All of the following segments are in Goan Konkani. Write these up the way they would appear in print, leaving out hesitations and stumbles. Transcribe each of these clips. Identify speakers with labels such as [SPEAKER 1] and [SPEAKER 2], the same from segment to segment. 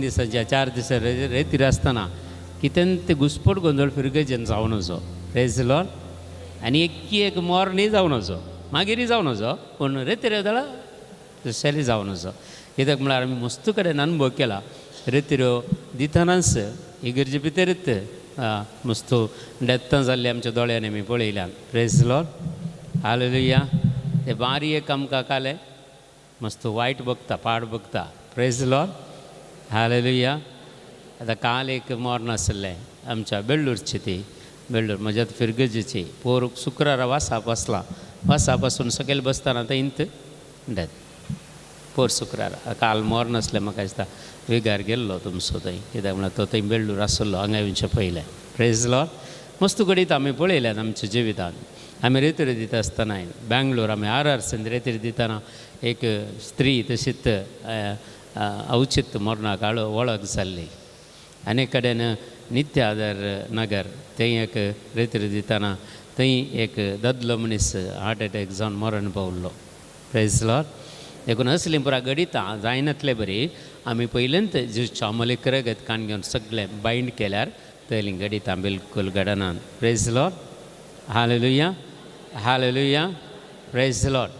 [SPEAKER 1] दिसाच्या 4 दिसां रेतीर आसतना कितें ते घुसपट गोंदळ फिरगेजेन जावन वचो. Praise Lord. आनी एक एक मोरणी जावन वचो, मागीरय जावन वचो, पूण रेतीर जाल्यार स्पेशली जावन वचो. कित्याक म्हळ्यार आमी मस्त कडेन अनुभव केला रेतिरो दितनाच इगर्जे भितरच मस्त डेत्तां जाल्ली आमच्या दोळ्यांनी आमी पळयल्यान. Praise Lord. हालेलुया. ते बारी एक आमकां कालें मस्त वायट बघता, पाड बघता. Praise Lord. हालेलुया. आतां काल एक मर्ण आसलें आमच्या बेळ्ळूरची, ती बेळ्ळूर म्हज्या फिरगजेची पोर शुक्रारा वासा बसला, वासा बसून सकयल बसतना थंय इंत डेथ पोर शुक्रारा. काल मर्ण आसलें म्हाका दिसता विगार गेल्लो तुमचो थंय, कित्याक म्हळ्यार तो थंय बेळ्ळूर आसलो हांगा येवचें पयलें. Praise Lord. मस्त घडीत आमी पळयल्यात आमच्या जिवितान. आमी रेतीर दिता आसतना बेंगलोर आमी आर आर सीन रेतीर दितना एक स्त्री तशीच अवचित मरणाक वळख जाल्ली. आनी कडेन नित्य आदार नगर थंय एक रेतीर दितना थंय एक दादलो मनीस हार्ट एटॅक जावन मरण पावल्लो. Praise Lord. देखून असलीं पुरा घडितां जायनातले बरी आमी पयलेंत जेजूच्या अमोलीक रगत काण घेवन सगळें बायंड केल्यार तयलीं घडितां बिलकूल घडनात. Praise Lord. Hallelujah. Hallelujah. Praise Lord.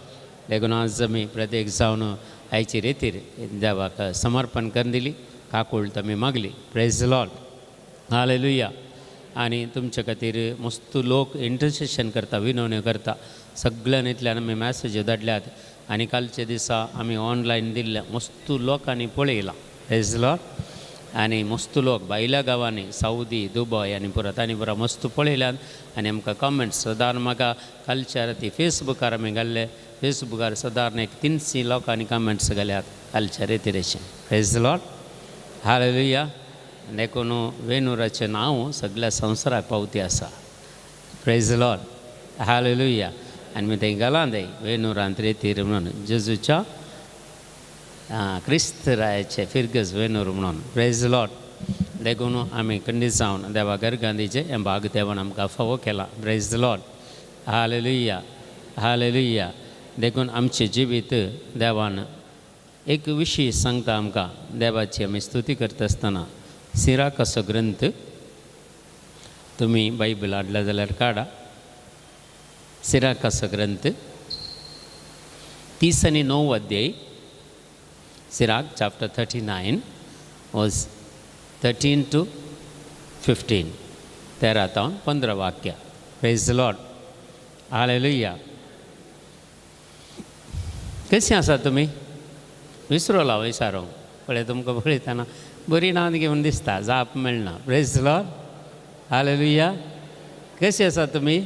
[SPEAKER 1] देखून आज आमी प्रत्येक जावन आयची रेतीर देवाक समर्पण करून दिली, काकूळ आमी मागली. Praise Lord. हालेलुया. आनी तुमचे खातीर मस्त लोक इंटरसेशन करता, विनवण्यो करता. सगळ्यान इतल्यान आमी मॅसेज धाडल्यात आनी कालच्या दिसा आमी ऑनलायन दिल्लें मस्त लोकांनी पळयलां. Praise Lord. आनी मस्त लोक भायल्या गांवांनी सावदी, दुबय आनी पुरा तांणी पुरा मस्त पळयल्यात आनी आमकां कमेंट्स सदां म्हाका कालच्या राती फेसबुकार आमी घाल्ले, फेसबुकार सदां एक 300 लोकांनी कमेंट्स घाल्यात कालच्या रेतीरेचें. Praise Lord. हालेलुया. देखून वेणुराचें नांव सगळ्या संवसाराक पावती आसा. Praise Lord. हालेलुया. आनी मी थंय घालां थंय वेणुरांत रेतीर म्हणून जेजूच्या क्रिस्त रायाचे फिरगज वेणूर म्हणून. Praise Lord. देखून आमी खंडीत जावन देवा गरगांदीचें हें भाग देवान आमकां फावो केलां. Praise Lord. हालेलुया. हालेलुया. देखून आमचें जिवीत देवान एक विशय सांगता आमकां. देवाची आमी स्तुती करता आसतना सिराकाचो ग्रंथ तुमी बायबल हाडला जाल्यार काडा. सिराकाचो ग्रंथ 39 अध्याय, Sirach chapter 39 verse 13 to 15, 13 तावन 15 वाक्य. Praise Lord. हालेलुया. कशें आसा तुमी? विसरोला विचारूंक पळय तुमकां पळयतना बरी नांव घेवन दिसता, जाप मेळना. Praise Lord. हालेलुया. कशें आसा तुमी?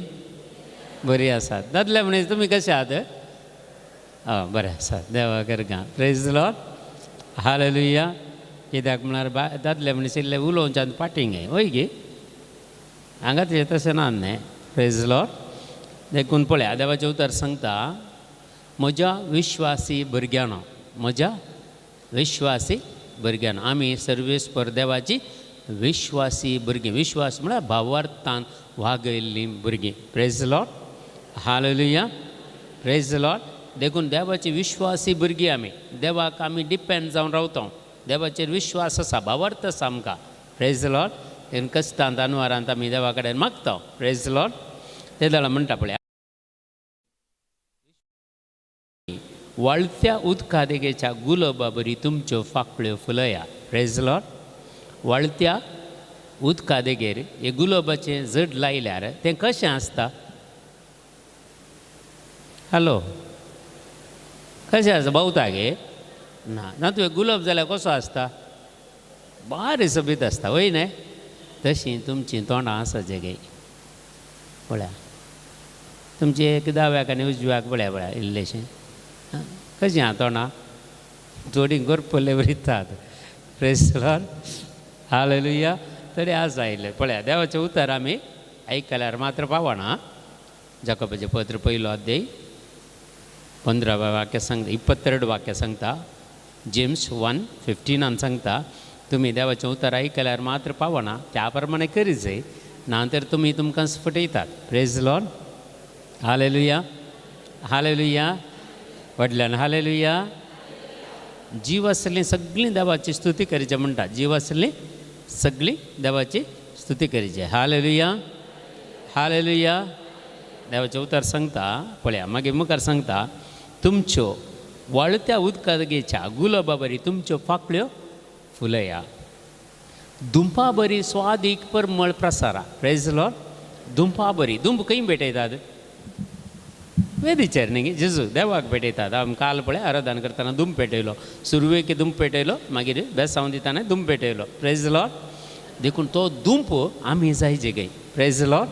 [SPEAKER 1] बरी आसात. दादले मनीस तुमी कशे आहात? हय बरें आसा देवा करगा. Praise Lord. हालेलुया. कित्याक म्हळ्यार दादले मनीस इल्ले उलोवच्यान पाटींग वय गी हांगा तुजें तशें ना न्ही. Praise Lord. देखून पळया देवाचें उतर सांगता म्हज्या विश्वासी भुरग्यांनो, म्हज्या विश्वासी भुरग्यांनो, आमी सर्वेस्पर देवाची विश्वासी भुरगीं. विश्वास म्हळ्यार भावार्थान वागयल्लीं भुरगीं. Praise Lord. Hallelujah. Praise Lord. देखून देवाची विश्वासी भुरगीं आमी. देवाक आमी डिपेंड जावन रावता, देवाचेर विश्वास आसा, भावार्थ आसा आमकां. Praise Lord. देखून कश्टांत अनवारांत आमी देवा कडेन मागता. Praise Lord. ते जाल्यार म्हणटा पळया वाळत्या उदका देगेच्या गुलाबा बरी तुमच्यो फाकळ्यो फुलया. Praise Lord. वाळत्या उदका देगेर हे गुलाबाचें जड लायल्यार तें कशें आसता? हॅलो, कशें आसता? भोंवता गे ना ना. तुवें गुलाब जाल्यार कसो आसता? बारी सोबीत आसता वय न्हय? तशीं तुमचीं तोंडां आसा जे गे पळया तुमची एक दाव्याक आनी उजव्याक पळया पळया इल्लेशें कशीं आहा तोंडां? थोडीं गोरपल्ले वरितात. Praise Lord. हालेलुया. तरी आज आयले पळया देवाचें उतर आमी आयकल्यार मात्र पावना. जाकोबाचें पत्र 1 अध्याय 15 वाक्य सांगता, 22 वाक्य सांगता. जेम्स 1:15 सांगता तुमी देवाचें उतर आयकल्यार मात्र पावना, त्या प्रमाणे करी जाय, ना तर तुमी तुमकां फटयतात. Praise Lord. हालेलुया. हालेलुया. व्हडल्यान हालेलुया. जीव आसलीं सगळीं देवाची स्तुती करीचे म्हणटा. जीव आसलीं सगळीं देवाची स्तुती करीचे. Hallelujah hallelujah. देवाचें उतर सांगता पळया मागीर मुखार सांगता तुमच्यो वाळत्या उदकागेच्या गुलाबा बरी तुमच्यो फाकळ्यो फुलया, दुंपा बरी स्वादीक परमळ प्रसारा. Praise Lord. दुंपा बरी, दुंप खंय भेटयतात? वेदीचेर न्ही, जेजू देवाक भेटयतात. आमी काल पळय आराधन करतना दुंप पेटयलो, सुरवेक दुंप पेटयलो, मागीर बेसांव दितना दुंप पेटयलो. Praise Lord. देखून तो दुंप आमी जायचे गे. Praise Lord.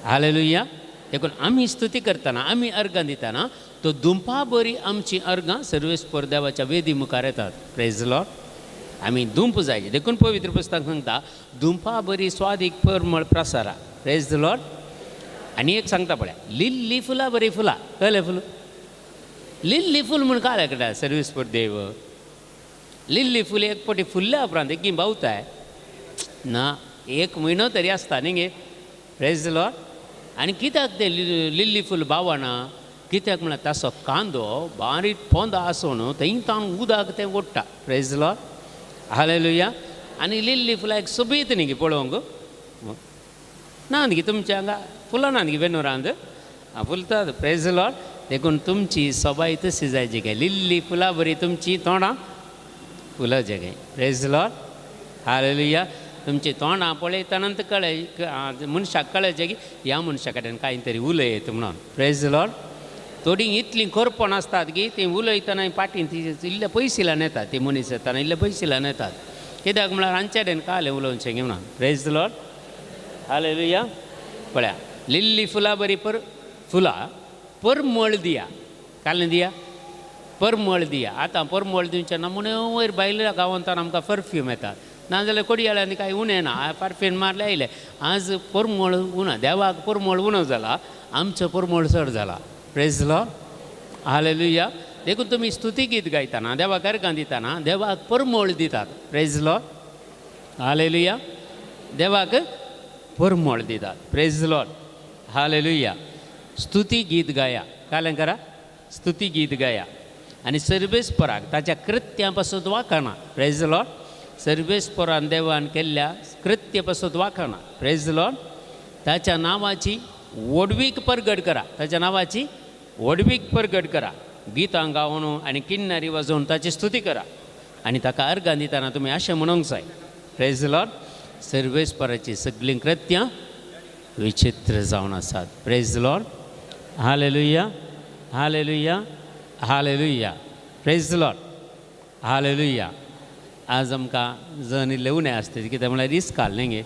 [SPEAKER 1] Hallelujah. देखून आमी स्तुती करतना, आमी अर्गां दितना तो दुंपा बरी आमची अर्गां सर्वेस्पर देवाच्या वेदी मुखार येतात. Praise Lord. आमी दुंप जायचे. देखून पवित्र पुस्तक सांगता दुंपा बरी स्वादीक परमळ प्रसारा. Praise Lord. आनी एक सांगता पळय, लिल्ली फुलां बरी फुलां. कळ्ळें फुल? लिल्ली फूल म्हूण काल कळटा सर्वेस्पर देव. लिल्ली फूल एक पटी फुल्ल्या उपरांत एकी बावताय ना, एक म्हयनो तरी आसता न्ही गे. Praise Lord. आनी कित्याक तें लिल्ली फूल बावना? कित्याक म्हळ्यार ताचो कांदो बारीक पोंदा आसून थंय ताण उदक तें ओडटा. Praise Lord. Hallelujah. आनी लिल्ली फुलां एक सोबीत न्ही गे पळोवंक ना न्ही, तुमच्या हांगा फुलां ना न्ही बेनोरांत फुलतात. Praise Lord. देखून तुमची सोबाय तशी जायची काय, लिल्ली फुलां बरी तुमची तोंडां फुलां जे काय. Praise Lord. Hallelujah. तुमची तोंडां पळयतना कळ्ळें मनशाक कळ्ळें की ह्या मनशा कडेन कांय तरी उलयत म्हणून. Praise Lord. थोडीं इतलीं कोरपण आसतात की तीं उलयतना फाटीं ती इल्ले पयसिल्यान येतात, ती मनीस येतना इल्ले पयसिल्यान येतात. कित्याक म्हळ्यार हांचे कडेन कालें उलोवचें की म्हणून. Praise Lord. Hallelujah. पळया लिल्ली फुलां बरी पर फुलां परमळ दिया. कालें दिया? परमळ दिया. आतां परमळ दिवचें ना म्हणून वयर भायल्या गांवांत आमकां परफ्यूम येतात, नाजाल्यार कोडयाळ्यांनी कांय उणें ना, परफ्यूम मारलें आयलें. आज परमळ उणो, देवाक परमळ उणो जाला, आमचो परमळ चड जाला. Praise Lord. Hallelujah. देखून तुमी स्तुती गीत गायतना, देवाक अर्गां दितना देवाक परमळ दितात. Praise Lord. Hallelujah. देवाक परमळ दितात. Praise Lord. Hallelujah. स्तुती गीत गाया. कालें करा? स्तुती गीत गाया आनी सर्वेस्पराक ताच्या कृत्यां पासून वाखाणा. Praise Lord. सर्वेस्परान देवान केल्ल्या कृत्य पासून वाखाणा. Praise Lord. ताच्या नांवाची व्हडवीक परगट करा. ताच्या नांवाची व्हडवीक परगट करा. गितां गावन आनी किन्नरी वाजोवन ताची स्तुती करा आनी ताका अर्गां दितना तुमी अशें म्हणूंक जाय. Praise Lord. सर्वेस्पराची सगळीं कृत्यां विचित्र जावन आसात. Praise Lord. Hallelujah. Hallelujah. Hallelujah. Praise Lord. Hallelujah. आज आमकां जण इल्लें उणें आसता कित्याक म्हळ्यार इस्काल न्ही गे,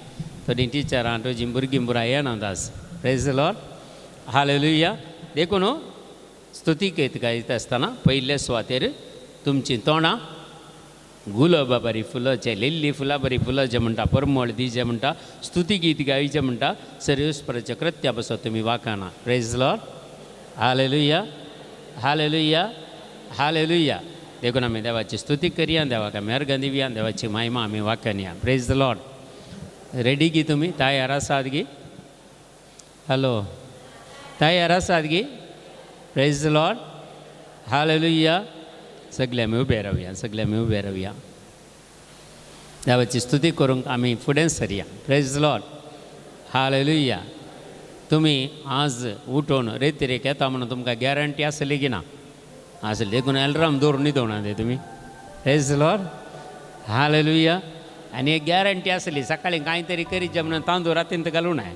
[SPEAKER 1] थोडीं टिचरां थोडीं भुरगीं भुरां येनात आज. Praise Lord. Hallelujah. देखून स्तुती गीत गायता आसतना पयले सुवातेर तुमचीं तोंडां गुलाबा बरी फुलाचें, लिल्ली फुलां बरी फुलाचें म्हणटा, परमळ दिजें म्हणटा, स्तुती गीत गायचें म्हणटा, सर्वेस्पराच्या कृत्या पासून तुमी वाखाणा. Praise Lord. Hallelujah. Hallelujah. Hallelujah. देखून आमी देवाची स्तुती करया, देवाक आमी अर्गां दिवया, देवाची महिमा आमी वाखाणया. Praise Lord. Ready गी तुमी? तयार आसात गी? हॅलो, तयार आसात गी? Praise Lord. Hallelujah. सगळे आमी उबे रावया, सगळे आमी उबे रावया. देवाची स्तुती करूंक आमी फुडें सरया. Praise Lord. Hallelujah. तुमी आज उठून रेतिरेक येता म्हणून तुमकां गॅरंटी आसली की ना? आसली. देखून एलराम दवरून न्हिदोवना ते तुमी. Praise Lord. Hallelujah. आनी एक गॅरंटी आसली सकाळीं कांय तरी करीत म्हणून तांदूळ रातीन घालूं नाय,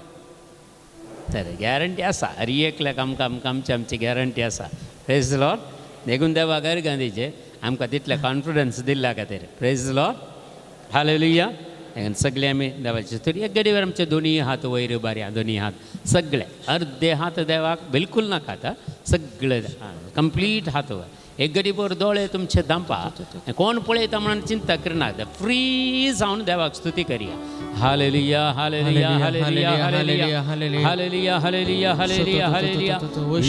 [SPEAKER 1] तर गॅरंटी आसा. हर एकल्याक आमकां आमकां आमची आमची गॅरंटी आसा. Praise Lord. देखून देवाक अर्गां दिवचें आमकां तितलें कॉन्फिडन्स दिल्ल्या खातीर. Praise Lord. Hallelujah. सगळे आमी देवाचे स्तुती. एक घडयेर आमचे दोनी हात वयर उबारया, दोनी हात सगळे, अर्दे हात देवाक बिलकूल नाकात, सगळे कंप्लीट हात वयर. एक घडी भर दोळे तुमचे धांपा, कोण पळयता म्हणून चिंता करनात, फ्री जावन देवाक स्तुती करया. Hallelujah. Hallelujah. Hallelujah. Hallelujah. Hallelujah. Hallelujah. Hallelujah. Hallelujah.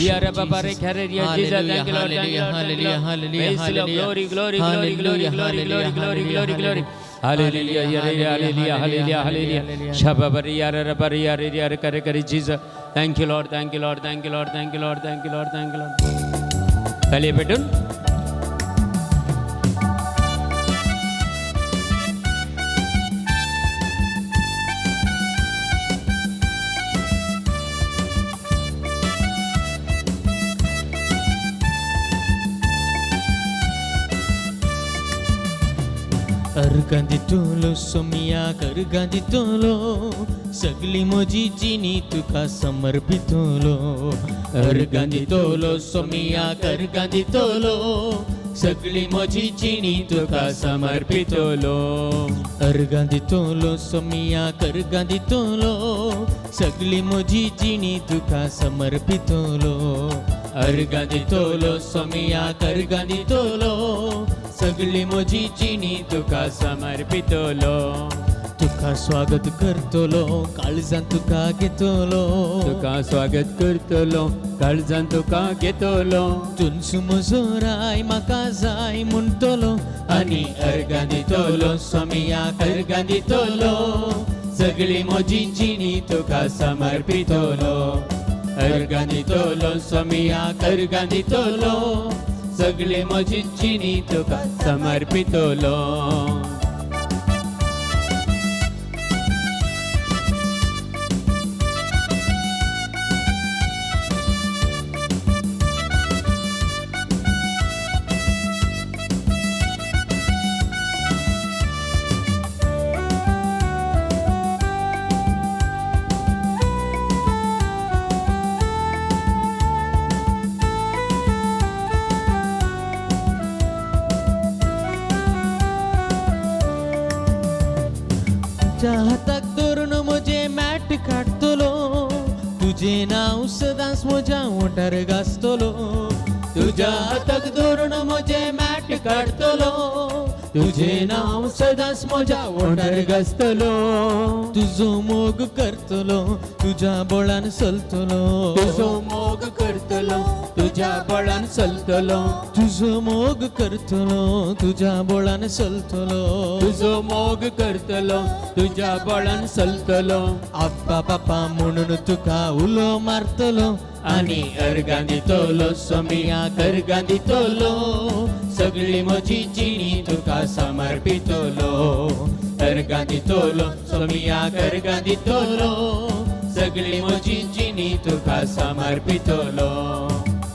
[SPEAKER 1] या रे बाबा रे खेरे या Jesus. Thank you Lord. Thank you Lord. Glory glory glory glory glory glory glory glory glory. Hallelujah. Hallelujah. Hallelujah. Hallelujah. शबाबरी यार रबरी यार यार करे करे Jesus. Thank you Lord. Thank you Lord. Thank you Lord. Thank you Lord. Thank you Lord. Thank you Lord. ताली पेटून.
[SPEAKER 2] अर्गां दितलो सोमियाक अर्गां दितलो सगली म्हजी जिणी तुका समर्पितलो. अर्गां दितलो सोमियाक अर्गां दितलो सगली म्हजी जिणी तुका समर्पितलो. अर्गां दितलो सोमियाक अर्गां दितलो सगली म्हजी जिणी तुका समर्पितलो. अर्गां दितलो सोमियाक अर्गां दितलो सगली म्हजी जिणी तुका समर्पितलो. तुका स्वागत करतलो काळजान तुका घेतलो.
[SPEAKER 1] तुका स्वागत करतलो काळजान तुका घेतलो.
[SPEAKER 2] तुंच म्हजो राय म्हाका जाय म्हणटलो
[SPEAKER 1] आनी अर्गां दितलो सोमियाक अर्गां दितलो सगली म्हजी जिणी तुका समर्पितलो. अर्गां दितलो सोमियाक अर्गां दितलो सगली म्हजी जिणी तुका समर्पितलो.
[SPEAKER 2] तुज्या हाताक धरून म्हजें मॅट काडटलो तुजें नांव सदांच म्हज्या ओंठार गाजतलो.
[SPEAKER 1] तुज्या हाताक धरून म्हजें मॅट काडटलो तुजें नांव सदांच म्हज्या ओंठार गाजतलो.
[SPEAKER 2] तुजो मोग करतलो तुज्या बळान चलतलो.
[SPEAKER 1] तुजो मोग करतलो तुज्या बळान चलतलो.
[SPEAKER 2] तुजो मोग करतलो तुज्या बळान चलतलो.
[SPEAKER 1] तुजो मोग करतलो तुज्या बळान चलतलो.
[SPEAKER 2] आप्पा पापा म्हणून तुका उलो मारतलो
[SPEAKER 1] आनी अर्गां दितलो सोमियाक अर्गां दितलो सगली म्हजी जिणी तुका समर्पितलो. अर्गां दितलो सोमियाक अर्गां दितलो सगली म्हजी जिणी तुका समर्पितलो.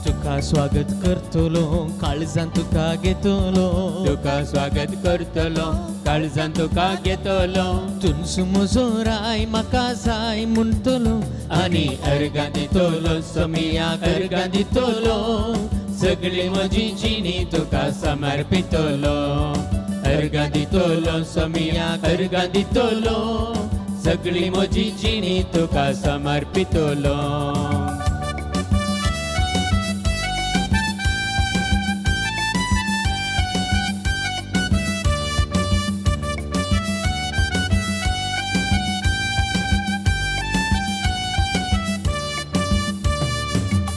[SPEAKER 2] तुका स्वागत करतलो काळजान तुका घेतलो.
[SPEAKER 1] तुका स्वागत करतलो काळजान तुका घेतलो.
[SPEAKER 2] तुंच म्हजो राय म्हाका जाय म्हणटलो
[SPEAKER 1] आनी अर्गां दितलो सोमियाक अर्गां दितलो सगली म्हजी जिणी तुका समर्पितलो. अर्गां दितलो सोमियाक अर्गां दितलो सगली म्हजी जिणी तुका समर्पितलो.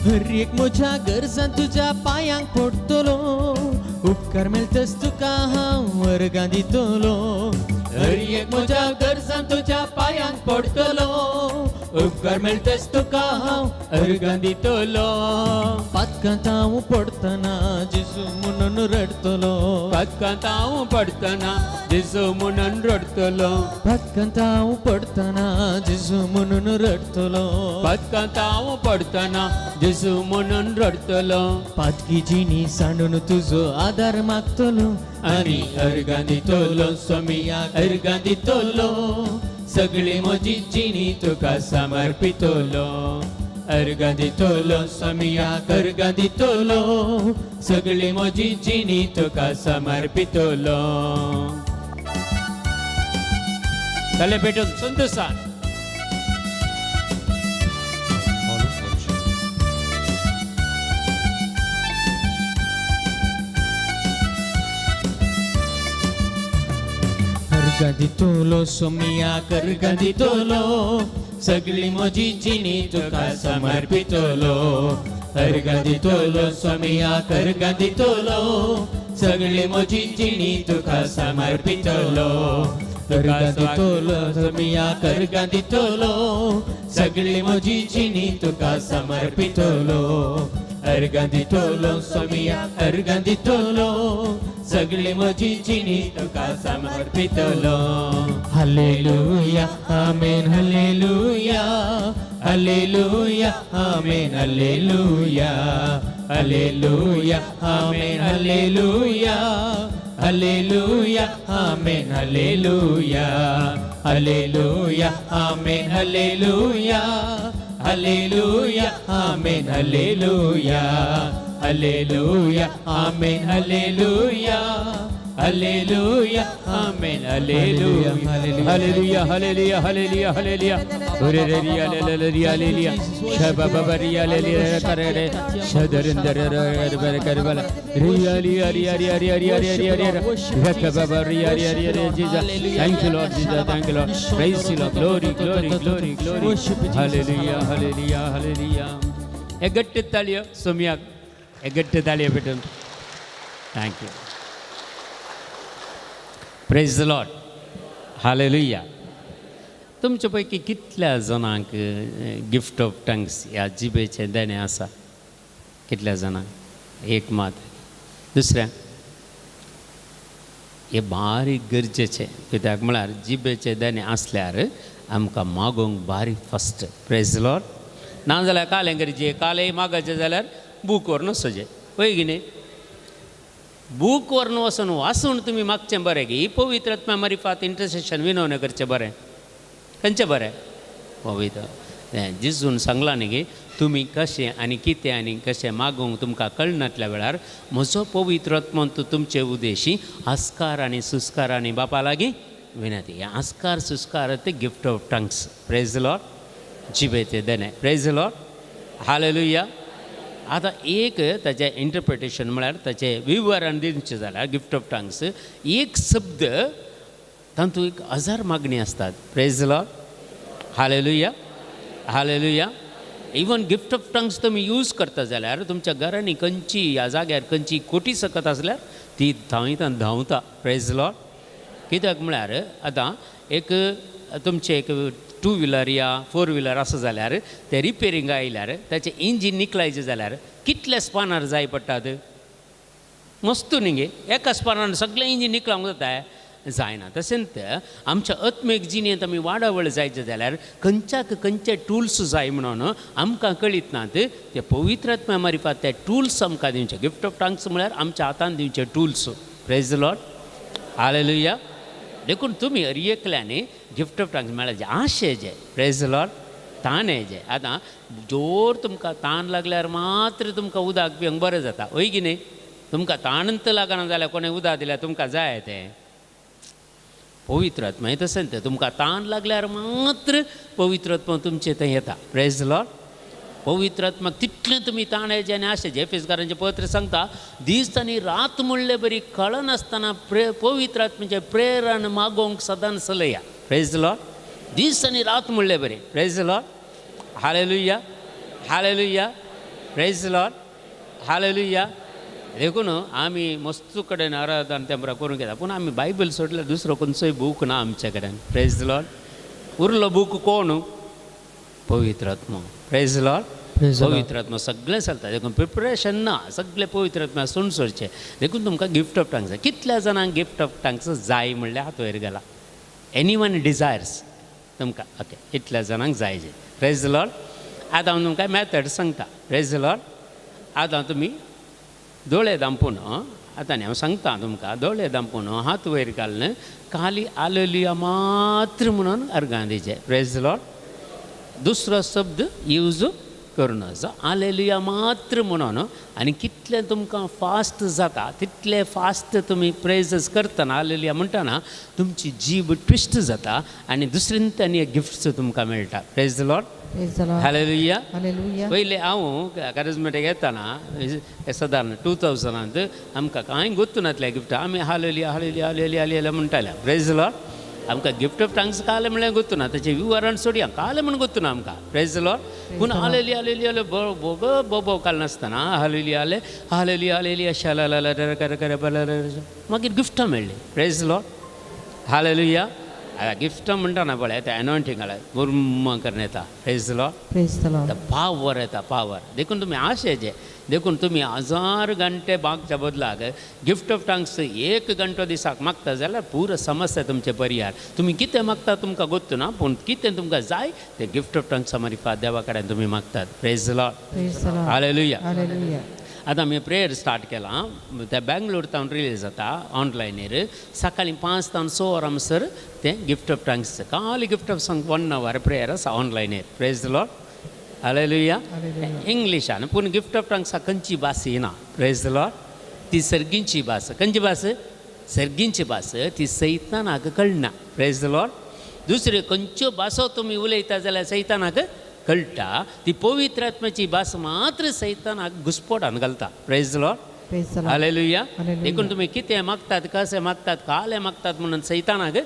[SPEAKER 2] हर एक म्हज्या गरजान तुज्या पांयांक पडटलो उपकार मेळटच तुका हांव अर्गां दितलो.
[SPEAKER 1] हर एक म्हज्या गरजान तुज्या पांयांक पडटलो उपकार मेळटच तुका हांव अर्गां दितलो.
[SPEAKER 2] पातकांत हांव पडटना जेजू म्हणून रडटलो.
[SPEAKER 1] पातकांत हांव पडटना जेजू म्हणून रडटलो.
[SPEAKER 2] पातकांत हांव पडटना जेजू म्हणून रडटलो.
[SPEAKER 1] पातकांत हांव पडटना जेजू म्हणून रडटलो.
[SPEAKER 2] पातकी जिणी सांडून तुजो आदार मागतलो
[SPEAKER 1] आनी अर्गां दितलो सोमियाक अर्गां दितलो सगली म्हजी जिणी तुका समर्पितलो. अर्गां दितलो सोमियाक अर्गां दितलो सगली म्हजी जिणी तुका समर्पितलो. तले पेटून संतोषान
[SPEAKER 2] अर्गां दितलो सोमियाक अर्गां दितलो
[SPEAKER 1] सगली म्हजी जिणी तुका समर्पितलो. अर्गां दितलो सोमियाक अर्गां दितलो सगली म्हजी जिणी तुका समर्पितलो.
[SPEAKER 2] अर्गां दितलो सोमियाक अर्गां दितलो
[SPEAKER 1] सगली म्हजी जिणी तुका समर्पितलो. अर्गां दितलो सोमियाक अर्गां दितलो सगली म्हजी जिणी तुका समर्पितलो.
[SPEAKER 2] Hallelujah amen hallelujah hallelujah amen hallelujah hallelujah amen hallelujah Hallelujah, amen, hallelujah, hallelujah, amen, hallelujah, hallelujah, amen, hallelujah, hallelujah, amen, hallelujah, hallelujah, amen, hallelujah,
[SPEAKER 1] hallelujah, hallelujah, hallelujah, hallelujah. Hallelujah, hallelujah, hallelujah. Shababariya, hallelujah, karere. Shadarindere, karabala. Riya, riya, riya, riya, riya, riya, riya, riya. Rakababariya, riya, riya, riya, Jesus. Thank you, Lord Jesus. Thank you, Lord. Praise you, Lord. Glory, glory, glory, glory. Hallelujah, hallelujah, hallelujah. Egatte taliyo, Somiya. Egatte taliyo petun. Thank you. Praise the Lord. Hallelujah. तुमचे पैकी कितल्या जाणांक गिफ्ट ऑफ टंग्स ह्या जिबेचें देणें आसा? कितल्या जाणांक? एक मात. दुसऱ्या हें बारीक गरजेचें, कित्याक म्हळ्यार जिबेचें देणें आसल्यार आमकां मागोवंक बारीक फास्ट. प्रेज the Lord. ना जाल्यार कालें गरजें, कालें मागचें जाल्यार बूक व्हरून वचचें, पळय की न्ही? बूक व्हरून वचून वाचून तुमी मागचें बरें की पवित्र आत्म्या मारिफात इंटरसेशन विनवणें करचें बरें. खंयचें बरें? पवित्र जेजून सांगलां न्ही की तुमी कशें आनी कितें आनी कशें मागूंक तुमकां कळनातल्या वेळार म्हजो पवित्र आत्मो तुमचे उद्देशी आस्कार आनी सुस्कार आनी बापा लागीं विनंती. हे आस्कार सुस्कार ते gift of tongues. Praise the Lord. जिबेचें देणें. Praise the Lord. Hallelujah. आतां एक ताचें इंटरप्रिटेशन म्हळ्यार ताचें विवरण दिवचें जाल्यार गिफ्ट ऑफ टंग्स एक शब्द तातूंत एक हजार मागणी आसतात. Praise the Lord. Hallelujah, hallelujah. Even gift of tongues तुमी यूज करता जाल्यार तुमच्या घरांनी खंयची ह्या जाग्यार खंयची कोटी सकत आसल्यार ती धांवता धांवता. प्रेज the Lord. कित्याक म्हळ्यार आतां एक तुमचें एक टू व्हिलर या फोर व्हिलर आसा जाल्यार ते रिपेरींग आयल्यार ताचें इंजीन निकलायचें जाल्यार कितले स्पानर जाय पडटात? मस्त न्ही गे, एका स्पानार सगळें इंजीन निकलावंक जाता? जायना. तशेंच आमच्या आत्मीक जिणेंत आमी वाडावळ जायचें जाल्यार खंयच्याक खंयचे टुल्स जाय म्हणून आमकां कळीत नात. ते पवित्र आत्म्या मारिफात ते टुल्स आमकां दिवचे. गिफ्ट ऑफ टंग्स म्हळ्यार आमच्या हातान दिवचे tools. Praise the Lord. Hallelujah. देखून तुमी हर एकल्यानी गिफ्ट ऑफ टंग्स म्हळ्यार जे आशे जे. प्रेज the Lord. ताण जे आतां जोर तुमकां ताण लागल्यार मात्र तुमकां उदक पिवंक बरें जाता, हय की न्ही? तुमकां ताणंत लागना जाल्यार कोणें उदक दिल्यार तुमकां जाय तें. पवित्र आत्मा तशें तें तुमकां ताण लागल्यार मात्र पवित्र आत्मा तुमचें थंय येता. Praise the Lord. पवित्र आत्माक तितलें तुमी ताण येचे आनी आशें. एफेसकारांचें पत्र सांगता दीस आनी रात म्हणले बरी कळनासतना पवित्र आत्म्याचें प्रेरण मागोवंक सदांच चलया. Praise the Lord. दीस आनी रात म्हणले बरी. Praise the Lord. Hallelujah, hallelujah. Praise the Lord. Hallelujah. देखून आमी मस्त कडेन आराधन तेंपरा करूंक येता, पूण आमी बायबल सोडल्यार दुसरो खंयचोय बूक ना आमचे कडेन. Praise the Lord. उरलो बूक कोण? पवित्र आत्मो. Praise the Lord. पवित्र आत्मा सगळें चलता. देखून प्रिपरेशन ना, सगळें पवित्र आत्मा सोडून सोडचें. देखून तुमकां गिफ्ट ऑफ टंग्स जाय. कितल्या जाणांक गिफ्ट ऑफ टंग्स जाय म्हणल्यार हात वयर गेला? एनी वन डिजायर्स तुमकां? ओके, इतल्या जाणांक जाय जे. Praise the Lord. आतां हांव तुमकां मॅथड सांगता. Praise the Lord. आतां तुमी दोळे दांपून, आतां न्ही हांव सांगता तुमकां, दोळे दांपून हात वयर घालून खाली हालेलुया मात्र म्हणून अर्गां दिवचें. Praise the Lord. दुसरो शब्द यूज करूं नजो. हालेलुया मात्र म्हणून आनी कितलें तुमकां फास्ट जाता तितलें फास्ट तुमी प्रेजस करतना हालेलुया म्हणटना तुमची जीब ट्विस्ट जाता आनी दुसरेन आनी गिफ्ट्स तुमकां मेळटा. Praise the Lord. Hallelujah. पयलें हांव कॅरिज्मेटीक येताना सदारण 2000 आमकां कांय गोत्तू नासलें गिफ्ट. आमी हालेलुया हालेलुया हालेलुया हालेलुया म्हणटाले. Praise the Lord. आमकां गिफ्ट ऑफ टंग्स कालें म्हणल्यार गोत्तू ना, ताचें विवरण सोडया, कालें म्हण गोत्तू ना आमकां. Praise the Lord. पूण हालेलुया हालेलुया बोगो बोबो काल नासतना हालेलुया हाले हालेलुया हालेलुया शाला मागीर गिफ्टां मेळ्ळीं. Praise the Lord. Hallelujah. आतां गिफ्टां म्हणटा ना पळय तें एनॉयंटींग आल्या गुर्म करून येता. Praise the Lord. Power येता, पावर. देखून तुमी आशेचे, देखून तुमी 1000 घंटे मागच्या बदलाक गिफ्ट ऑफ टंग्स 1 घंटो दिसाक मागता जाल्यार पुरो समस्या तुमचे परिहार. तुमी कितें मागता तुमकां गोत्तू ना, पूण कितें तुमकां जाय तें गिफ्ट ऑफ टंग्सा मारिफात देवा कडेन तुमी मागतात. Praise the Lord. Hallelujah. आतां आमी प्रेयर स्टार्ट केलां त्या बँगलोर तावन रिलीज जाता ऑनलायनीर सकाळीं 5 तावन 6 वरां म्हणसर तें गिफ्ट ऑफ टंग्स खाली gift of song 1 hour prayer आसा ऑनलायनीर. Praise the Lord. Hallelujah. इंग्लिशान पूण गिफ्ट ऑफ टंग्सा खंयची भास येना. Praise the Lord. ती सर्गींची भास. खंयची भास? सर्गींची भास. ती सैतानाक कळना. Praise the Lord. दुसऱ्यो खंयच्यो भासो तुमी उलयता जाल्यार सैतानाक कळटा. ती पवित्र आत्म्याची भास मात्र सैतानाक घुसपोटान घालता. Praise the Lord. Hallelujah. देखून तुमी कितें मागतात कशें मागतात कालें मागतात म्हणून सैतानाक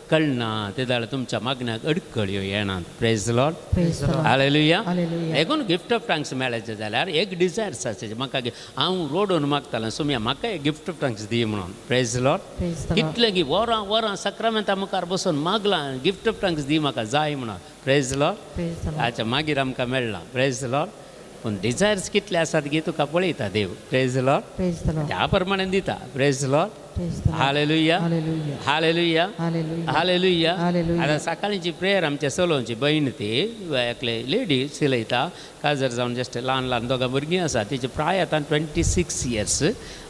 [SPEAKER 1] कळना. ते जाल्यार तुमच्या मागण्याक अडकळ्यो येनात. Praise the Lord. Hallelujah. देखून गिफ्ट ऑफ टंग्स मेळचे जाल्यार एक डिजायर्स आसा म्हाका हांव रोडून मागतालें सुम्या म्हाका एक गिफ्ट ऑफ टंग्स दी म्हणून. Praise the Lord. कितलें की वरां वरां सक्रामेंता मुखार बसून मागलां गिफ्ट ऑफ टंग्स दी म्हाका जाय म्हणून. Praise the Lord. आच्छा मागीर आमकां मेळ्ळां. Praise the Lord. पूण डिजायर्स कितले आसात गी तुका पळयता देव. Praise the Lord. त्या प्रमाणे दिता. Praise the Lord. Hallelujah. Hallelujah. Hallelujah. आतां सकाळींची प्रेयर आमच्या सलोवची भयण ती एकले लेडी शिलयता काजर जावन जस्ट ल्हान ल्हान दोगां भुरगीं आसा. तिचे प्राय आतां 26 इयर्स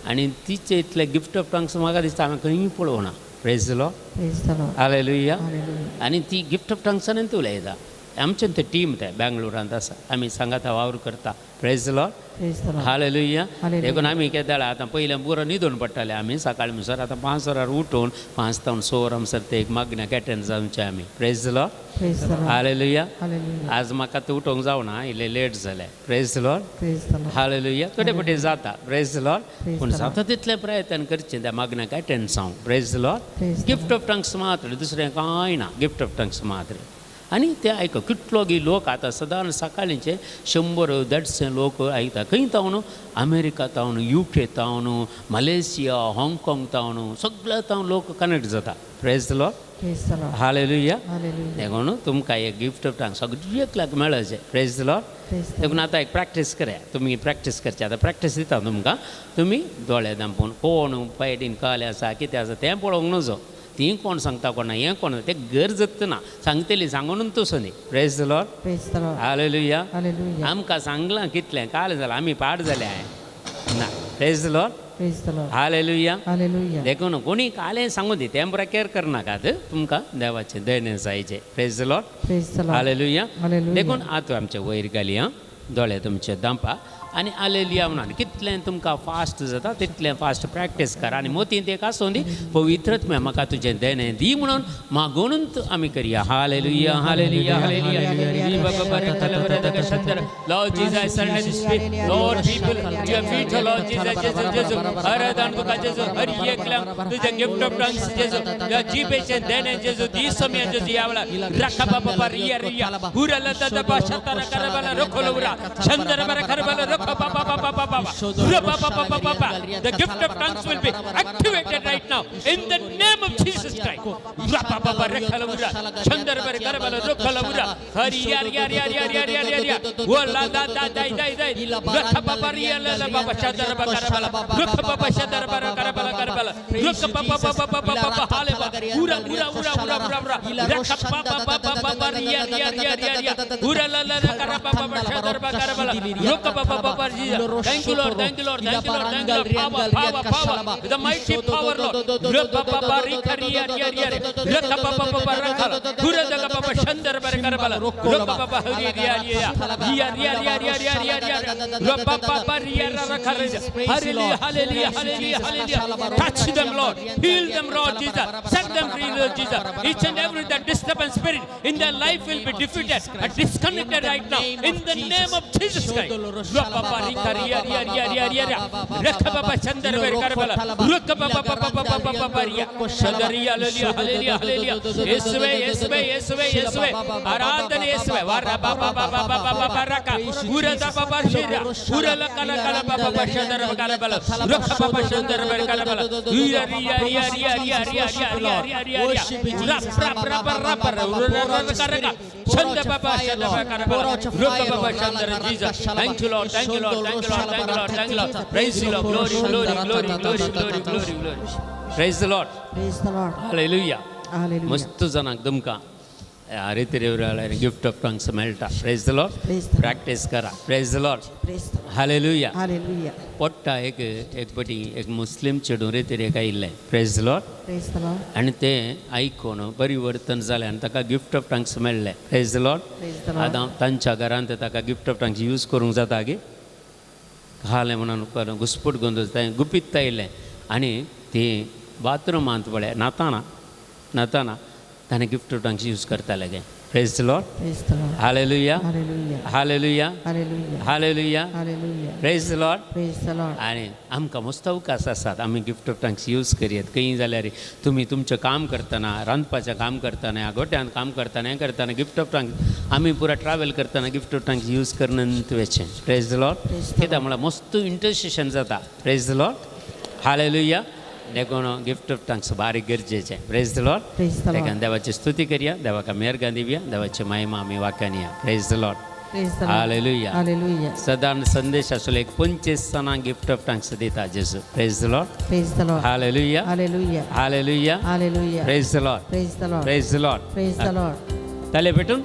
[SPEAKER 1] आनी तिचे इतले गिफ्ट ऑफ टंग्स म्हाका दिसता हांवें खंयूय पळोवना. Praise the Lord. Hallelujah. आनी ती गिफ्ट ऑफ टंग्सानूच ती उलयता. आमचें तें टीम तें बेंगलोरांत आसा. आमी सांगाता वावर करता. Praise the Lord. Hallelujah. देखून आमी केदें जाल्यार आतां पयलें पुरो न्हिदून पडटाले आमी सकाळीं म्हणसर. आतां 5 वरार उठून 5 तावन 6 वरां म्हणसर ते एक मागण्याक एटेंड जावचें आमी. Praise the Lord. Hallelujah. आज म्हाका तें उठोवंक जावना इल्लें लेट जालें. Praise the Lord. Hallelujah. थोडे फावटी जाता. Praise the Lord. पूण जाता तितलें प्रयत्न करचें त्या मागण्याक एटेंड जावं. Praise the Lord. Gift of tongues मात्र दुसरें कांय ना. गिफ्ट ऑफ टंग्स मात्र. आनी ते आयक कितलो गी लोक आतां सदां सकाळींचे 100 150 लोक आयता. खंय तावन? अमेरिका तावन, UK तावन, मलेशिया, हाँगकाँग तावन सगळे तावन लोक कनेक्ट जाता. Praise the Lord. Hallelujah. देखून तुमकां एक गिफ्ट ऑफ टंग्स सगळ्याक मेळचें. Praise the Lord. देखून आतां एक प्रॅक्टीस करया. तुमी प्रॅक्टीस करची. आतां प्रॅक्टीस दिता तुमकां. तुमी दोळे धांपून कोण फायटीन काले आसा कितें आसा तें पळोवंक नजो. ती कोण सांगता कोणा हें कोण तें गरजच ना. सांगतली सांगून तसो न्ही. Praise the Lord. Hallelujah. आमकां सांगलां कितलें काल जालां आमी पाड जाले ना. Praise the Lord. Hallelujah. देखून कोणी कालें सांगू दी तें बरें केर करनाकात. तुमकां देवाचें दयेन जायचें. Praise the Lord. Hallelujah. देखून आतां आमचे वयर घाली आं दोळे तुमचे दांपा आनी हालेलुया म्हणून कितलें तुमकां फास्ट जाता तितलें फास्ट प्रॅक्टीस करा. आनी मोतींत एक आसूं दी पवित्र आत्म्या म्हाका तुजें देणें दी म्हणून मागोवनूच आमी करया. Hallelujah. Hallelujah. Hallelujah. Lord Jesus, I surrender this spirit. Lord, people, to your feet, Lord Jesus, Jesus, Jesus. आराधन तुका जेजू, हर एकल्यांक तुजें गिफ्ट ऑफ टंग्स जेजू, तुज्या जिबेचें देणें जेजू, दी समय जेजू ह्या वेळार. रखा बाबा रिया रिया, हुरा लता दबा शतरा करबला रखोलवरा, चंद्र बर करबला रखो. The gift of tongues will be activated right now in the name of Jesus Christ. Thank you, Lord. Thank you, Lord. Thank you, Lord. Thank you, Lord. Power, power, power. The mighty power, Lord. Hallelujah, hallelujah, hallelujah. Touch them, Lord. Heal them, Lord Jesus. Set them free, Lord Jesus. Each and every that disturbance spirit in their life will be defeated and disconnected right now. In the name of Jesus Christ. Thank you, Lord. Thank you, Lord. Thank you, Lord. Thank you, Lord. Thank you, Lord. Praise the Lord. Glory, glory, glory, glory, glory, glory, glory. Praise the Lord.
[SPEAKER 3] Praise the Lord.
[SPEAKER 1] Hallelujah.
[SPEAKER 3] Hallelujah.
[SPEAKER 1] मस्त जाणांक तुमकां रेतीर गिफ्ट ऑफ टंग्स मेळटा. Praise the Lord. Practice करा. Praise the Lord. Hallelujah. पोट्टा एक एक पटी एक मुस्लीम चेडूं रेतीर आयिल्लें. Praise the Lord. आनी तें आयकून परिवर्तन जालें आनी ताका गिफ्ट ऑफ टंग्स मेळ्ळें. Praise the Lord. आतां तांच्या घरांत ताका गिफ्ट ऑफ टंग्स यूज करूंक जाता गे घालें म्हणून घुसपूट गोंदळ तें गुपीत आयलें आनी ती बाथरुमांत पळय न्हाताना न्हाताना ताणें गिफ्ट ऑफ टंग्स यूज करताले गे. Praise the Lord. Hallelujah. Hallelujah. Hallelujah. Praise the Lord. आनी आमकां मस्त अवकाश आसात, आमी गिफ्ट ऑफ टंग्स यूज करयत. खंय जाल्यार तुमी तुमचें काम करतना, रांदपाचें काम करतना, गोट्यांत काम करतना, हें करतना गिफ्ट ऑफ टंग्स आमी पुरा ट्रॅवल करतना गिफ्ट ऑफ टंग्स यूज करनंत वचें. Praise the Lord. कित्याक म्हळ्यार मस्त इंटरसेशन जाता. Praise the Lord. Hallelujah. देखून गिफ्ट ऑफ टंग्स बारीक गरजेचें. Praise the Lord. तेका देवाची स्तुती करया, देवाक मेहरगां दिवया, देवाची महिमा आमी वाक्यान या. Praise the Lord. Hallelujah. सदान संदेश आसलो एक 25 जाणांक गिफ्ट ऑफ टंग्स दिता जेजू. Praise the Lord. Hallelujah. Hallelujah. Praise the Lord. Praise the Lord. ताले भेटून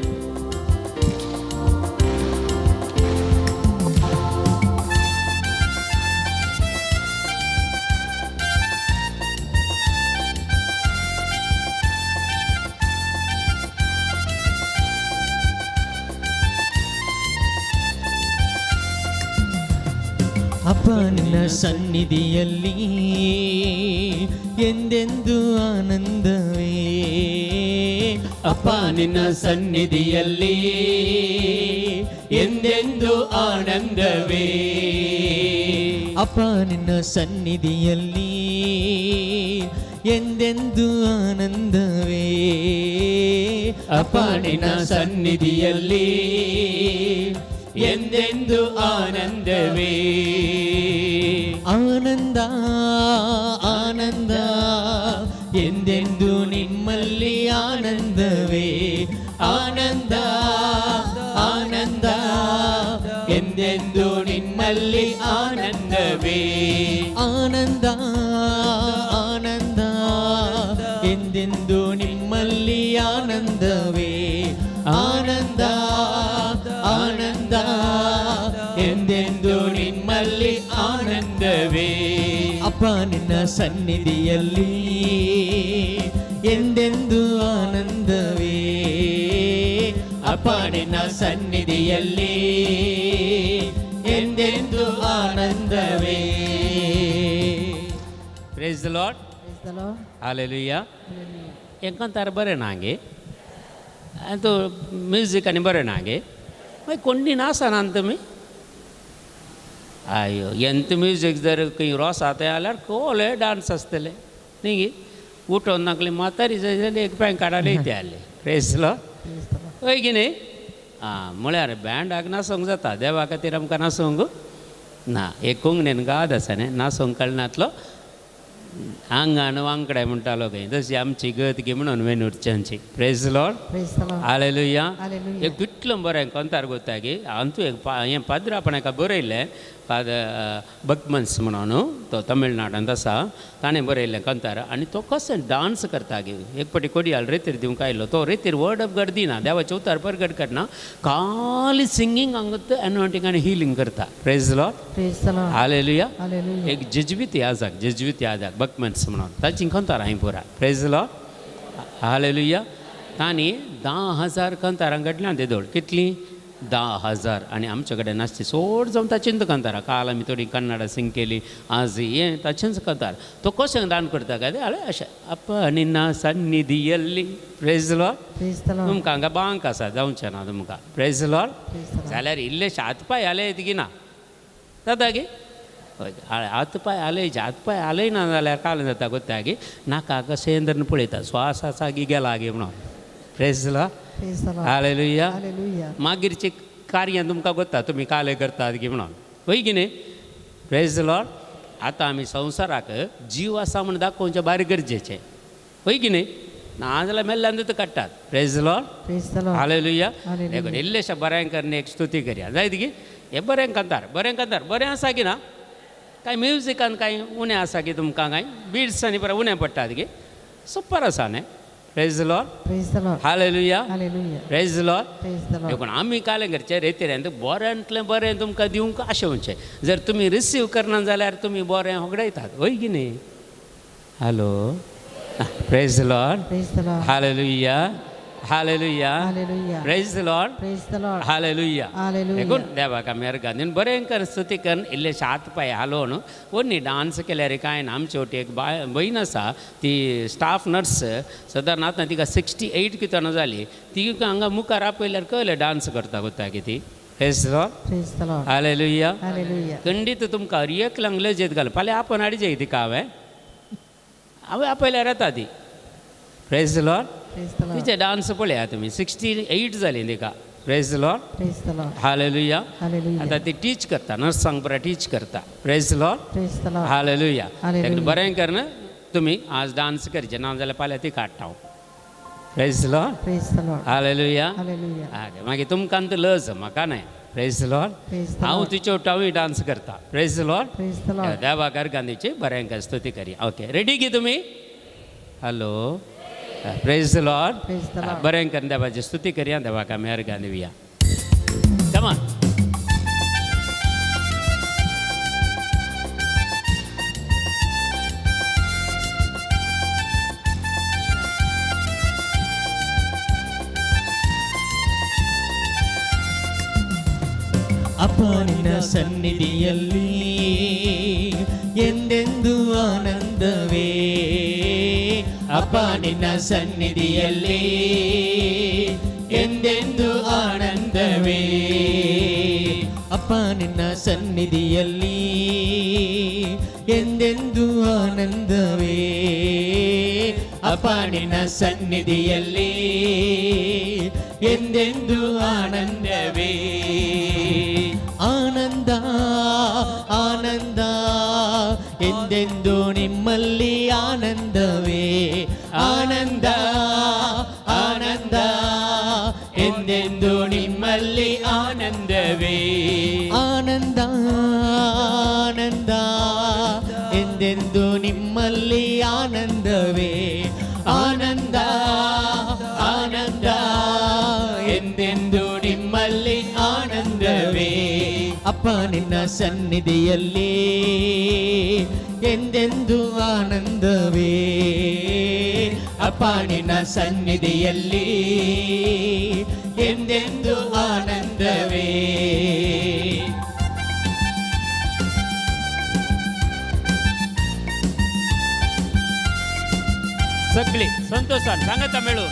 [SPEAKER 2] ಅಪ್ಪನ ಸನ್ನಿಧಿಯಲ್ಲಿ ಎಂದೆಂದು ಆನಂದವೇ, ಅಪ್ಪ ನಿನ್ನ ಸನ್ನಿಧಿಯಲ್ಲಿ ಎಂದೆಂದು ಆನಂದವೇ, ಅಪ್ಪ ನಿನ್ನ ಸನ್ನಿಧಿಯಲ್ಲಿ ಎಂದೆಂದು ಆನಂದವೇ, ಅಪ್ಪ ನಿನ್ನ ಸನ್ನಿಧಿಯಲ್ಲಿ ಎಂದೆಂದು ಆನಂದವೇ. ಆನಂದ ಆನಂದ ಎಂದೆಂದು ನಿಮ್ಮಲ್ಲಿ ಆನಂದವೇ, ಆನಂದ ಆನಂದ ಎಂದೆಂದು ನಿಮ್ಮಲ್ಲಿ ಆನಂದವೇ, ಆನಂದ ಆನಂದ ಎಂದೆಂದು ನಿಮ್ಮಲ್ಲಿ ಆನಂದವೇ, ಆನಂದ ಆನಂದ ಎಂದೆಂದು ನಿಮ್ಮಲ್ಲಿ ಆನಂದವೇ. ಅಪ್ಪ ನಿನ್ನ ಸನ್ನಿಧಿಯಲ್ಲಿ ಎಂದೆಂದು ಆನಂದವೇ, ಅಪ್ಪ ನಿನ್ನ ಸನ್ನಿಧಿಯಲ್ಲಿ ಎಂದೆಂದು ಆನಂದವೇ.
[SPEAKER 1] Praise the Lord. Hallelujah. एकांतार बरें ना गे, तो म्युजीक आनी बरें ना गे, मागीर कोणी नासना तुमी. आयो एंत म्युजीक जर खंय रोस आतां जाल्यार कोले डांस आसतले न्ही गे. उठोवन नाकली म्हातारी जाय जाल्यार एक पॅन काडाले येते आसले. Praise the Lord. हय की न्ही? आं म्हळ्यार बँडाक नाचोंक जाता, देवा खातीर आमकां नाचोंक ना. एक कोंकणीन गाद आसा न्ही, नाचोंक कळनातलो आंगान वांकडें म्हणटालो खंय, तशी आमची गत गी म्हणून वेनूरच्यांची. Praise the Lord. Hallelujah. एक कितलो बरें कोंतार गोता की अंतू एक हें पाद्रापण एका बरयल्लें, फादर बकमन्स म्हणून तो तमिळनाडांत आसा, ताणें बरयल्लें कंतार. आनी तो कसो डांस करता गे, एक फावटी कोडियाल रेतीर दिवंक आयलो, तो रेतीर वर्ड ऑफ गॉड दिना, देवाचे उतार परगट करना, खाली सिंगींग हांगा एनॉयंटींग आनी हिलींग करता. Praise the Lord. Hallelujah. एक जेजवीत याजक, जेजवीत याजक बकमन्स म्हणून ताची कंतार हांवें पुरा. Praise the Lord. Hallelujah. तांणी 10,000 कंतारां घडल्यां तेदोळ. कितलीं? 10,000. आनी आमचे कडेन नासची चड जावन ताचेंच कंतार. काल आमी थोडी कन्नडा सिंग केली, आज हें ताचेंच कंतार. तो कशें दान करता काय जाल्यार अशें अप्पा निन्ना सन्निधियल्ली. Praise the Lord. तुमकां हांगा बांक आसा, जावचें ना तुमकां. Praise the Lord. जाल्यार इल्लेशे हात पांय हालयत की ना जाता गे? हय, हात पांय हालयचे. हात पांय हालयना जाल्यार काल जाता गोत्ता गे, नाका कशें धरून पळयता, श्वास आसा गी गेला गे म्हणून. Praise the Lord. Hallelujah. मागीरचें कार्य तुमकां गोत्ता, तुमी काले करतात की म्हणून, हय की न्ही? Praise the Lord. आतां आमी संवसाराक जीव आसा म्हूण दाखोवचें बारीक गरजेचें, हय की न्ही? ना जाल्यार मेल्ल्यान तितू काडटात. Praise the Lord. Hallelujah. देखून इल्लेशा बरें करणे एक स्तुती करया जायत की. हें बरें कांतार, बरें कांतार, बरें आसा की ना? कांय म्युजिकान कांय उणें आसा की तुमकां? कांय बिट्स आनी बरें उणें पडटात की? सुपर आसा न्ही? Praise the Lord.
[SPEAKER 3] Praise the Lord.
[SPEAKER 1] Hallelujah.
[SPEAKER 3] Hallelujah.
[SPEAKER 1] Praise the Lord.
[SPEAKER 3] Praise the Lord.
[SPEAKER 1] देखून आमी कालें करचें रेतीर बऱ्यांतलें बरें तुमकां दिवंक आशेवचें. जर तुमी रिसीव करना जाल्यार तुमी बरें होगडायतात, हय की न्ही? Hello. Praise the Lord.
[SPEAKER 3] Praise the Lord.
[SPEAKER 1] Hallelujah. Hallelujah.
[SPEAKER 3] Hallelujah.
[SPEAKER 1] Praise the Lord.
[SPEAKER 3] Praise the Lord.
[SPEAKER 1] Hallelujah.
[SPEAKER 3] Hallelujah.
[SPEAKER 1] देखून देवाक आमी अर्गां बरें कर स्तुती करून इल्लेशे हात पांय हालोवन ओन्नी डांस केल्यार कांय ना. आमचे वटेन एक बाय भयण आसा, ती स्टाफ नर्स सदां आतां तिका 68 कितें जाली. ती हांगा मुखार आपयल्यार कळलें डांस करता कोता कितें. Praise the Lord.
[SPEAKER 3] Praise the Lord.
[SPEAKER 1] Hallelujah.
[SPEAKER 3] Hallelujah.
[SPEAKER 1] खंडीत तुमकां एकल्यांक लजेत घाल. फाल्यां आपण हाडचे तिका हांवें हांवें आपयल्यार येता ती. Praise the Lord. तिचे डांस पळया तुमी. 68 जाली तिका. Praise the Lord.
[SPEAKER 3] Praise the Lord.
[SPEAKER 1] Hallelujah.
[SPEAKER 3] Hallelujah.
[SPEAKER 1] आतां ती टीच करता, नर्सांक बरें टीच करता. Praise the Lord.
[SPEAKER 3] Praise the Lord.
[SPEAKER 1] Hallelujah. बरें करन तुमी आज डांस करचे ना जाल्यार फाल्यां ती काडटा हांव. Praise the Lord.
[SPEAKER 3] Praise the Lord.
[SPEAKER 1] Hallelujah.
[SPEAKER 3] Hallelujah.
[SPEAKER 1] मागीर तुमकां तर लज, म्हाका न्हय. Praise the Lord. हांव तिचे हांवूय डांस करता. Praise the Lord.
[SPEAKER 3] Praise the Lord.
[SPEAKER 1] देवाक अर्गां दिवची, बरें कर स्तुती करी. ओके, रेडी की तुमी? Hello. Praise the Lord. बरें करून देवाची स्तुती करया, देवाक आमी अर्गां दिवया. Come on.
[SPEAKER 2] ಅಪ್ಪ ನಿನ್ನ ಸನ್ನಿಧಿಯಲ್ಲಿ ಎಂದೆಂದು ಆನಂದವೇ. ಅಪ್ಪ ನಿನ್ನ ಸನ್ನಿಧಿಯಲ್ಲಿ ಎಂದೆಂದು ಆನಂದವೇ. ಅಪ್ಪ ನಿನ್ನ ಸನ್ನಿಧಿಯಲ್ಲಿ ಎಂದೆಂದು ಆನಂದವೇ. ಅಪ್ಪ ನಿನ್ನ ಸನ್ನಿಧಿಯಲ್ಲಿ ಎಂದೆಂದು ಆನಂದವೇ. ಆನಂದ ಆನಂದ ಎಂದೆಂದು ನಿಮ್ಮಲ್ಲಿ ಆನಂದವೇ. ಆನಂದ ಆನಂದ ಎಂದೆಂದು ನಿಮ್ಮಲ್ಲಿ ಆನಂದವೇ. ಆನಂದ ಆನಂದ ಎಂದೆಂದು ನಿಮ್ಮಲ್ಲಿ ಆನಂದವೇ. ಆನಂದ ಆನಂದ ಎಂದೆಂದು ನಿಮ್ಮಲ್ಲಿ ಆನಂದವೇ. ಅಪ್ಪ ನಿನ್ನ ಸನ್ನಿಧಿಯಲ್ಲಿ ಎಂದೆಂದು ಆನಂದವೇ. ಅಪ್ಪ ನಿನ್ನ ಸನ್ನಿಧಿಯಲ್ಲಿ ಎಂದೆಂದು ಆನಂದವೇ.
[SPEAKER 1] सगळी संतोषान सांगता मेळून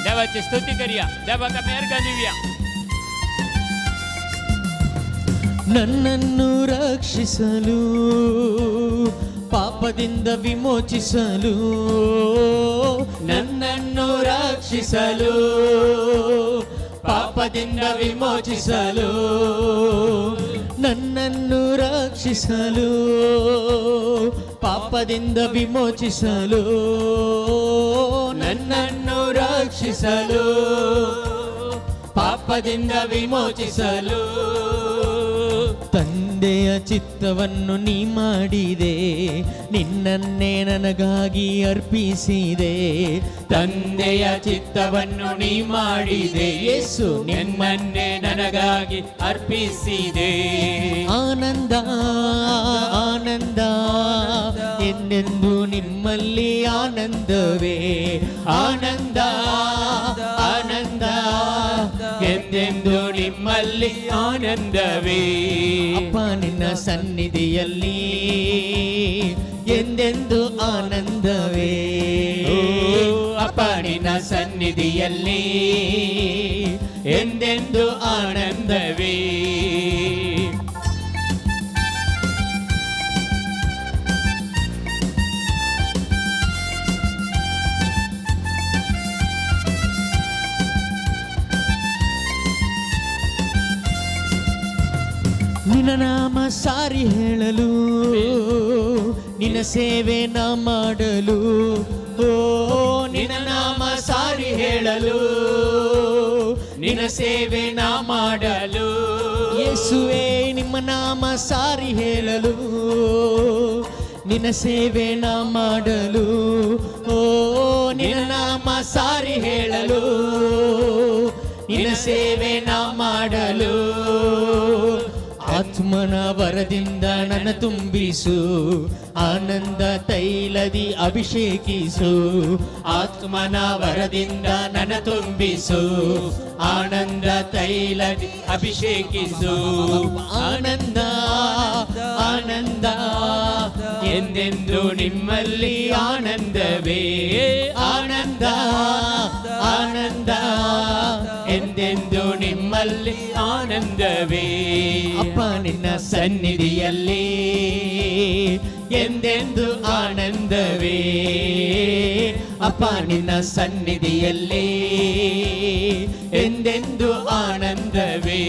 [SPEAKER 1] देवाची स्तुती करूया, देवाक आमी अर्गां दिवया.
[SPEAKER 2] ನನ್ನನ್ನು ರಕ್ಷಿಸಲು ಪಾಪದಿಂದ ವಿಮೋಚಿಸಲು, ನನ್ನನ್ನು ರಕ್ಷಿಸಲು ಪಾಪದಿಂದ ವಿಮೋಚಿಸಲು, ನನ್ನನ್ನು ರಕ್ಷಿಸಲು ಪಾಪದಿಂದ ವಿಮೋಚಿಸಲು, ನನ್ನನ್ನು ರಕ್ಷಿಸಲು ಪಾಪದಿಂದ ವಿಮೋಚಿಸಲು. ತಂದೆಯ ಚಿತ್ತವನ್ನು ನೀ ಮಾಡಿದೆ, ನಿನ್ನನ್ನೇ ನನಗಾಗಿ ಅರ್ಪಿಸಿದೆ. ತಂದೆಯ ಚಿತ್ತವನ್ನು ನೀ ಮಾಡಿದೆ ಯೇಸು, ನಿನ್ನನ್ನೇ ನನಗಾಗಿ ಅರ್ಪಿಸಿದೆ. ಆನಂದ ಆನಂದ ಎಂದೆಂದು ನಿಮ್ಮಲ್ಲಿ ಆನಂದವೇ. ಆನಂದ ಆನಂದ ಎಂದೆಂದು ನಿಮ್ಮಲ್ಲಿ ಆನಂದವೇ. ಅಪ್ಪ ನಿನ್ನ ಸನ್ನಿಧಿಯಲ್ಲಿ ಎಂದೆಂದು ಆನಂದವೇ. ಅಪ್ಪ ನಿನ್ನ ಸನ್ನಿಧಿಯಲ್ಲಿ ಎಂದೆಂದು ಆನಂದವೇ. ನಿನ್ನ ನಾಮ ಸಾರಿ ಹೇಳಲು, ನಿನ್ನ ಸೇವೆ ನಾ ಮಾಡಲು. ಓ ನಿನ್ನ ನಾಮ ಸಾರಿ ಹೇಳಲು, ನಿನ್ನ ಸೇವೆ ನಾ ಮಾಡಲು. ಯೇಸುವೇ ನಿಮ್ಮ ನಾಮ ಸಾರಿ ಹೇಳಲು, ನಿನ್ನ ಸೇವೆ ನಾ ಮಾಡಲು. ಓ ನಿನ್ನ ನಾಮ ಸಾರಿ ಹೇಳಲು, ನಿನ್ನ ಸೇವೆ ನಾ ಮಾಡಲು. ಆತ್ಮನ ವರದಿಂದ ನನ್ನ ತುಂಬಿಸು, ಆನಂದ ತೈಲದಿ ಅಭಿಷೇಕಿಸು. ಆತ್ಮನ ವರದಿಂದ ನನ್ನ ತುಂಬಿಸು, ಆನಂದ ತೈಲದಿ ಅಭಿಷೇಕಿಸು. ಆನಂದ ಆನಂದ ಎಂದೆಂದು ನಿಮ್ಮಲ್ಲಿ ಆನಂದವೇ, ಆನಂದ ಆನಂದ ಎಂದೆಂದು ನಿಮ್ಮಲ್ಲಿ ಆನಂದವೇ. ಅಪ್ಪ ನಿನ್ನ ಸನ್ನಿಧಿಯಲ್ಲಿ ಎಂದೆಂದು ಆನಂದವೇ, ಅಪ್ಪ ನಿನ್ನ ಸನ್ನಿಧಿಯಲ್ಲಿ ಎಂದೆಂದು ಆನಂದವೇ.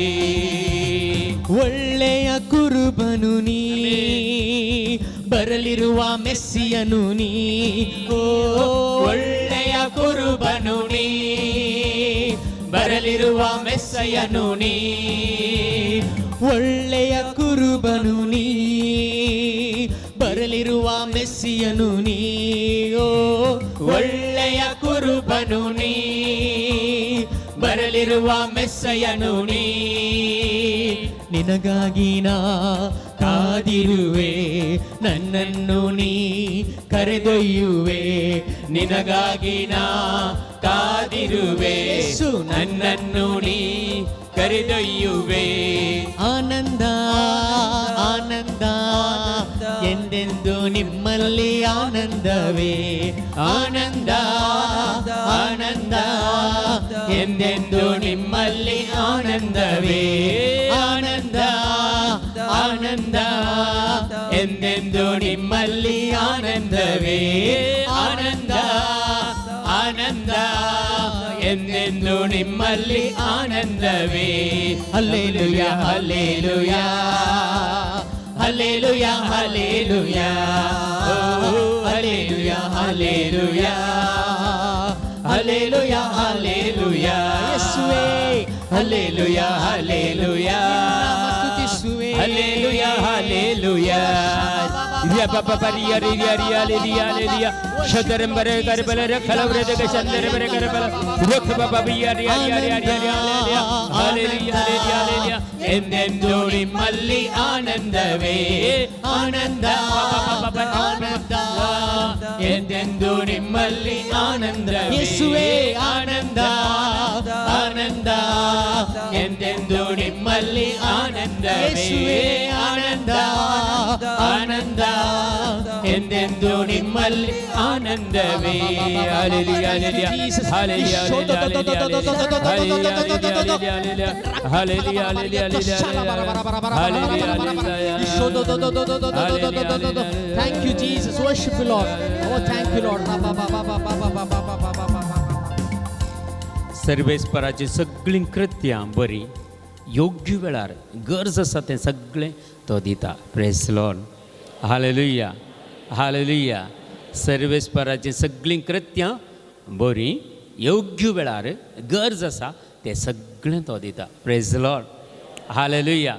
[SPEAKER 2] ಒಳ್ಳೆಯ ಕುರುಬನು ನೀ, ಬರಲಿರುವ ಮೆಸ್ಸಿಯನು ನೀ. ಓ ಒಳ್ಳೆಯ ಕುರುಬನು ನೀ, ಬರಲಿರುವ ಮೆಸ್ಸಯನು ನೀ. ಒಳ್ಳೆಯ ಕುರುಬನು ನೀ, ಬರಲಿರುವ ಮೆಸ್ಸಿಯನು ನೀ. ಓ ಒಳ್ಳೆಯ ಕುರುಬನು ನೀ, ಬರಲಿರುವ ಮೆಸ್ಸಯನು ನೀ. ನಿನಗಾಗಿ ನಾ ಕಾದಿರುವೆ, ನನ್ನನ್ನು ನೀ ಕರೆದೊಯ್ಯುವೆ. ನಿನಗಾಗಿ ನಾ ಕಾದಿರುವೆ, ನನ್ನನ್ನು ನೀ ಕರೆದೊಯ್ಯುವೆ. ಆನಂದ ಆನಂದ ಎಂದೆಂದು ನಿಮ್ಮಲ್ಲಿ ಆನಂದವೇ, ಆನಂದ ಆನಂದ ಎಂದೆಂದು ನಿಮ್ಮಲ್ಲಿ ಆನಂದವೇ. ಆನಂದ ಆನಂದ ಎಂದೆಂದು ನಿಮ್ಮಲ್ಲಿ ಆನಂದವೇ, ಆನಂದ ಆನಂದ ಎಂದೆಂದು ನಿಮ್ಮಲ್ಲಿ ಆನಂದವೇ. Hallelujah hallelujah hallelujah hallelujah hallelujah hallelujah hallelujah hallelujah ಯೇಸುವೇ. ಹಲ್ಲೆಲೂಯಾ ಹಲ್ಲೆಲೂಯಾ ಸ್ತುತಿಸುವೆ.
[SPEAKER 1] Hallelujah hallelujah.
[SPEAKER 2] ಎಂದೆಂದು ನಿಮ್ಮಲ್ಲಿ ಆನಂದವೇ, ಆನಂದ ಆನಂದ ಎಂದೆಂದು ನಿಮ್ಮಲ್ಲಿ ಆನಂದವೇ. ಯೇಸುವೇ ಆನಂದ ಆನಂದ ಎಂದೆಂದು ನಿಮ್ಮಲ್ಲಿ ಆನಂದವೇ. ಯೇಸುವೇ ಆನಂದ ಆನಂದ ಎಂದೆಂದು ನಿಮ್ಮಲ್ಲಿ ಆನಂದವೇ.
[SPEAKER 1] Hallelujah hallelujah hallelujah hallelujah hallelujah.
[SPEAKER 2] Thank you Jesus, worship you Lord. Oh thank you Lord.
[SPEAKER 1] सर्वेस्पराची सगळीं कृत्यां बरी योग्य वेळार गरज आसा तें सगळें तो दिता. Praise Lord. Hallelujah hallelujah. सर्वेस्पराची सगळीं कृत्यां बरी योग्य वेळार गरज आसा तें सगळें तो दिता. Praise Lord. Hallelujah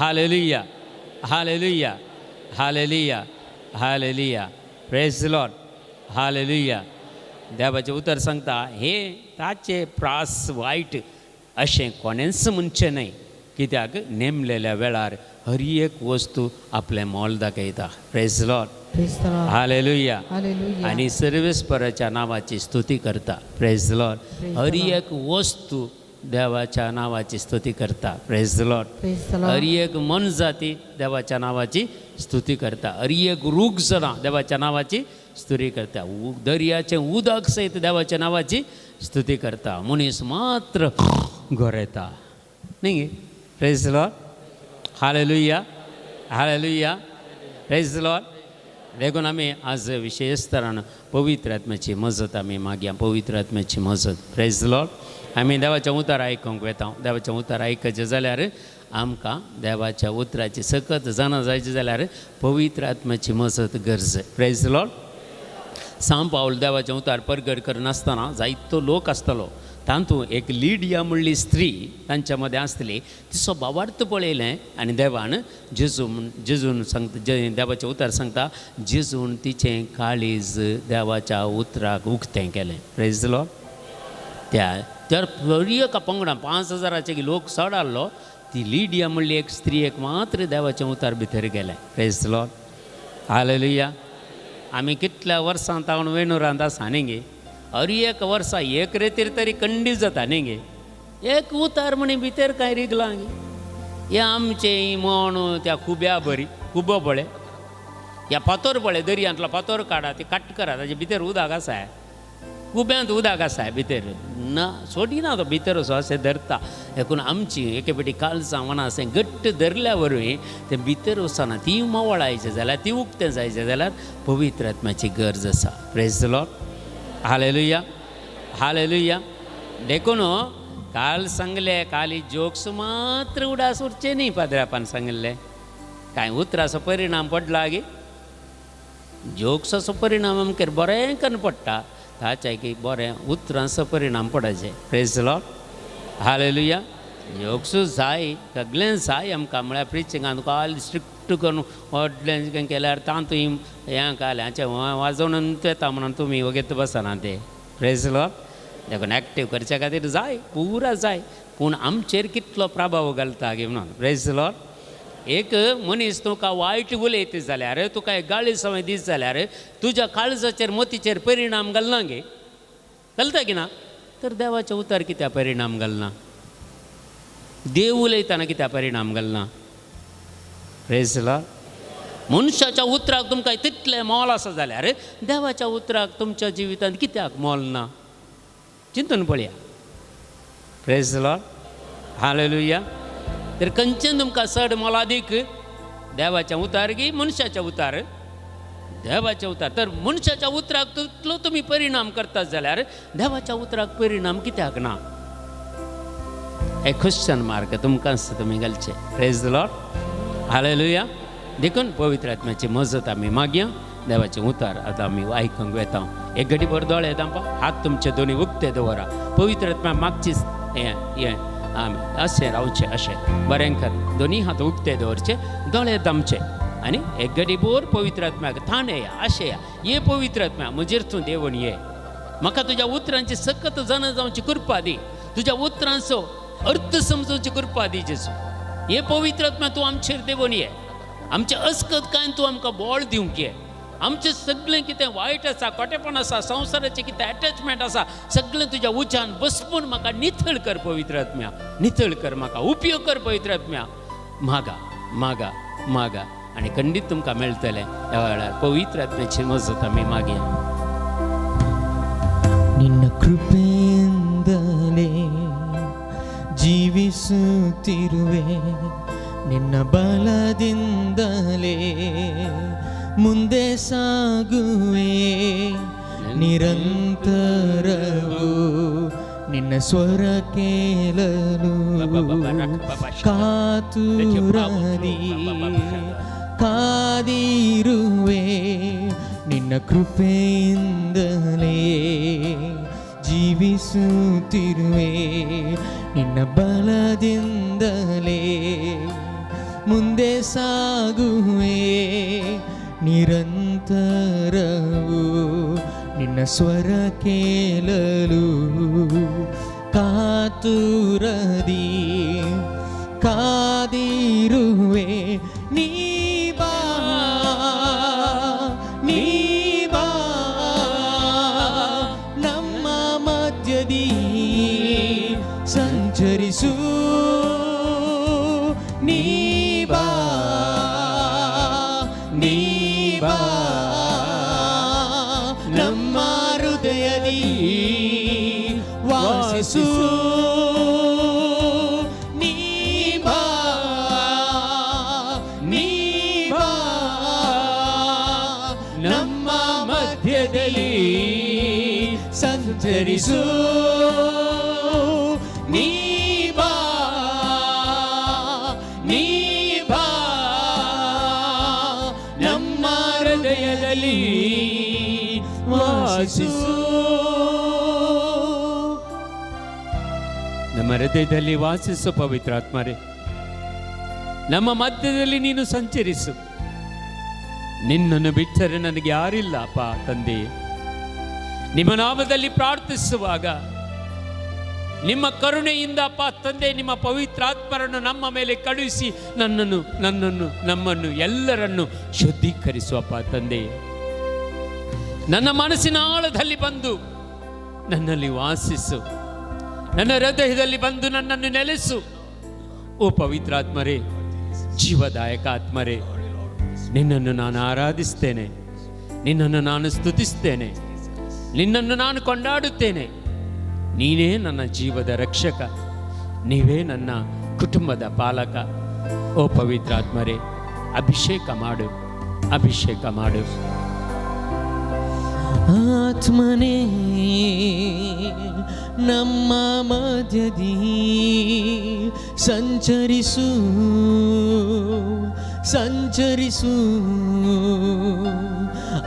[SPEAKER 1] hallelujah hallelujah hallelujah hallelujah. Praise Lord. Hallelujah. देवाचें उतर सांगता हे ताचे प्रास वायट अशें कोणेंच म्हणचें न्हय, कित्याक नेमलेल्या वेळार हर एक वस्तू आपलें मोल दाखयता. Praise Lord. Hallelujah. आनी सर्वेस्पराच्या नांवाची स्तुती करता. Praise Lord. हर एक वस्तू देवाच्या नांवाची स्तुती करता. Praise Lord. हर एक मनजाती देवाच्या नांवाची स्तुती करता. हर एक रूख जणां देवाच्या नांवाची स्तुती करता. दर्याचें उदक सयत देवाच्या नांवाची स्तुती करता. मनीस मात्र गोरेता न्ही. Praise Lord. Hallelujah hallelujah. Praise Lord. देखून आमी आज विशेष तरान पवित्र आत्म्याची मजत आमी मागया. पवित्र आत्म्याची मजत. Praise Lord. आमी देवाचें उतर आयकूंक वेता. देवाचें उतर आयकचें जाल्यार आमकां देवाच्या उतराची सकत जाणा जायचें जाल्यार पवित्र आत्म्याची मजत गरज. Praise Lord. सांव पावल देवाचें उतर परगट करनासतना जायतो लोक आसतलो, तातूंत एक लिडिया म्हणली स्त्री तांच्या मदें आसली, तिचो भावार्थ पळयलें आनी देवान जेजू जेजून सांगता, देवाचें उतर सांगता, जेजून तिचें काळीज देवाच्या उतराक उक्तें केलें. प्रेज the Lord. त्या त्या एका पंगडान 5000 लोक चड आहलो, ती लिडिया म्हणली एक स्त्री एक मात्र देवाचें उतर भितर गेलें. Praise the Lord. हालेलुया. आमी कितल्या वर्सां तावन वेणुरांत आसा न्ही गे, हर एक वर्सा एक रेतीर तरी कंडी जाता न्ही गे, एक उतार म्हणी भितर कांय रिगलां गे. हें आमचें मण त्या खुब्या बरी खुबो पळय, ह्या फातोर पळय, दर्यांतलो फातोर काडा, ती काट करा, ताजे भितर उदक आसा, खुब्यांत उदक आसा भितर ना सोडिना तो भितर असो अशें धरता. देखून आमची एके फावटी कालसां मना अशें घट्ट धरल्या वरवीं तें भितर वचना, ती मोवळायचें जाल्यार, ती उक्तें जायचें जाल्यार पवित्र आत्म्याची गरज आसा. Praise the Lord. Hallelujah. Hallelujah. देखून काल सांगलें, काली जोक्स मात्र उडास उरचें न्ही पाद्रापान सांगिल्लें, कांय उतराचो परिणाम पडला गे, जोक्साचो परिणाम आमकां बरें करून पडटा, ताच्या की बरें उतरांचो परिणाम पडायचें. Praise the Lord. Hallelujah. Jokes जाय, सगळें जाय आमकां, म्हळ्यार प्रिचिंगान काल स्ट्रिक्ट करून व्हडलें केल्यार तातूंत हें काल वाजोवन येता म्हणून तुमी वगेत बसना ते. Praise the Lord. देखून एक्टीव करच्या खातीर जाय, पुरा जाय, पूण आमचेर कितलो प्रभाव घालता गे म्हणून. Praise the Lord. एक मनीस तुका वायट उलयत जाल्यार, तुका एक गाळी सवय दीत जाल्यार, तुज्या काळजाचेर मोतीचेर परिणाम घालना गे, घालता की ना? तर देवाचें उतर कित्याक परिणाम घालना? देव उलयतना कित्याक परिणाम घालना? Praise the Lord. मनशाच्या उतराक तुमकां तितलें मोल आसा जाल्यार देवाच्या उतराक तुमच्या जिवितांत कित्याक मोल ना? चिंतून पळया. Praise the Lord. Hallelujah. तर खंयचें तुमकां चड मोलादीक, देवाच्या उतार की मनशाच्या उतार? देवाच्या उतार. तर मनशाच्या उतराक तितलो तुमी परिणाम करतात जाल्यार देवाच्या उतराक परिणाम कित्याक ना? एक क्वेश्चन मार्क तुमकां तुमी घालचें. Praise the Lord. Hallelujah. देखून पवित्र आत्म्याची मजत आमी मागया. देवाचें उतार आतां आमी आयकूंक वेता. एक घडी भर दोळे दांपा, हात तुमचे दोनी उक्ते दवरा. पवित्र आत्म्या मागचीच हें हें आमी अशें रावचें, अशें बरें कर, दोनी हात उक्ते दवरचे, दोळे दामचे आनी एक घडी भर पवित्र आत्म्याक थाण येया, अशें या, ये पवित्र आत्म्या म्हजेर तूं देवून ये, म्हाका तुज्या उतरांची सकत जाणा जावची कृपा दी, तुज्या उतरांचो अर्थ समजोवची कृपा दी जेजू. हे पवित्र आत्म्या तूं आमचेर देवून ये, आमचे अस्कत कांय तूं आमकां बळ दिवंक ये, आमचें सगळें कितें वायट आसा, खोटेपण आसा, संवसाराचें कितें एटॅचमेंट आसा, सगळें तुज्या उज्यान बसपून म्हाका नितळ कर पवित्र आत्म्या, नितळ कर, म्हाका उपयोग कर पवित्र आत्म्या. मागा मागा मागा आनी खंडीत तुमकां मेळटलें. ह्या वेळार पवित्र आत्म्याची मजत आमी मागया.
[SPEAKER 2] ನಿನ್ನ ಕೃಪೆಯಿಂದಲೇ ಜೀವಿಸುತ್ತಿರುವೆ, ನಿನ್ನ ಬಲದಿಂದಲೇ ಮುಂದೆ ಸಾಗುವೆ, ನಿರಂತರವು ನಿನ್ನ ಸ್ವರ ಕೇಳಲು ಕಾತುರದಿ ಕಾದಿರುವೆ, ನಿನ್ನ ಕೃಪೆಯಿಂದಲೇ ಜೀವಿಸುತ್ತಿರುವೆ, ನಿನ್ನ ಬಲದಿಂದಲೇ ಮುಂದೆ ಸಾಗುವೆ, ನಿರಂತರವು ನಿನ್ನ ಸ್ವರ ಕೇಳಲು ಕಾತುರದಿ ಕಾದಿರುವೆ. ನೀ ಬಾ, ನೀ ಬಾ ನಮ್ಮ ಮಧ್ಯದಿ ಸಂಚರಿಸು, ನೀ ಬಾ, ನೀ ಬಾ ನಮ್ಮ ಹೃದಯದಿ ವಾಸಿಸು, ನೀ ಬಾ, ನೀ ಬಾ ನಮ್ಮ ಮಧ್ಯದಲ್ಲಿ ಸಂಚರಿಸು, ನೀ ಬಾ, ನೀ ಬಾ ನಮ್ಮ ಹೃದಯದಲ್ಲಿ ವಾಸಿಸು.
[SPEAKER 1] ನಮ್ಮ ಹೃದಯದಲ್ಲಿ ವಾಸಿಸು ಪವಿತ್ರಾತ್ಮರೇ, ನಮ್ಮ ಮಧ್ಯದಲ್ಲಿ ನೀನು ಸಂಚರಿಸು. ನಿನ್ನನ್ನು ಬಿಟ್ಟರೆ ನನಗೆ ಯಾರಿಲ್ಲ ಅಪ್ಪ ತಂದೆ. ನಿಮ್ಮ ನಾಮದಲ್ಲಿ ಪ್ರಾರ್ಥಿಸುವಾಗ ನಿಮ್ಮ ಕರುಣೆಯಿಂದ ಅಪ್ಪ ತಂದೆ, ನಿಮ್ಮ ಪವಿತ್ರಾತ್ಮರನ್ನು ನಮ್ಮ ಮೇಲೆ ಕಳುಹಿಸಿ ನನ್ನನ್ನು ನನ್ನನ್ನು ನಮ್ಮನ್ನು ಎಲ್ಲರನ್ನು ಶುದ್ಧೀಕರಿಸುವಪ್ಪ ತಂದೆ. ನನ್ನ ಮನಸ್ಸಿನ ಆಳದಲ್ಲಿ ಬಂದು ನನ್ನಲ್ಲಿ ವಾಸಿಸು, ನನ್ನ ಹೃದಯದಲ್ಲಿ ಬಂದು ನನ್ನನ್ನು ನೆಲೆಸು. ಓ ಪವಿತ್ರಾತ್ಮರೇ, ಜೀವದಾಯಕ ಆತ್ಮರೇ, ನಿನ್ನನ್ನು ನಾನು ಆರಾಧಿಸ್ತೇನೆ, ನಿನ್ನನ್ನು ನಾನು ಸ್ತುತಿಸ್ತೇನೆ, ನಿನ್ನನ್ನು ನಾನು ಕೊಂಡಾಡುತ್ತೇನೆ. ನೀನೇ ನನ್ನ ಜೀವದ ರಕ್ಷಕ, ನೀವೇ ನನ್ನ ಕುಟುಂಬದ ಪಾಲಕ. ಓ ಪವಿತ್ರಾತ್ಮರೇ, ಅಭಿಷೇಕ ಮಾಡು, ಅಭಿಷೇಕ ಮಾಡು.
[SPEAKER 2] ಆತ್ಮನೇ ನಮ್ಮ ಮಧ್ಯದಿ ಸಂಚರಿಸು, ಸಂಚರಿಸು.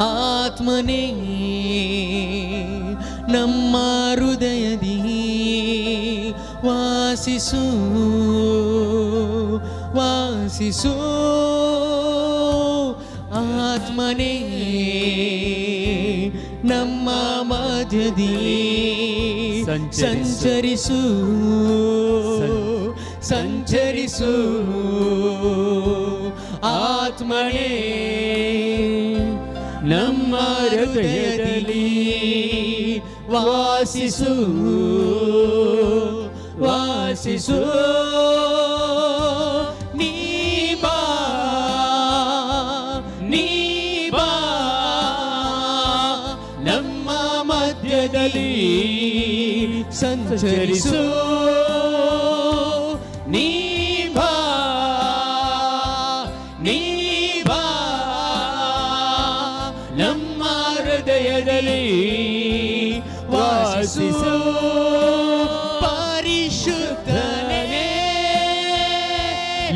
[SPEAKER 2] ಆತ್ಮನೇ ನಮ್ಮ ಹೃದಯದಿ ವಾಸಿಸು, ವಾಸಿಸು. ಆತ್ಮನೇ ನಮ್ಮ ಮಧ್ಯದಿ ಸಂಚರಿಸು, ಸಂಚರಿಸು. ಆತ್ಮನೇ ನಮ್ಮ ಹೃದಯದಲ್ಲಿ ವಾಸಿಸು, ವಾಸಿಸು. ನೀ ಬಾ, ನೀ ಬಾ ನಮ್ಮ ಮಧ್ಯದಲ್ಲಿ ಸಂಚರಿಸು. ನೀ ಬಾ, ನೀ ಬಾ ನಮ್ಮ ಹೃದಯದಲ್ಲಿ ವಾಸಿಸು. ಪರಿಶುದ್ಧನೇ,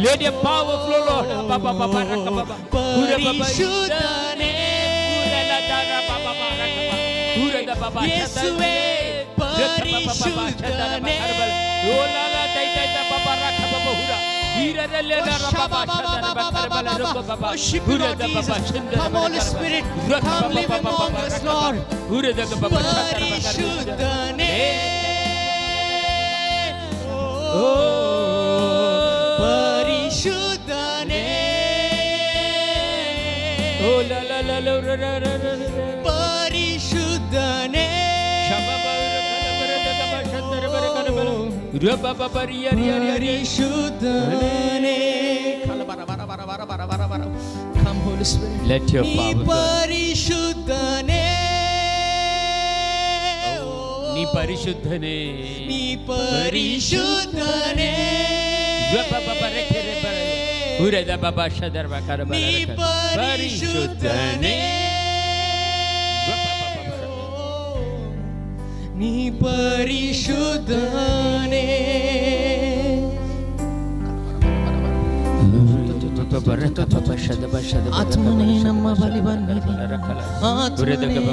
[SPEAKER 1] Let your power flow, Lord.
[SPEAKER 2] ಪರಿಶುದ್ಧನೇ, ಯೇಸುವೇ ಪರಿಶುದ್ಧನೇ. Worship you, Lord Jesus. Come, Holy Spirit, come live among us, Lord. ಪರಿಶುದ್ಧನೇ, ಪರಿಶುದ್ಧನೇ, ಪರಿಶುದ್ಧನೇ, ಪರಿಶುದ್ಧನೇ. Come, Holy Spirit.
[SPEAKER 1] Let your power flow.
[SPEAKER 2] ಪರಿಶುದ್ಧನೇ,
[SPEAKER 1] ನೀ ಪರಿಶುದ್ಧನೇ,
[SPEAKER 2] ನೀ ಪರಿಶುದ್ಧನೇ, ನೀ ಪರಿಶುದ್ಧನೇ, ನೀ ಪರಿಶುದ್ಧನೇ. ಆತ್ಮನೇ ನಮ್ಮ ಬಳಿ ಬನ್ನಿರಿ, ಆತ್ಮನೇ.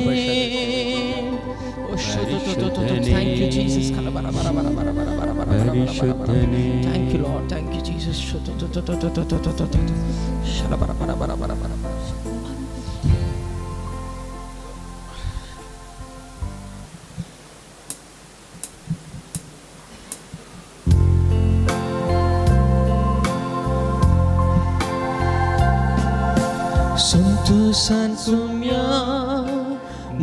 [SPEAKER 2] Thank you, Jesus. Thank you, Lord. Thank you, Jesus. संतोषान सुम्या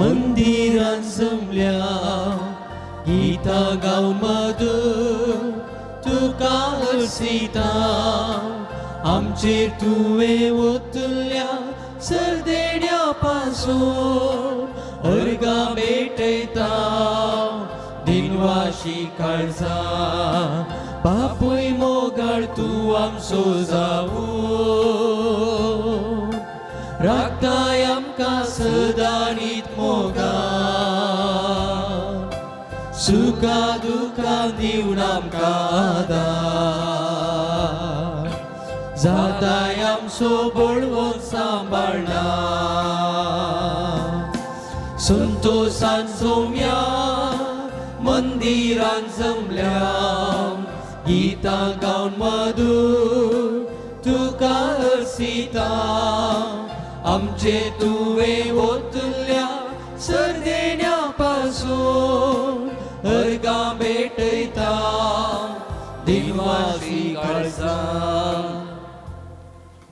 [SPEAKER 2] मंदिरान जमल्या, गीता गावन मधुर तुका हर्षिता. आमचेर तुवें ओतल्या सरदेण्या पासून अर्गां भेटयता. दिनवाशी काळजा बापूय मोगाळ तूं आमचो जावूं, राखताय आमकां सदांनीत मोगान. सुखा दुखान दिवन आमकां आदार, जाताय आमचो बळवंत सांबाळना. संतोषान सोम्या मंदिरान जमल्या गीतां गावन मधूर तुका हरसिता आमचे तुवें ओतल्या सरदेण्या पासून अर्गां भेटयता दिनवासी काळजा.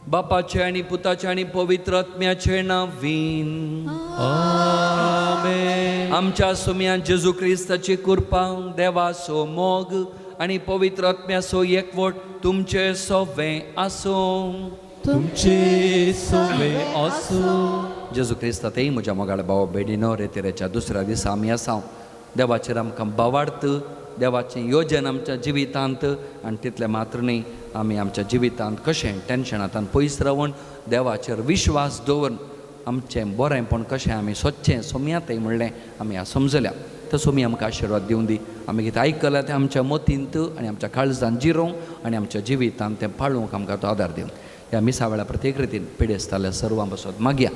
[SPEAKER 3] बापाचे आनी पुताचे आनी पवित्र आत्म्याचे नांवीन
[SPEAKER 2] आमेन.
[SPEAKER 3] आमच्या सुम्या जेजू क्रिस्ताची कृपा, देवाचो मोग आनी पवित्र आत्म्याचो एकवट तुमचे सवे आसूं.
[SPEAKER 2] तुमचे सवे आसूं.
[SPEAKER 3] जेजू क्रिस्ता तेय म्हज्या मोगाळ भाव भयणीनो, रेतेरेच्या दुसऱ्या दिसा आमी आसा. देवाचेर आमकां बावार्थ, देवाचें योजन आमच्या जिवितांत आनी तितलें मात्र न्ही, आमी आमच्या जिवितांत कशें टेन्शनांत पयस रावन देवाचेर विश्वास दवरून आमचें बरेंपण कशें आमी सोदचें सोमयातय म्हणलें आमी आज समजल्या. तर सोमी आमकां आशिर्वाद दिवन दी. आमी कितें आयकलां तें आमच्या मतींत आनी आमच्या काळजान जिरोवंक आनी आमच्या जिवितांत तें पाळूंक आमकां तो आदार दिवन ह्या मिसा वेळा प्रत्येक रितीन पिडेस्ताल्या सर्वां पासत मागया,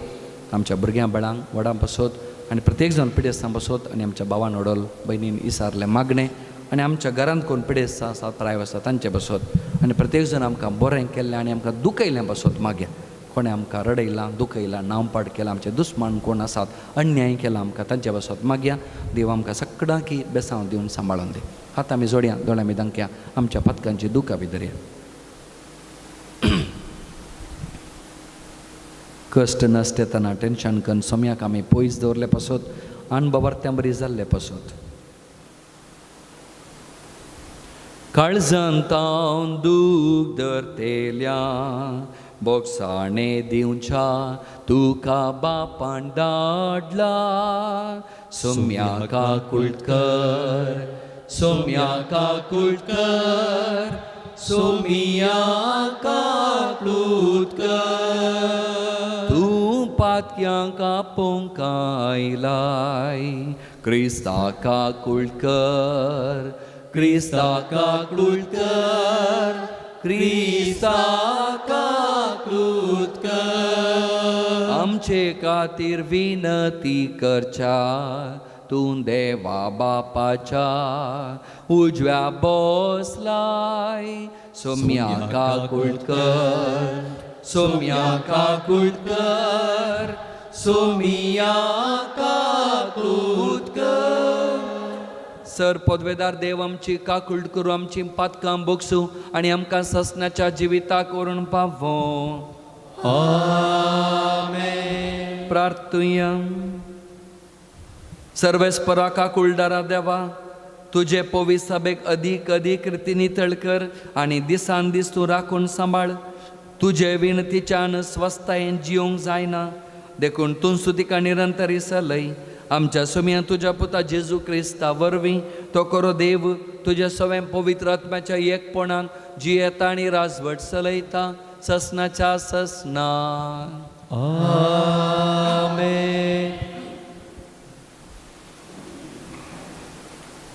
[SPEAKER 3] आमच्या भुरग्यां बाळांक व्हडां पासत आनी प्रत्येक जाण पिडेस्तां पासत आनी आमच्या भावान वडल भयणीन इसारलें मागणें आनी आमच्या घरांत कोण पिडेस्त आसा प्राय आसा तांचे पासत आनी प्रत्येक जाण आमकां बरें केल्लें आनी आमकां दुखयलें पासत मागया. कोणें आमकां रडयलां, दुखयलां, नांवपाट केलां, आमचे दुस्मान कोण आसात, अन्याय केला आमकां तांचे पासत मागया. देव आमकां सगळ्यांकी बेसांव दिवन सांबाळून दी. हात आमी जोडया, दोळे आमी दांकया, आमच्या पातकांची दुकां बी धरया. कश्ट नश्ट येतना टेन्शन कन्न सोम्याक आमी पयस दवरले पासत, अणभवार्त्यां बरी जाल्ले पासत. काळजांत हांव दूख धरतेल्या बोगसाणे दिवच्या तुका बापान धाडला. सोम्या काकुळकर, सोम्या काकुळकर, सोमिया काकुळकर. तूं पातक्यांक आपोवंक आयलाय, क्रिस्ता काकुळकर, क्रिस्ता काकुळकर, क्रिस्ता काकुळकर. आमचे खातीर विनती करच्या तूं देवा बापाच्या उजव्या बसलाय. सोम्या काकुळकर, सोम्या काकुळकर, सोमिया काकुळकर. सर पदवेदार देव आमची काकुळट करूं, आमची पातकां बोगसूं आनी आमकां ससनाच्या जिविताक व्हरून पावों.
[SPEAKER 2] आमेन.
[SPEAKER 3] प्रार्थुया. सर्वेस्परा काकुळदारा देवा, तुजे पवित्र सभेक अदीक अदीक रितीन तळकर आनी दिसान दीस तूं राखून सांबाळ. तुजे विनतीच्यान स्वस्थतायेन जियोंक जायना, देखून तूं सुतिका निरंतर सलय. आमच्या सुम्या तुज्या पुता जेजू क्रिस्ता वरवीं तो करो देव तुज्या सवें पवित्र आत्म्याच्या एकपणान जियेता आनी राजवट चलयता ससनाच्या ससना.
[SPEAKER 2] आमेन.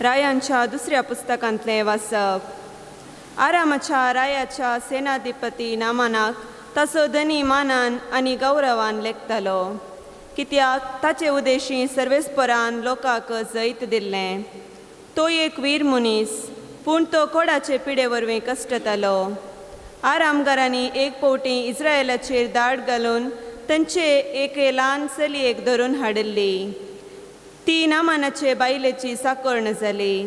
[SPEAKER 4] रायांच्या दुसऱ्या पुस्तकांतलें वाचप. आरामाच्या रायाच्या सेनाधिपती नामानाक ताचो धनी मानान आनी गौरवान लेखतालो, कित्याक ताचे उदेशी सर्वेस्परान लोकांक जैत दिल्लें. तो एक वीर मनीस, पूण तो कोडाचे पिडे वरवीं कश्टतालो. आरामगारांनी एक फावटी इस्रायलाचेर दाड घालून तांचे एके ल्हान चलयेक धरून हाडिल्ली. ती नामानाचे बायलेची साकर्ण जाली.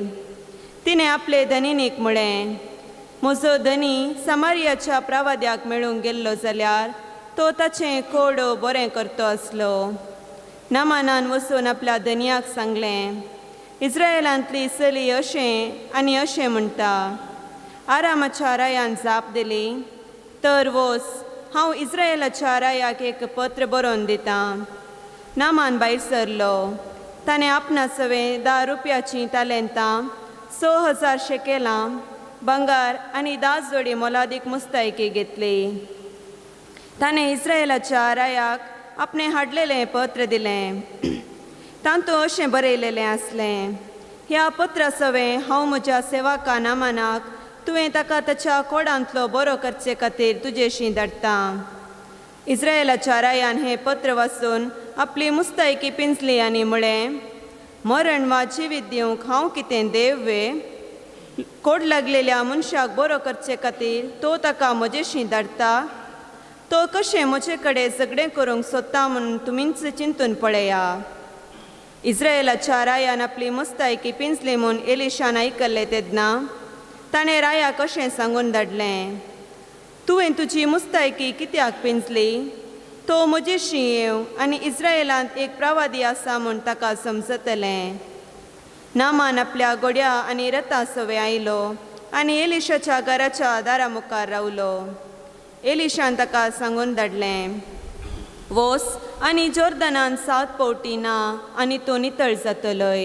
[SPEAKER 4] तिणें आपले धनिनीक म्हळें, म्हजो धनी समारियाच्या प्रवाद्याक मेळूंक गेल्लो जाल्यार तो ताचें कोड बरें करतो आसलो. नामानान वचून आपल्या धनयाक सांगलें, इस्रायलांतली चली अशें आनी अशें म्हणटा. आरामाच्या रायान जाप दिली, तर वोस, हांव इस्रायलाच्या रायाक एक पत्र बरोवन दितां. नामान भायर सरलो. ताणें आपणा सवें 10 रुपयाचीं तालेंतां, 6000 शेकेलां भांगर आनी 10 जोडी मोलादीक मुस्तायकी घेतली. ताणें इस्रायलाच्या रायाक आपणें हाडलेलें पत्र दिलें. तातूंत अशें बरयलेलें आसलें, ह्या पत्रा सवें हांव म्हज्या सेवका नामानाक तुवें ताका ताच्या कोडांतलो बरो करचे खातीर तुजेशी धाडटा. इस्रायलाच्या रायान हें पत्र वाचून आपली मुस्तायकी पिंजली आनी म्हळें, मरण वा जिवीत दिवंक हांव कितें देव वे? कोड लागलेल्या मनशाक बरो करचे खातीर तो ताका म्हजेशी धाडटा. तो कशें म्हजे कडेन झगडें करूंक सोदता म्हूण तुमीच चिंतून पळया. इस्रायलाच्या रायान आपली मुस्तायकी पिंजली म्हूण एलिशान आयकल्लें तेन्ना ताणें रायाक अशें सांगून धाडलें, तुवें तुजी मुस्तायकी कित्याक पिंजली? तो म्हजेशी येव आनी इस्रायलांत एक प्रवादी आसा म्हूण ताका समजतलें. नामान आपल्या घोड्या आनी रथा सवे आयलो आनी एलिशाच्या घराच्या दारा मुखार रावलो. एलिशान ताका सांगून धाडलें, वोस आनी जोर्दनान 7 पावटी ना आनी तो नितळ जातलोय.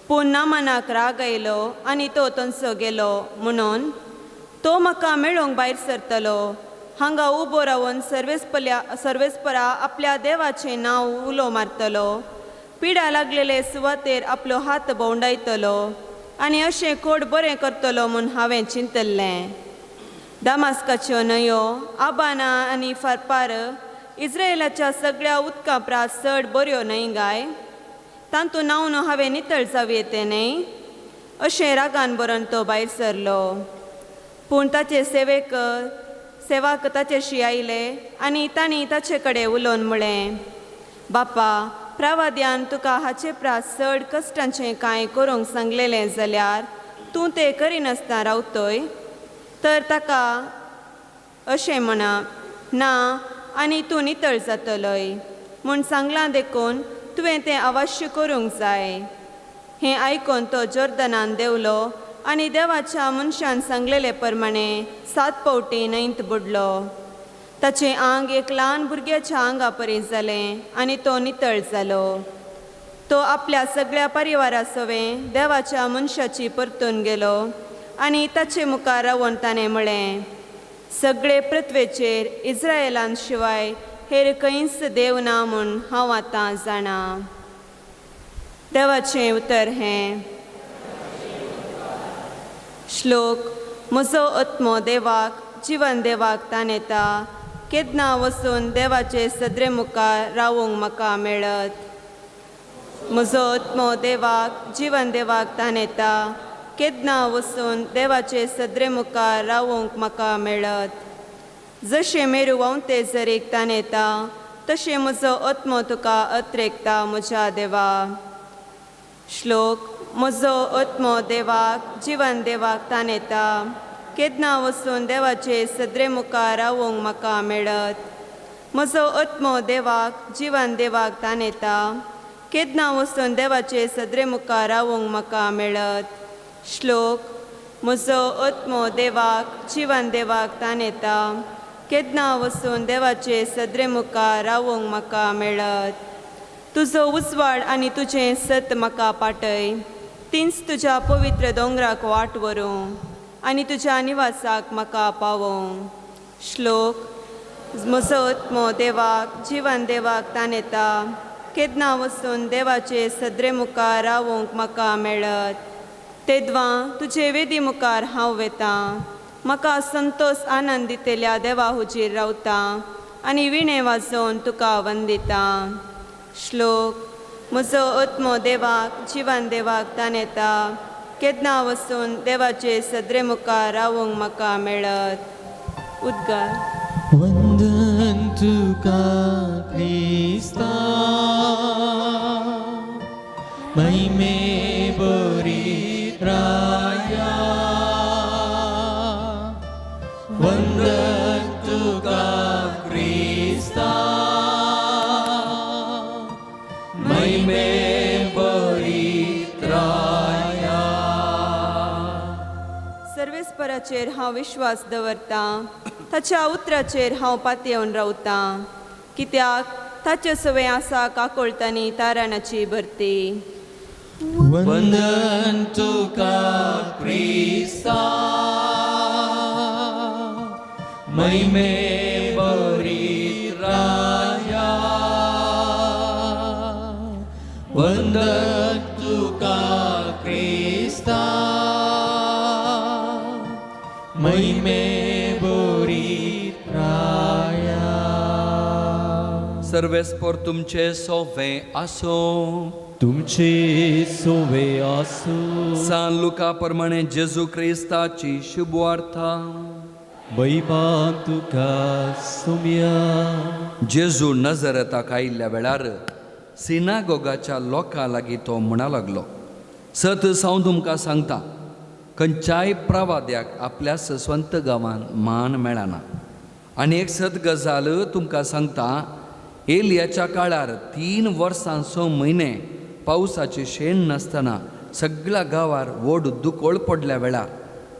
[SPEAKER 4] पूण नामानाक राग आयलो आनी तो थंयसो गेलो म्हणून तो म्हाका मेळोवंक भायर सरतलो. हांगा उबो रावन सर्वेस्परा आपल्या देवाचें नांव उलो मारतलो, पिडा लागलेले सुवातेर आपलो हात भोंवडायतलो आनी अशें कोड बरें करतलो म्हूण हांवें चिंतल्लें. दामास्काच्यो न्हंयो आबाना आनी फारपार इस्रायलाच्या सगळ्या उदकां प्रास चड बऱ्यो न्हय गाय? तातूंत न्हांवन हांवें नितळ जावं येतें न्हय? अशें रागान बरोवन तो भायर सरलो. पूण ताचे सेवाक ताचेशी आयले आनी तांणी ताचे कडेन उलोवन म्हळें, बापा, प्रवाद्यान तुका हाचे प्रास चड कश्टांचें कांय करूंक सांगलेलें जाल्यार तूं तें करिनासतना रावतोय? तर ताका अशें म्हणा, ना आनी तूं नितळ जातलोय म्हूण सांगलां देखून तुवें तें अवश्य करूंक जाय. हें आयकून तो जोर्दनान देंवलो आनी देवाच्या मनशान सांगलेले प्रमाणे 7 पावटी न्हंयत बुडलो. ताचें आंग एक ल्हान भुरग्याच्या आंगा परी जालें आनी तो नितळ जालो. तो आपल्या सगळ्या परिवारा सवें देवाच्या मनशाची परतून गेलो आनी ताचे मुखार रावन ताणें म्हळें, सगळे पृथ्वेचेर इस्रायलान शिवाय हेर खंयच देव ना म्हूण हांव आतां जाणा. देवाचें उतर हें. श्लोक. म्हजो आत्मो देवाक, जिवन देवाक ताणेता, केन्ना वचून देवाचे सदरे मुखार रावूंक म्हाका मेळत. म्हजो आत्मो देवाक, जिवन देवाक ताणेता, केन्ना वचून देवाचे सदरे मुखार रावूंक म्हाका मेळत. जशें मेरू व्हांवते जरीक ताणेता, तशें म्हजो आत्मो तुका अत्रेकता म्हज्या देवा. श्लोक. म्हजो आत्मो देवाक, जिवन देवाक ताणेता, केन्ना वचून देवाचे सदरे मुखार रावूंक म्हाका मेळत. म्हजो आत्मो देवाक, जिवन देवाक ताणेता, केन्ना वचून देवाचे सदरे मुखार रावूंक म्हाका मेळत. श्लोक. म्हजो आत्मो देवाक, जिवन देवाक ताणेता, केन्ना वचून देवाचे सदरे मुखार रावूंक म्हाका मेळत. तुजो उजवाड आनी तुजें सत म्हाका पाटय, तींच तुज्या पवित्र दोंगराक वाट व्हरूं आनी तुज्या निवासाक म्हाका पावोवं. श्लोक. म्हजो आत्मो देवाक, जिवन देवाक ताणेता, केन्ना वचून देवाचे सदरे मुखार रावूंक म्हाका मेळत. तेद्वां तुजे वेदी मुखार हांव वेतां, म्हाका संतोष आनंद दितल्या देवा हुजीर रावता आनी विणे वाजोवन तुका वंदिता. श्लोक. म्हजो आत्मो देवाक, जिवन देवाक ताणेता, केन्ना वचून देवाचे सदरे मुखार रावूंक म्हाका मेळत. उद्गार.
[SPEAKER 2] वंदन तुका क्रिस्ता, महिमे बरी राया, वंदन तुका क्रिस्ता, महिमे बरी राया.
[SPEAKER 4] सर्वेस्पराचेर हांव विश्वास दवरतां, ताच्या उतराचेर हांव पातयेवन रावतां, कित्याक ताचे सवें आसा काकोळतांनी ताराणाची भरती.
[SPEAKER 2] वंदन तुका क्रिस्ता, महिमे बरी राया, वंदन तुका क्रिस्ता, महिमे बरी राया.
[SPEAKER 3] सर्वेस्पर तुमचे सोवे आसूं.
[SPEAKER 2] तुमचे सोवे आसूं.
[SPEAKER 3] सान लुका प्रमाणे जेजू क्रिस्ताची शुभवार्ता.
[SPEAKER 2] महिमा तुका सोम्या.
[SPEAKER 3] जेजू नजरेताक आयिल्ल्या वेळार सिनागोगाच्या लोकां लागीं तो म्हणा लागलो, सत हांव तुमकां सांगता, खंयच्याय प्रवाद्याक आपल्या स्वंत गांवान मान मेळना. आनी एक सत गजाल तुमकां सांगता, एलियाच्या काळार 3 वर्सां 6 म्हयने पावसाचे शेण नासतना सगळ्या गांवार व्हड दुकोळ पडल्या वेळार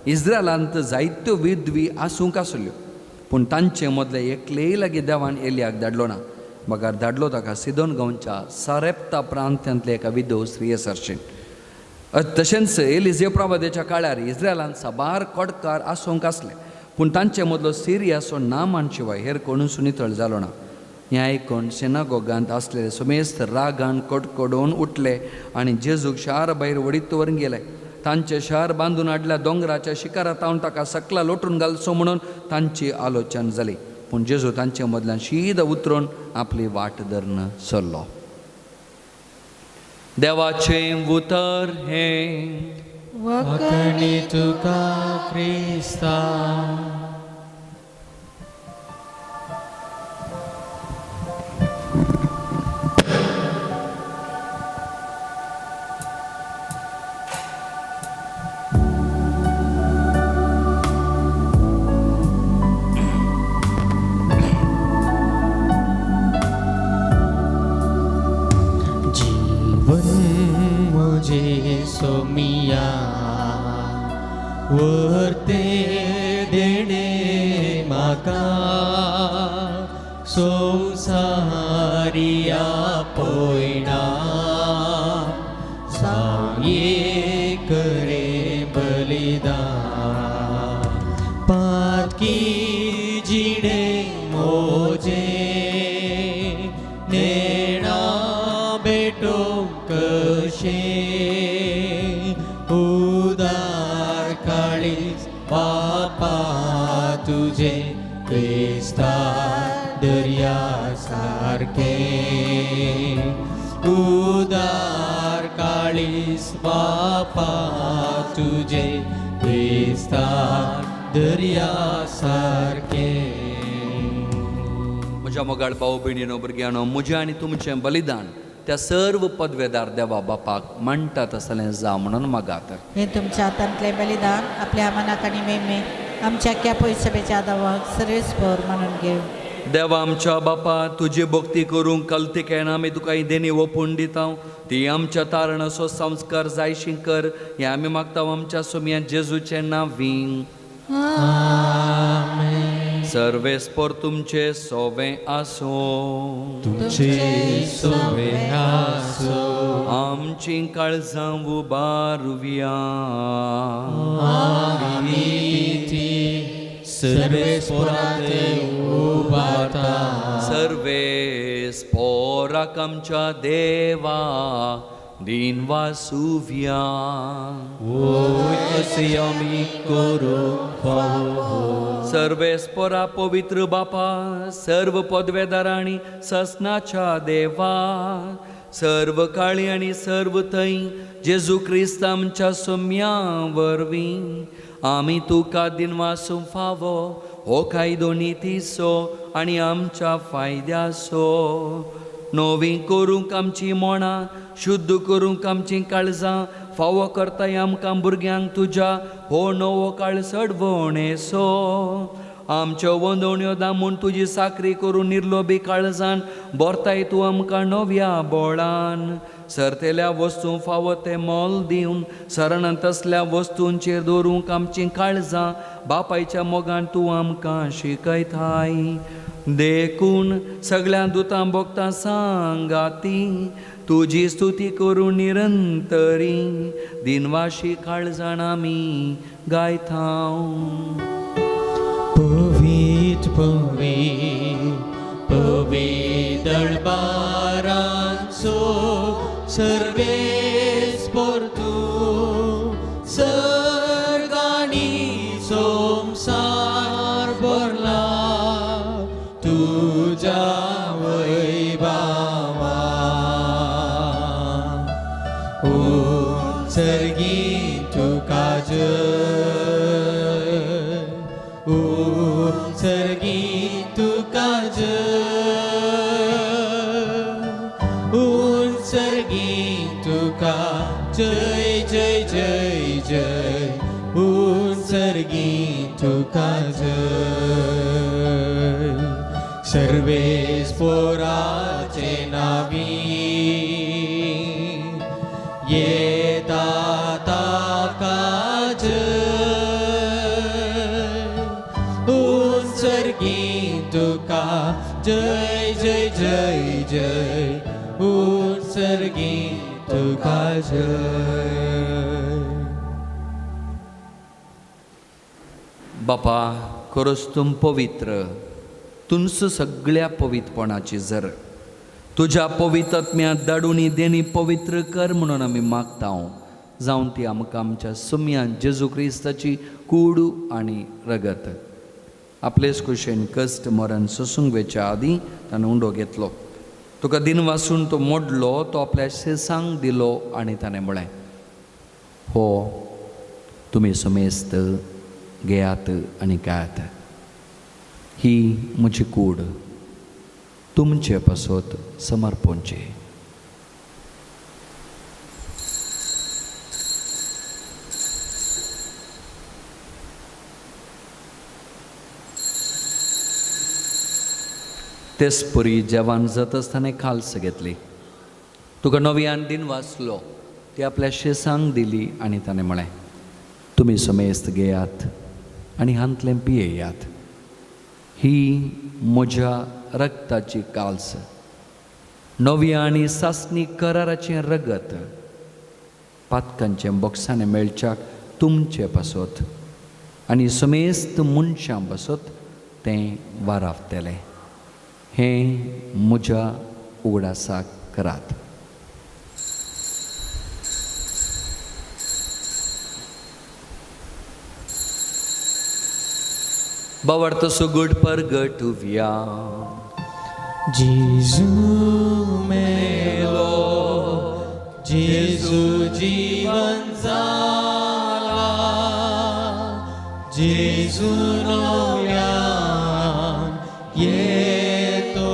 [SPEAKER 3] इस्रायलांत जायत्यो विधवी आसूंक आसल्यो, पूण तांचे मदले एकलेय लागीं देवान एलियाक धाडलो ना, बगर धाडलो ताका सिदोन गांवच्या सारेप्ता प्रांतांतल्या एका विधव स्त्रिये सरशेन. तशेंच एलिजे प्रवाद्याच्या काळार इस्रायलांत साबार कोडकार आसूंक आसले, पूण तांचे मदलो सिरियाचो नामान शिवाय हेर कोणूच नितळ जालो ना. हें आयकून सिनागोगांत आसलेले समेस्त रागान कडकडून उठले आनी जेजूक शार भायर वडीत व्हरून गेले. तांचे शार बांदून हाडल्या दोंगराच्या शिखरांत हांव ताका सकला लोटून घालचो म्हणून तांची आलोचन जाली, पूण जेजू तांचे मदल्यान शीद उतरून आपली वाट धरून सरलो. देवाचें उतर हें.
[SPEAKER 2] वखणी तुका क्रिस्ता. सोमिया वर्ते देणे म्हाका संवसारिया पयणा साये करे बलिदान पातकी जिणे मोजे नेणा बेटो कशे उदार काळीज बापा तुझे क्रिस्ता दर्या सारखे उदार काळीज बापा तुझे क्रिस्ता दर्या सारखे.
[SPEAKER 3] म्हज्या मोगाळ भाव भयणीनो भुरग्यांनो, म्हजें आनी तुमचें बलिदान त्या सर्व पदवेदार देवा बापाक म्हणटात आसलें जावं म्हणून मागात.
[SPEAKER 5] हे तुमच्या हातांतलें बलिदान आपल्या मनाक आनी मेमे आमच्या क्या पयसभेच्या दावाक सर्वेस्पर म्हणून घेव.
[SPEAKER 3] देवा आमच्या बापा, तुजी भक्ती करूंक कलती केना आमी तुका ही देणी ओपून दिता, ती आमच्या तारणाचो संस्कार जायशी कर, हें आमी मागता आमच्या सोम्या जेजूचें नांवी. सर्वेस्पर तुमचे सोवे आसूं.
[SPEAKER 2] तुमचे सोवे आसूं.
[SPEAKER 3] आमची काळजां उबारुया.
[SPEAKER 2] आमी ती सर्वेस्पराक उबारता.
[SPEAKER 3] सर्वेस्पराक आमच्या देवा दिन वासुव्या.
[SPEAKER 2] असे आमी करूंक फावो.
[SPEAKER 3] सर्वेस्परा पवित्र बापा, सर्व पदवेदारांनी ससनाच्या देवा, सर्व काळी आनी सर्व थंय जेजू क्रिस्त आमच्या सोम्या वरवीं आमी तुका दिनवासूंक फावो हो कायदो नितीचो आनी आमच्या फायद्याचो. नवी करूंक आमची मोणां, शुद्ध करूंक आमचीं काळजां, फावो करताय आमकां भुरग्यांक तुज्या हो नवो काळ सडवणेचो. आमच्यो वंदवण्यो दामून तुजी साकरी करून निर्लोबी काळजान भरताय तूं आमकां नव्या बोळान. सरतेल्या वस्तूंक फावो तें मोल दिवन सरणां तसल्या वस्तूंचेर दवरूंक आमचीं काळजां बापायच्या मोगान तूं आमकां शिकयताय. देखून सगळ्या दुतां भोगतां सांगाती तुजी स्तुती करून निरंतरी दिनवाशी काळजान आमी गायता.
[SPEAKER 2] पवीत पवीत पवीत दळबारांचो सर्वेस्पर तूं सर्गांनी संवसार भरला तुज्या वैभवान. सर्गी तुका जय सर्वेस पोराचे नावी येता ताका जय उंचर्गी तुका जय जय जय जय उंचर्गी तुका जय.
[SPEAKER 3] बापा खरोच तूं पवित्र, तुंच सगळ्या पवित्रपणाची जर तुज्या पवित्र दाडूनी देणी पवित्र कर म्हणून आमी मागता. जावन ती आमकां आमच्या सुम्यान जेजू क्रिस्ताची कूड आनी रगत आपलेच कुशेन कश्ट मरण सोसूंक वेच्या आदीं ताणें उंडो घेतलो. तुका दिन वासून तो मोडलो, तो आपल्या शेसांक दिलो आनी ताणें म्हळें, हो तुमी समेस्त घेयात आनी खायात, ही म्हजी कूड तुमचे पासत समर्पणची. तेच परी जेवण जातच ताणें खाल्स घेतली, तुका नव्यान दिन वाचलो, ती आपल्या शेसांक दिली आनी ताणें म्हळें, तुमी समेस्त घेयात आनी हांतलें पियेयात, ही म्हज्या रक्ताची काल्स, नव्या आनी सासणी कराराचें रगत, पातकांचें बोक्साणें मेळच्याक तुमचे पासत आनी समेस्त मनशां पासत तें वारावतलें. हें म्हज्या उगडासाक करात. बावर्त सुगूट परगटुव्या.
[SPEAKER 2] जेजू मेलो, जेजू जीवन जाला, जेजू नव्यान येतलो.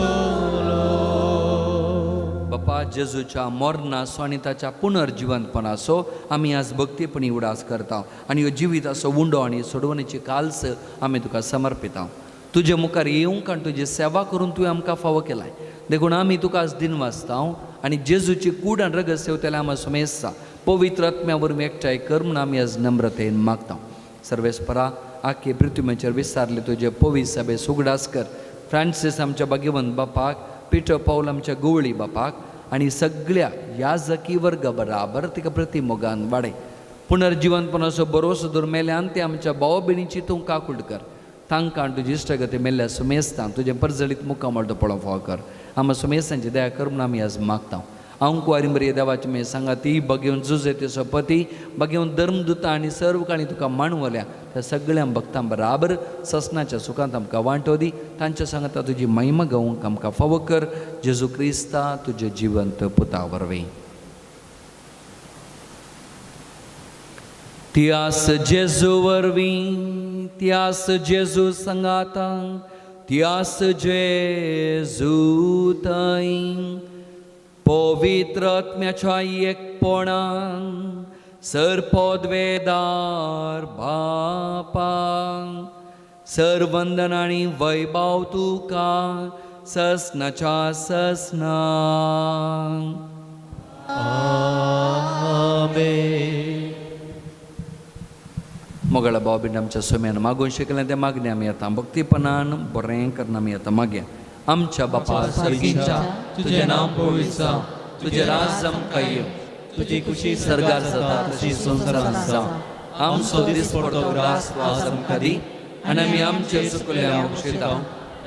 [SPEAKER 3] बापा जेजूच्या मरणाचो आनी ताच्या पुनर्जिवंतपणाचो आमी आज भक्तीपणी उडास करता आनी ह्यो जिविताचो उंडो आनी सोडवणेची काल्स आमी तुका समर्पिता. तुजे मुखार येवंक आनी तुजी सेवा करून तुवें आमकां फावो केलाय, देखून आमी तुका आज दिन वाचता आनी जेजूची कूड आनी रगत सेवतले आमी समेस्ता पवित्र आत्म्या वरवीं एकठांय कर म्हूण आमी आज नम्रतेन मागता. सर्वेस्परा आख्खे पृथ्वीचेर विस्तारले तुजे पवित्र सभे सुगडास कर. फ्रांसीस आमच्या भाग्यवंत बापाक, पिटर पावल आमच्या गोवळी बापाक आनी सगळ्या याजकी वर्ग बराबर तिका प्रतिमोगान वाडय. पुनर्जिवनपणाचो बरोसो दुर्मेल्यान ते आमच्या भाव भयणीची तूं काकूट कर. तांकां तुजी इश्टगती मेल्ल्या सुमेस्तां तुजें परजळीत मुखामळ पळोवंक फावो कर. आमकां सुमेस्तांची दया कर म्हूण आमी आज मागता. हांव कुवारी मरिये देवाची मे सांगा ती बघेवन जुजेतेचो पती बघेवन धर्मदुता आनी सर्व काणी तुका माणवल्या त्या सगळ्या भक्तां बराबर ससनाच्या सुखांत आमकां वांटो दी. तांच्या सांगता तुजी महिमा गावंक आमकां फावो कर. जेजू क्रिस्ता तुजें जिवंत पुता वरवीं. त्यास जेजू वरवीं, त्यास जेजू सांगाता, त्यास जेजू थंय पवित्र आत्म्याच्या एकपणान सर्पद्वेदार बापा सर्वंदन आनी वैभव तुका ससनाच्या ससना.
[SPEAKER 2] आमेन.
[SPEAKER 3] मोगळा भाव बीन आमच्या सोम्यान मागून शिकलें तें मागणें आमी आतां भक्तीपणान बरें करून आमी आतां मागया. आमच्या बापा सर्गीच्या तुजें नांव पवित्र जावं, तुजें राज आमकां येवं,
[SPEAKER 2] तुजी खुशी
[SPEAKER 3] सर्गार जाता तशी संवसारांत जावं. आमचो दिसपडतो ग्रास आज आमकां दी आनी आमी आमचे चुकले आमकां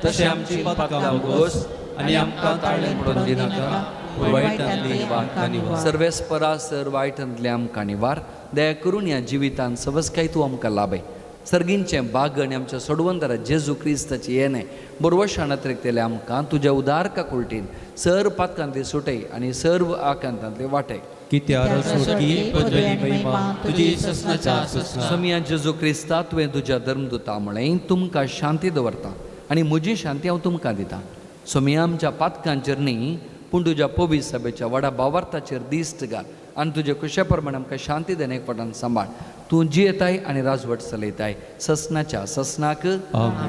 [SPEAKER 3] तशें आमची पातकां भोगोस आनी आमकां ताळें पडून दिनाका, वायटांतली निवार. सर्वेस्परा सर वायटांतले आमकां निवार. दया करून ह्या जिवितान सवस्काय तूं आमकां लाभय. सर्गींचें बाग आनी आमच्या सोडवंतरा जेजू क्रिस्ताची येणें बरवशान अतिरिक्तले आमकां तुज्या उदार काकुळटीन सर्व पातकांतली सुटय आनी सर्व आकांतांतली वाटय. समिया जेजू क्रिस्ता तुवें तुज्या धर्मदुता म्हळें तुमकां शांती दवरता आनी म्हजी शांती हांव तुमकां दिता. सोमिया आमच्या पातकांचेर न्ही पूण तुज्या पवित्र सभेच्या व्हडा भावार्थाचेर दिश्ट घाल आनी तुजे खुशे प्रमाणे आमकां शांती देणे एक फावटान सांबाळ. तूं जियेताय आनी राजवट चलयताय ससनाच्या ससनाक।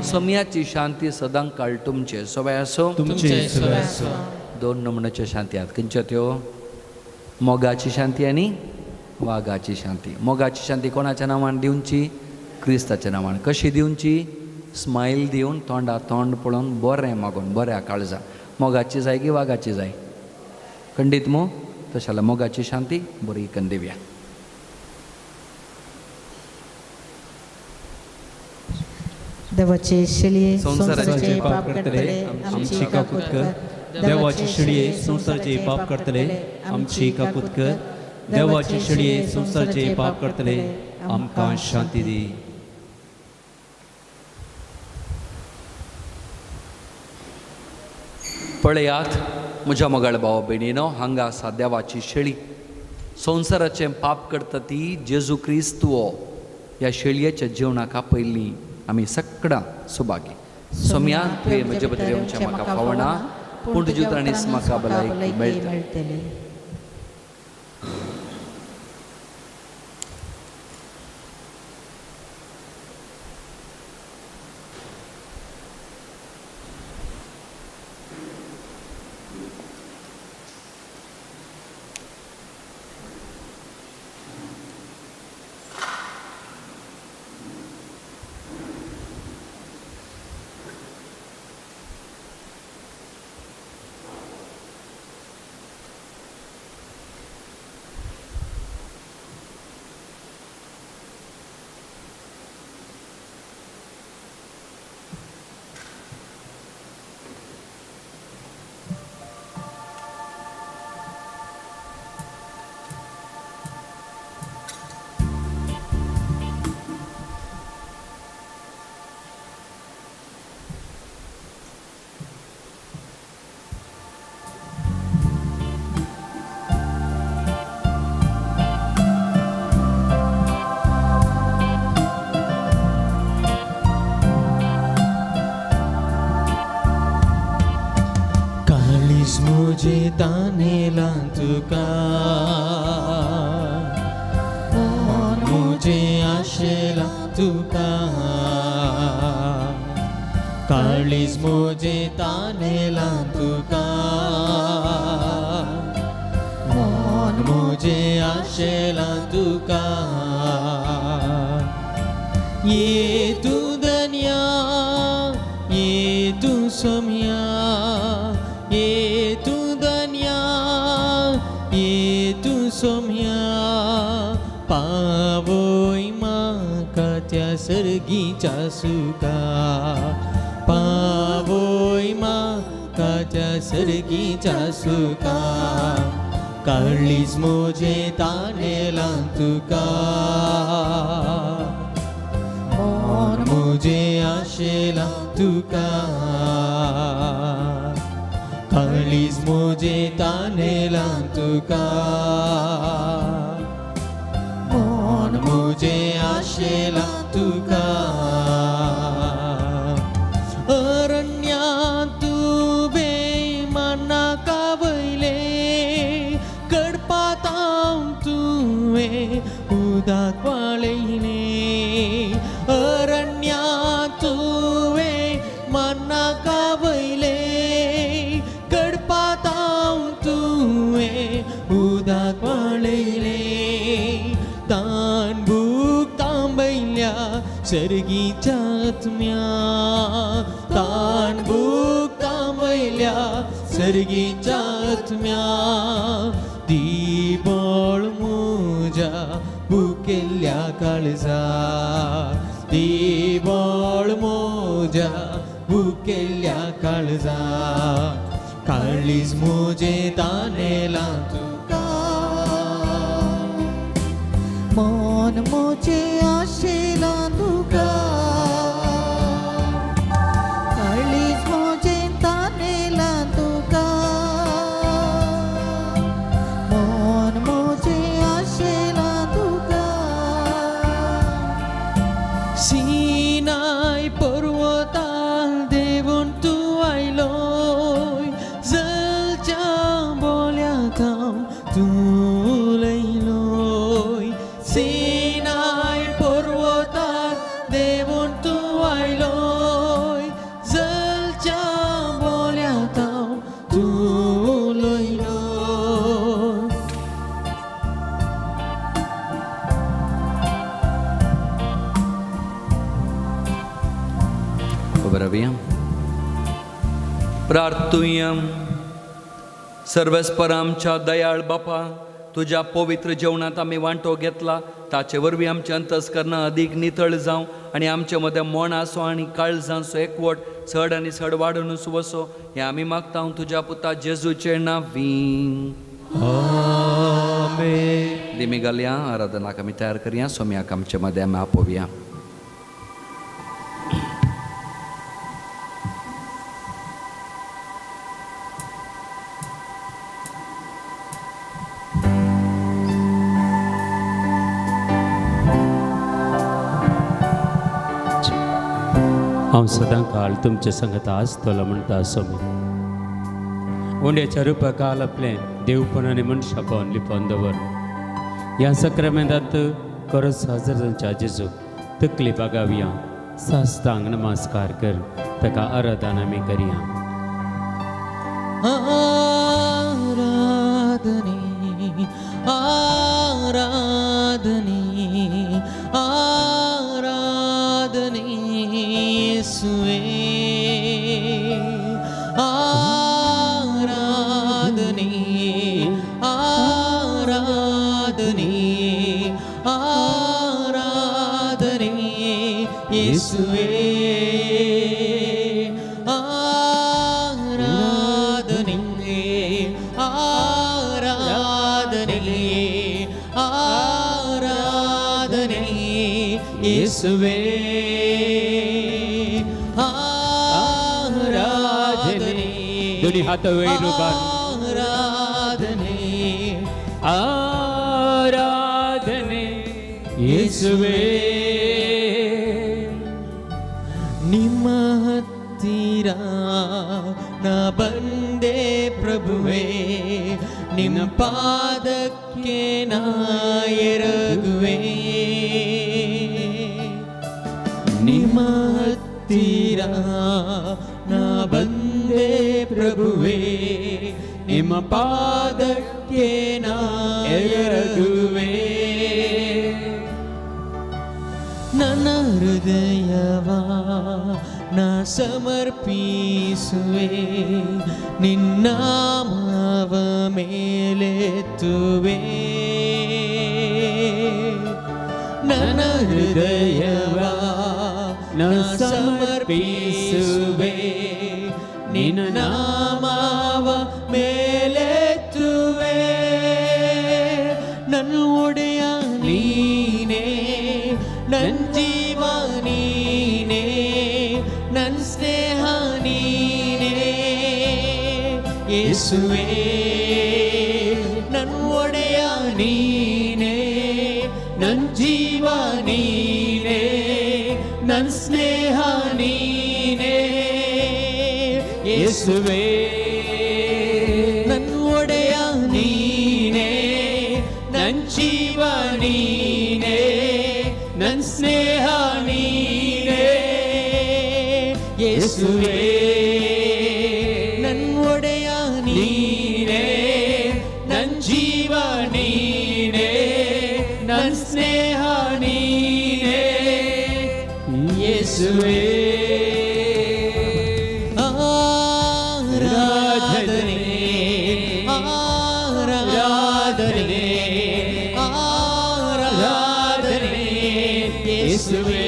[SPEAKER 3] सोम्याची शांती सदां काळ तुमचे सवय आसो
[SPEAKER 2] तुमचे सवय आसो।
[SPEAKER 3] दोन नमुन्याच्यो शांती आहात खंयच्यो त्यो? मोगाची शांती आनी वागाची शांती। मोगाची शांती कोणाच्या नांवान दिवची? क्रिस्ताच्या नांवान। कशी दिवची? स्मायल दिवन, तोंडा तोंड पळोवन, बरें मागून, बऱ्या काळजा। मोगाची जाय की वागाची जाय? खंडीत मू? तशें जाल्यार मोगाची शांती बरी कन्न दिवया।
[SPEAKER 5] देवाचे शेळये
[SPEAKER 2] संवसाराचे पाप करतले आमची काकूत कर। देवाची शेळये संवसाराचे पाप करतले आमची काकूत कर। देवाची शेळये संवसाराचे पाप करतले आमकां शांती दी।
[SPEAKER 3] पळयात म्हज्या मोगाळ भाव भयणीनो, हांगा आसा देवाची शेळी, संवसाराचें पाप करता ती जेजू क्रिस्तू। ह्या शेळयेच्या जेवणाक आपयल्ली आमी सगळां सुभागी। सोम्या तुवें म्हजे बद्दल येवचें म्हाका फावना, पूण तुज्या उतरांनीच म्हाका भलायकी मेळटली।
[SPEAKER 2] मुझे तानेला तुका मन मुझे आशेला तुका काळीज मुझे तानेला तुका मन मुझे आशेला तुका ये तू दनिया ये तू सोम्या ये तू दनिया ये तू सोम्या पावोय म्हाका त्या सर्गीच्या सुखा पावोय म्हाका त्या सर्गीच्या सुखा काळीज मुझे तानेला तुका मन मुझे आशेला तुका काळीज मुझे तानेला तुका मन मुझे आशेला तुका अरण्यांत तुवें मनाका वयले कडपातां तुवें उदक वाळयलें अरण्यांत तुवें मनाका वयले उदक वाळयलें तान भूक तांबयल्या सर्गीच्या आत्म्या तान भूक तांबयल्या सर्गीच्या आत्म्या दी बळ म्हज्या भुकेल्ल्या काळजा दी बळ म्हज्या भुकेल्ल्या काळजा काळीज मुझे तानेला तुका
[SPEAKER 5] मन मुझे आशेला तुका काळीज मुझे तानेला तुका मन मुझे आशेला तुका
[SPEAKER 2] सिनाय पर्वतार देवून तूं आयलो तूं उलयलोय सिनाय
[SPEAKER 3] उबे रावया. प्रार्थुया. सर्वेस्पर आमच्या दयाळ बापा, तुज्या पवित्र जेवणांत आमी वांटो घेतला, ताचे वरवीं आमचें अंतस्कर्ण अदीक नितळ जावं आनी आमचे मदें मोणाचो आनी काळजांचो एकवट चड आनी चड वाडोवनूच वचो, हें आमी मागता तुज्या पुता जेजूचे नांवी.
[SPEAKER 2] आमेन.
[SPEAKER 3] दिमी घालया, आराधनाक आमी तयार करया. सोम्याक आमचे मदें आमी आपोवया.
[SPEAKER 1] हांव सदां काळ तुमचे संगत आसतलो म्हणटा स्वामी. उंड्याच्या रुपकाल आपलें देवपण आनी मनशापण लिपोवन दवर. ह्या सक्रामेंतांत खरोच हजर जावच्या जेजू तकली बागावया, साश्टांग नमस्कार कर, ताका आराधन आमी करया.
[SPEAKER 6] आराधने आराधने आराधने येसुवे, आराधने आराधने आराधने येसुवे, आराधने आराधने आराधने येसुवे, आराधने.
[SPEAKER 1] दोन्ही हात वयर उबार.
[SPEAKER 6] आराधने
[SPEAKER 1] आराधने येसुवे.
[SPEAKER 6] ನಿಮ್ಮ ಹತ್ತಿರ ನಾ ಬಂದೆ ಪ್ರಭುವೇ, ನಿಮ್ಮ ಪಾದಕ್ಕೆ ನಾ ಎರಗುವೆ. ನಿಮ್ಮ ಹತ್ತಿರ ನಾ ಬಂದೆ ಪ್ರಭುವೇ, ನಿಮ್ಮ ಪಾದಕ್ಕೆ ನಾ ಎರಗುವೆ. ನನ್ನ ಹೃದಯವ ನಾ ಸಮರ್ಪಿಸುವೆ, ನಿನ್ನ ನಾಮವ ಮೇಲೆತ್ತುವೆ. ನನ್ನ ಹೃದಯವ ನಾ ಸಮರ್ಪಿಸುವೆ, ನಿನ್ನ ನಾಮವ ಮೇಲೆತ್ತುವೆ. ನನ್ನ ಒಡೆಯ ನೀನೇ, ನನ್ನ ಜೀವ ನೀನೇ, ನನ್ನ ಸ್ನೇಹ ನೀನೇ ಯೇಸುವೇ. ನನ್ನ ಒಡೆಯ ನೀನೇ, ನನ್ನ ಜೀವ ನೀನೇ, ನನ್ನ ಸ್ನೇಹ ನೀನೇ ಯೇಸುವೇ. ನನ್ನ ಒಡೆಯ ನೀನೇ, ನನ್ನ ಜೀವ ನೀನೇ, ನನ್ನ ಸ್ನೇಹ ನೀನೇ ಯೇಸುವೇ. ನನ್ನ ಒಡೆಯ ನೀನೇ, ನನ್ನ ಜೀವ ನೀನೇ, ನನ್ನ ಸ್ನೇಹ ನೀನೇ ಯೇಸುವೇ. ಆರಾಧನೆ ಆರಾಧನೆ ಆರಾಧನೆ ಯೇಸುವೇ,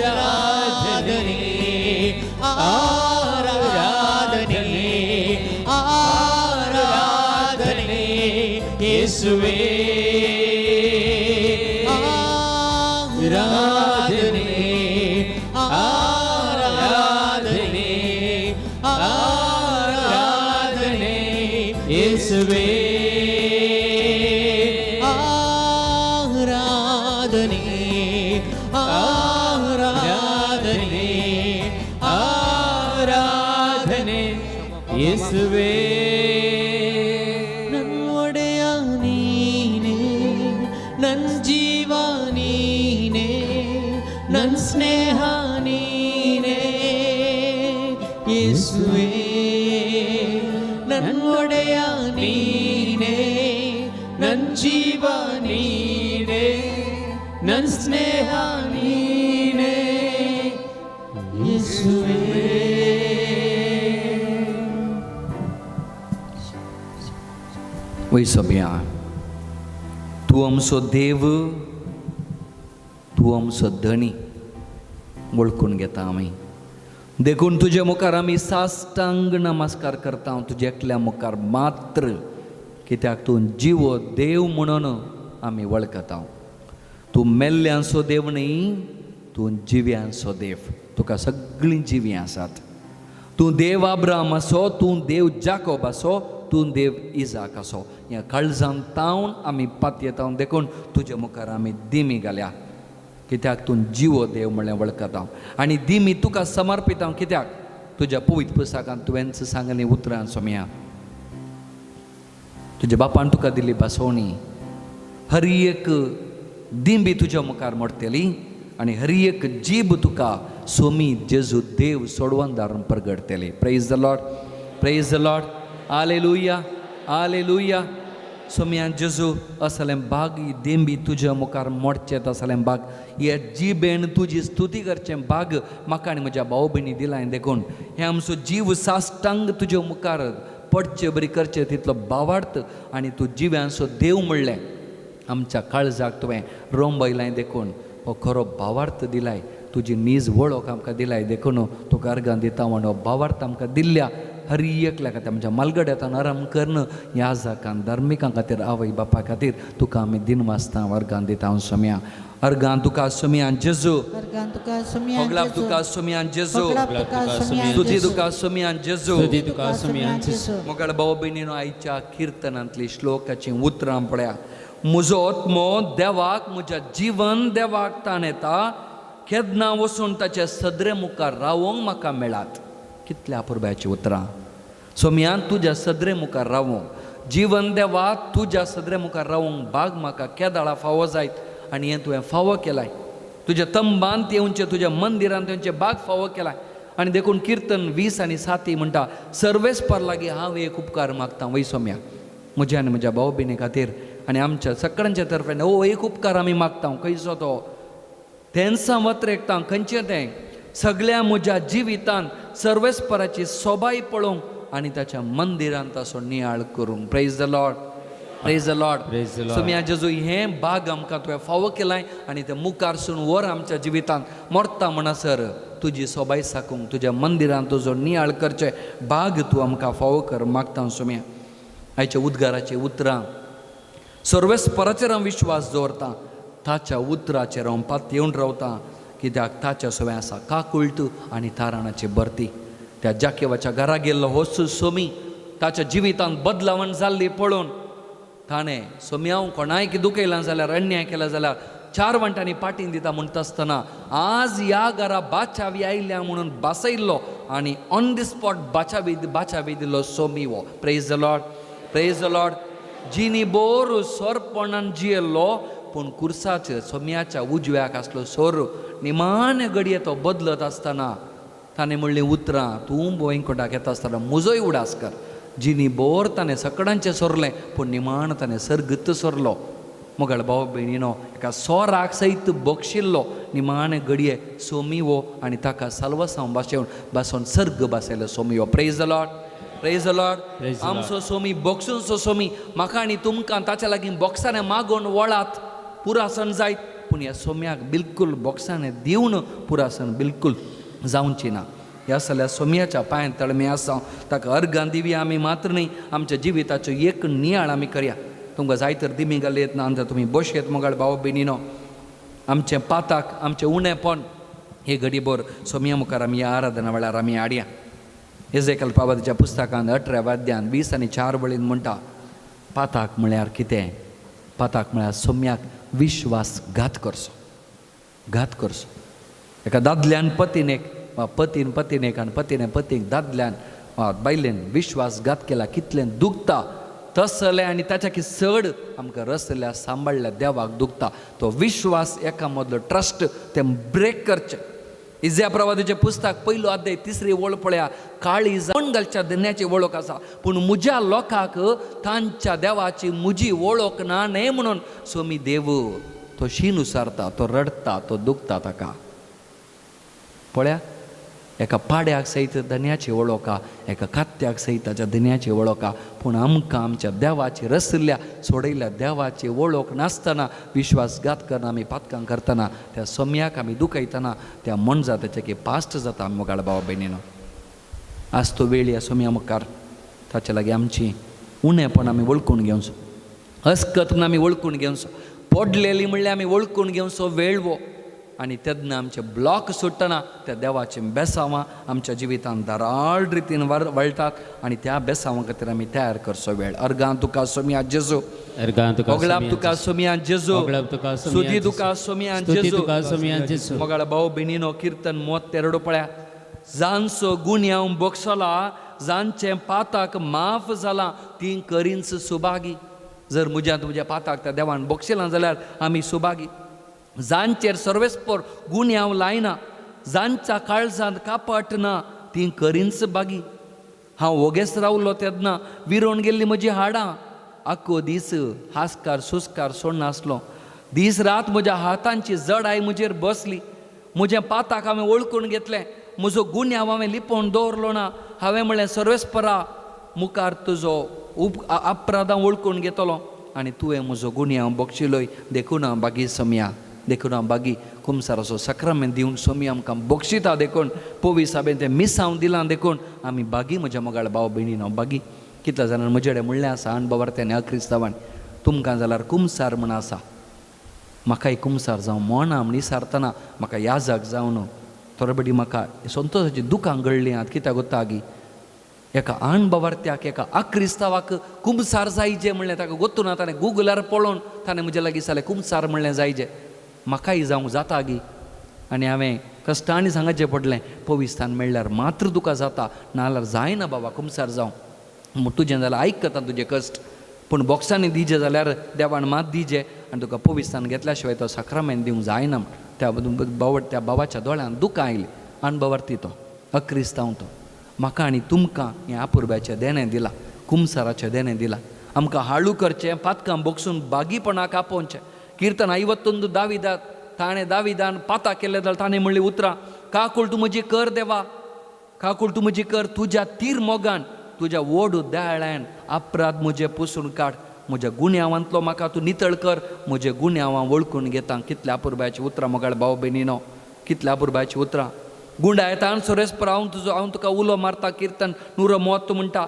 [SPEAKER 6] ಆರಾಧನೆ ಆರಾಧನೆ ಆರಾಧನೆ ಯೇಸುವೇ, ಆರಾಧನೆ ಆರಾಧನೆ ಆರಾಧನೆ ಯೇಸುವೇ. ಆರಾಧನೆ ಆರಾಧನೆ ಆರಾಧನೆ ಯೇಸುವೇ. ನನ್ನ ಒಡೆಯ ನೀನೇ, ನನ್ನ ಜೀವ ನೀನೇ, ನನ್ನ ಸ್ನೇಹ ನೀನೇ ಯೇಸುವೇ. ನನ್ನ ಒಡೆಯ ನೀನೇ, ನನ್ನ ಜೀವ ನೀನೇ, ನನ್ನ ಸ್ನೇಹ ನೀನೇ ಯೇಸುವೇ.
[SPEAKER 3] वैसभ्या तूं आमचो देव, तूं आमचो धनी वळखून घेता आमी. देखून तुजे मुखार आमी साष्टांग नमस्कार करता, तुज्या एकल्या मुखार मात्र, कित्याक तूं जिवो देव म्हणून आमी वळखता. तूं मेल्ल्यांचो देव न्ही, तूं जिव्यांचो देव. तुका सगळीं जिवीं आसात. तूं देव आब्राम आसो, तूं देव जाकोब आसो, तूं देव इजाक आसो. ह्या काळजान तावन आमी पातयेता, देखून तुजे मुखार आमी दिमी घाल्या, कित्याक तूं जिवो देव म्हणल्यार वळखता. आनी दिमी तुका समर्पिता, कित्याक तुज्या पवित्र पुस्तकांत तुवेंच सांगली उतरां सोम्या, तुज्या बापान तुका दिल्ली भासोवणी. हर एक दिंबी तुज्या मुखार मोडटली आनी हर एक जीब तुका सोमी जेजू देव सोडवणदार परगडटली. Praise the Lord, praise the Lord, hallelujah, hallelujah. सोम्यान जेजू असलें भाग ही देंबी तुज्या मुखार मोडचें तसलें भाग, हे जिबेन तुजी स्तुती करचें भाग म्हाका आनी म्हज्या भाव भयणी दिलां. देखून हें आमचो जीव साष्टांग तुज्या मुखार पडचे बरी करचें तितलो भावार्थ आनी तूं जिव्यांचो देव म्हणलें आमच्या काळजाक तुवें रोंबयलां. देखून हो खरो भावार्थ दिलाय, तुजी नीज वळख आमकां दिलाय. देखून तुका अर्गां दिता म्हण हो भावार्थ आमकां दिल्ल्या हर एकल्या खातीर, आमच्या मालगड्यातान आराम करून ह्या जाकान धार्मिकां खातीर, आवय बापा खातीर तुका आमी दिनवासता, वर्गान दिता सोम्या. अर्गान तुका सोम्या जेजू, होगलाप तुका सोम्या जेजू, स्तुती तुका सोम्या जेजू. मोगाळ भाव भयणीनो, आयच्या किर्तनांतली श्लोकाची उतरां पळया. म्हजो आत्मो देवाक, म्हज्या जिवन देवाक ताण येता, केन्ना वचून ताच्या सदरे मुखार रावोंक म्हाका मेळात. कितल्या अपुरबायची उतरां. सोम्यान तुज्या सदरे मुखार रावोंक, जिवन देवा तुज्या सदरे मुखार रावोंक भाग म्हाका केदाळा फावो जायत आनी हें तुवें फावो केलाय. तुज्या तंबांत येवचें, तुज्या मंदिरांत येवचें भाग फावो केलाय. आनी देखून किर्तन 20:07 म्हणटा, सर्वेस्पर लागीं हांव एक उपकार मागता. वय सोम्या, म्हज्या आनी म्हज्या भाव भयणी खातीर आनी आमच्या सगळ्यांच्या तर्फेन हो एक उपकार आमी मागता. खंयचो तो तेन्सां वत्रेकता, खंयचें तें सगळ्या म्हज्या जिवितान सर्वेस्पराची सोबाय पळोवंक आनी ताच्या मंदिरांत असो नियाळ करूंक. Praise the Lord, praise the Lord. Saumya जेजू, हें भाग आमकां तुवें फावो केलाय आनी तें मुखारसून वर आमच्या जिवितांत मरता म्हणसर तुजी सोबाय साकूंक, तुज्या मंदिरांत तुजो नियाळ करचें भाग तूं आमकां फावो कर मागता. सोम्या, आयच्या उद्गाराची उतरां, सर्वेस्पराचेर हांव विश्वास दवरता, ताच्या उतराचेर हांव पातयेवन रावता, कित्याक ताच्या सवंय आसा काकुळट आनी ताराणाची भरती. त्या जाकेवाच्या घरा गेल्लो होच सोमी ताच्या जिवितांत बदलावण जाल्ली पळोवन ताणें सोम्याव कोणायक दुखयलां जाल्यार, अन्याय केला जाल्यार 4 वांटांनी पाटीन दिता म्हणटा आसतना आज ह्या घरा बाचावी आयल्या म्हणून बासयल्लो आनी ऑन the spot बाचावी दिल्लो सोमी हो. Praise the Lord, praise the Lord. जिनी बोर सोरपणान जियेल्लो, पूण कुर्साचेर सोम्याच्या उजव्याक आसलो सोर निमाणे घडये तो बदलत आसतना ताणें म्हणलीं उतरां, तूं वैकुंठाक येता आसतना म्हजोय उडास कर. जिनी बोर ताणें सकडांचें सोरलें, पूण निमाण ताणें सर्गत सोरलो. मोगाळ भाव भयणीनो, एका सोराक सयत बक्षिल्लो निमाणे घडये सोमी हो आनी ताका साल्वासांव भाशेवन भासोवन सर्ग भासयलो सोमी हो. Praise the Lord, praise the Lord. आमचो सोमी बक्षूनचो सोमी म्हाका आनी तुमकां ताच्या लागीं बॉक्सांनी मागोवन वळात पुरासन जायत, पूण ह्या सोम्याक बिलकूल बॉक्सांनी दिवन पुरासन बिलकूल जावची ना. ह्या सगळ्या सोम्याच्या पांयांत तळमे आसा, ताका अर्गां दिवया आमी मात्र न्ही, आमच्या जिविताचो एक नियाळ आमी करया. तुमकां जाय तर दिमी घाली येत ना आनी तुमी बशयेत मोगाळ भाव भयणीनो, आमचें पाताक, आमचें उणेपण हे घडीभर सोम्या मुखार आमी ह्या आराधना वेळार आमी हाडया. एजेकल पावतीच्या पुस्तकांत 18 अध्यायांत 20 आणि 4 वळीन म्हणटा, पाताक म्हळ्यार कितें? पाताक म्हळ्यार सोम्याक विश्वासघात करचो, घात करचो. एका दादल्यान पतीनेक वा पतीन पतीनेक आनी पतीने पतीक दादल्यान वा बायलेन विश्वासघात केला, कितलें दुखता तसलें आनी ताच्या चड आमकां रसल्या सांबाळ्ळ्या देवाक दुखता. तो विश्वास एका मदलो ट्रस्ट तें ब्रेक करचें. इज्या प्रवादीचें पुस्तक 1 अध्याय 3 वळ पळया, काळी जावन घालच्या धन्याची वळख आसा, पूण म्हज्या लोकांक तांच्या देवाची म्हजी वळख ना न्हय म्हणून सोमी देव तो शीन उसारता, तो रडटा, तो दुखता ताका. पळया एका पाड्याक सयत धन्याची वळोखा, एका कात्याक सयत ताच्या धन्याची वळोखा, पूण आमकां आमच्या देवाची रसल्या सोडयल्या देवाची वळख नासतना विश्वासघात करना आमी पातकां करतना त्या सोम्याक आमी दुखयतना त्या मनजाताचें की पास्ट जाता आमी मोगाळ भावा भयणीनो. आज तो वेळ ह्या सोम्या मुखार ताचे लागीं आमची उणेपण आमी वळखून घेवचो, अस्कत म्हूण आमी वळखून घेवचो, पडलेली म्हणल्यार आमी वळखून घेवचो वेळ वो. आनी तेन्ना आमचे ब्लॉक सोडटना त्या देवाचीं बेसांवां आमच्या जिवितांत धाराळ रितीन वळटात आनी त्या बेसांवां खातीर आमी तयार करचो वेळ. अर्गां तुका सोम्या जेजू, ओगलाप तुका सोम्या जेजू, स्तुती तुका सोम्या जेजू. मोगाळ भाव भयणीनो, किर्तन मोत तेरडो पळया, जांचो गुन्यांव बोगसला, जांचें पाताक माफ जालां ती करींच सुभागी. जर म्हज्या तुज्या पाताक त्या देवान बोगशिलां जाल्यार आमी सुभागी. जांचेर सर्वेस्पर गुन्यांव लायना, जांच्या काळजांत कापट ना ती करींच बागी. हांव वोगेच रावलो तेन्ना विरोन गेल्ली म्हजी हाडां, आख्खो दीस हासकार सुस्कार सोडनासलो, दीस रात म्हज्या हातांची जडाय म्हजेर बसली. म्हज्या पाताक हांवें वळखून घेतलें, म्हजो गुन्यांव हांवें लिपोवन दवरलो ना. हांवें म्हणलें सर्वेस्परा मुखार तुजो अपराधां वळखून घेतलो आनी तुवें म्हजो गुन्यांव बक्षिलोय, देखून हांव बागी सोम्या, देखून हांव बागी. कुमसाराचो साक्रामेंत दिवन सोमी आमकां बक्षिता देखून, पोवी साबेन तें मिसांव दिलां देखून आमी बागी. म्हज्या मोगाळ भाव भयणीन हांव बागी. कितल्या जाणांनी म्हजे कडेन म्हणलें आसा अणभवार्थ्यान अक्रिस्तांवान, तुमकां जाल्यार कुमसार म्हण आसा, म्हाकाय कुमसार जावं मोना म्हण विसारतना म्हाका याजक जावन थोडे बडी म्हाका संतोशाची दुकां घडलीं आतां. कित्याक गोत्ता गी एका अणभवार्थ्याक एका आक्रिस्तांवाक कुमसार जायजे म्हणलें ताका गोत्तू ना, ताणें गुगलार पळोवन ताणें म्हज्या लागीं जालें कुमसार म्हणलें जायजे, म्हाकाय जावंक जाता गी. आनी हांवें कश्टांनी सांगचें पडलें पविस्थान मेळ्ळ्यार मात्र तुका जाता, नाजाल्यार जायना बाबा कुमसार जावं. तुजें जाल्यार आयकता तुजें कश्ट, पूण बॉक्सांनी दिजे जाल्यार देवान मात दिजे आनी तुका पविस्थान घेतल्या शिवाय तो साक्रामेंत दिवंक जायना. त्या बावट त्या बाबाच्या दोळ्यान दुकां आयलीं. अणभवार्थी तो अक्रिस्तांव तो. म्हाका आनी तुमकां हें आपुरब्याचें देणें दिलां, कुमसाराचें देणें दिलां. आमकां हाळू करचें, पातकां बोगसून बागीपणाक आपोवचें. किर्तन 51 दाविदात ताणें दाविदान पाता केल्लें जाल्यार ताणें म्हणलीं उतरां, काकूळ तूं म्हजी कर देवा, काकूळ तूं म्हजी कर, तुज्या तीर मोगान तुज्या वोड दयाळ्यान अपराध म्हजे पुसून काड, म्हज्या गुन्यांवांतलो म्हाका तूं नितळ कर, म्हजे गुन्यांवां वळखून घेता. कितल्या आपुरबायाचीं उतरां मोगाळ भाव भयणीनो, कितल्या आपुरबायाचीं उतरां. गुंडा येता आनी सोरेस्पर हांव तुजो हांव तुका उलो मारता. किर्तन नुरो मोत म्हणटा,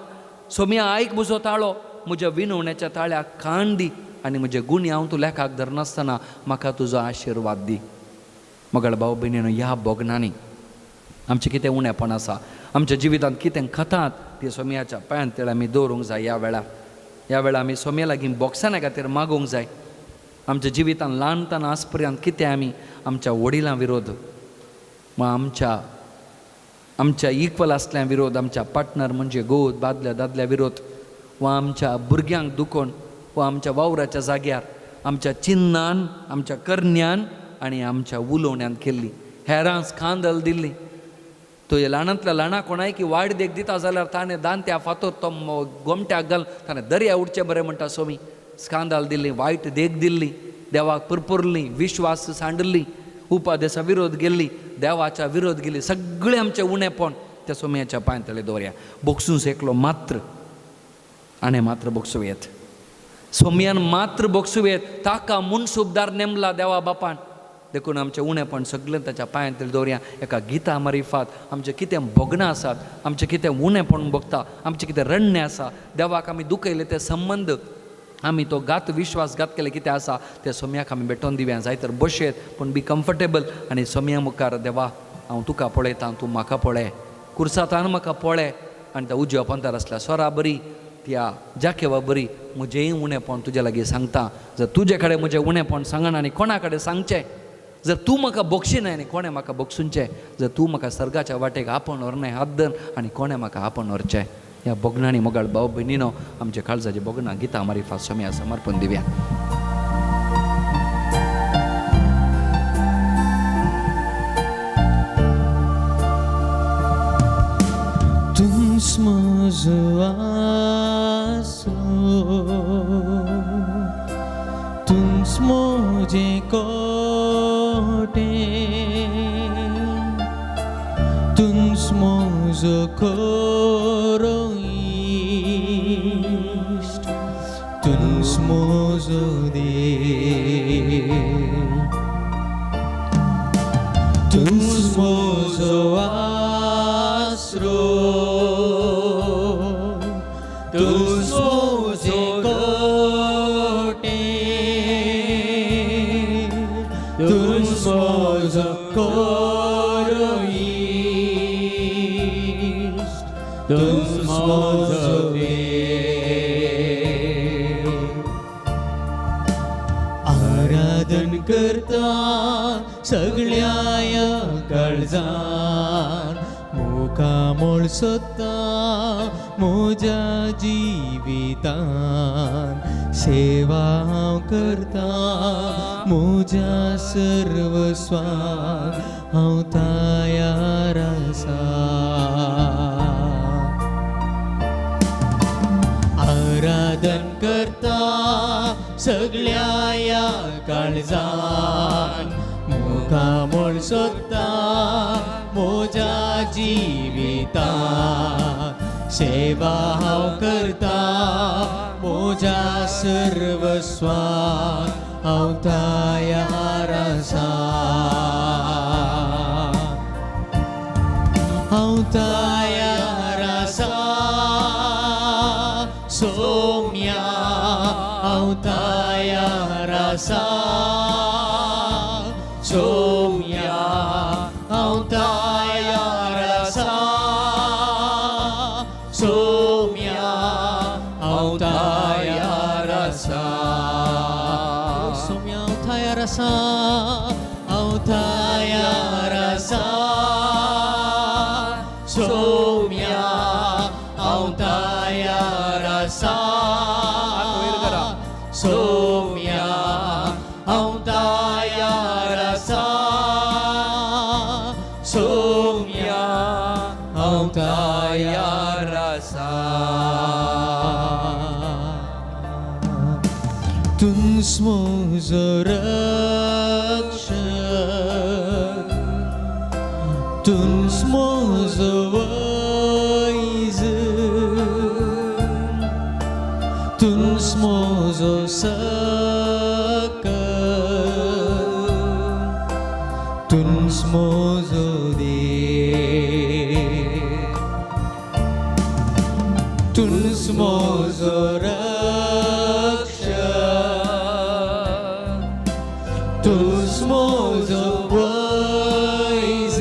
[SPEAKER 3] सोम्या आयक म्हजो ताळो, म्हज्या विनवण्याच्या ताळ्याक कान दी आनी म्हजे गुन्यांव तूं लेखाक धरनासतना म्हाका तुजो आशिर्वाद दी. मोगाळ भाव भयणीनो, ह्या भोगणांनी आमचें कितें उणेपण आसा, आमच्या जिवितांत कितें खतात ती सोम्याच्या पांयांत तेळ आमी दवरूंक जाय. ह्या वेळार ह्या वेळार आमी सोम्या लागीं बोक्साना खातीर मागूंक जाय. आमच्या जिवितांत ल्हानताना आज पर्यंत कितें आमी आमच्या वडिलां विरोध वा आमच्या आमच्या इक्वल आसल्या विरोध, आमच्या पार्टनर म्हणजे घोव बादल्या दादल्या विरोध, वा आमच्या भुरग्यांक दुखोवन, वा आमच्या वावराच्या जाग्यार आमच्या चिन्नान आमच्या करण्यान आनी आमच्या उलोवण्यान केल्ली हेरांस खांदल दिल्ली. तुवें ल्हानांतल्या ल्हाना कोणाय की वायट देख दिता जाल्यार ताणें दांत्या फातोर तो गोमट्याक घाल ताणें दर्या उडचें बरें म्हणटा सोमी. स्कांदाल दिल्ली, वायट देख दिल्ली, देवाक पुरपुरली, विश्वास सांडली, उपादेसा विरोध गेल्ली, देवाच्या विरोध गेली, सगळें आमचें उणेपण त्या सोम्याच्या पांय तळे दवरया. बोगसून एकलो मात्र आनी मात्र बोगसूं येत, सोम्यान मात्र बोगसूं येत, ताका मुनसुबदार नेमला देवा बापान. देखून आमचें उणेपण सगळें ताच्या पांयांत दवरया. एका गिता मारिफात आमचें कितें भोगणां आसात, आमचें कितें उणेपण भोगता, आमचें कितें रडणें आसा, देवाक आमी दुखयले ते संबंद आमी तो घात विश्वासघात केले कितें आसा तें सोम्याक आमी भेटोवन दिवया. जाय तर बशेत पूण बी कम्फर्टेबल आनी सोम्या मुखार देवा हांव तुका पळयतां, तूं म्हाका पळय, कुर्सातान म्हाका पळय आनी त्या उजव्या पंथार आसल्या सोरा बरी त्या जाकेवा बरी म्हजेंय उणेपण तुज्या लागीं सांगता. जर तुजे कडेन म्हजें उणेपण सांगना आनी कोणा कडेन सांगचें, जर तूं म्हाका बक्षिनाय आनी कोणें म्हाका बक्षुंचें, जर तूं म्हाका सर्गाच्या वाटेक आपोवन व्हरनाय हात धर आनी कोणें म्हाका आपोवन व्हरचें. ह्या भोगणांनी मोगाळ भाव भयणीनो आमच्या काळजाची भोगणां गितां मारिफात सोम्या समर्पण दिवया.
[SPEAKER 6] तुस म्हजो आसरो, तुस म्हजें कोटें, तुस म्हजो खरो इश्ट, तूंच म्हजो देव, तूंच म्हजो आसरो, तूंच म्हजो कोटे, तूंच म्हजो खरो इश्ट, तूंच म्हजो देव। आराधन करता सगळ्या काळजान, मुखामोळ सोदता म्हज्या जिवितान, सेवा हांव करता म्हज्या सर्वस्वान, हांव तयार आसा। आराधन करता सगळ्या काळजान, मुखामोळ सोदता म्हज्या जिवितान, सेवा हांव करता म्हज्या सर्वस्वान, हांव तयार आसा, हांव तयार आसा सोम्या, हांव तयार आसा सोम्या, हांव तयार आसा सोम्या, हांव तयार आसा सोम्या, हांव तयार आसा, हांव तयार आसा सोम्या, हांव तयार आसा सोम्या, हांव तयार आसा सोम्या, हांव तयार आसा। तूंच म्हजो रक्षक, तूंच म्हजो वैज, तूंच म्हजो सकल, तूंच म्हजो देव, तूंच म्हजो रक्षक, तूंच म्हजो वैज,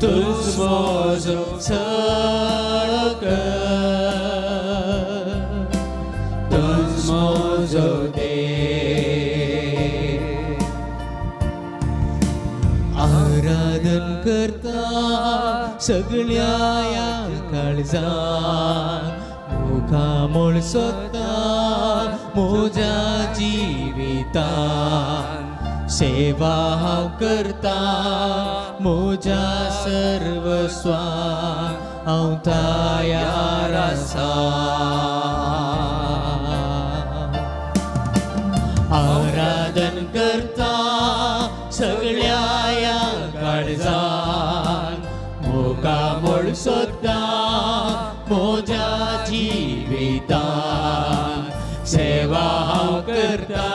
[SPEAKER 6] तूंच म्हजो सकल, तूंच म्हजो देव। आराधन करता सगळ्या काळजान, मुखामोळ सोदता म्हज्या जिवितान, सेवा हांव करता म्हज्या सर्वस्वान, हांव तयार आसा। आराधन करता सगळ्या काळजान, मुखामोळ सोदता म्हज्या जिवितान, सेवा हांव करता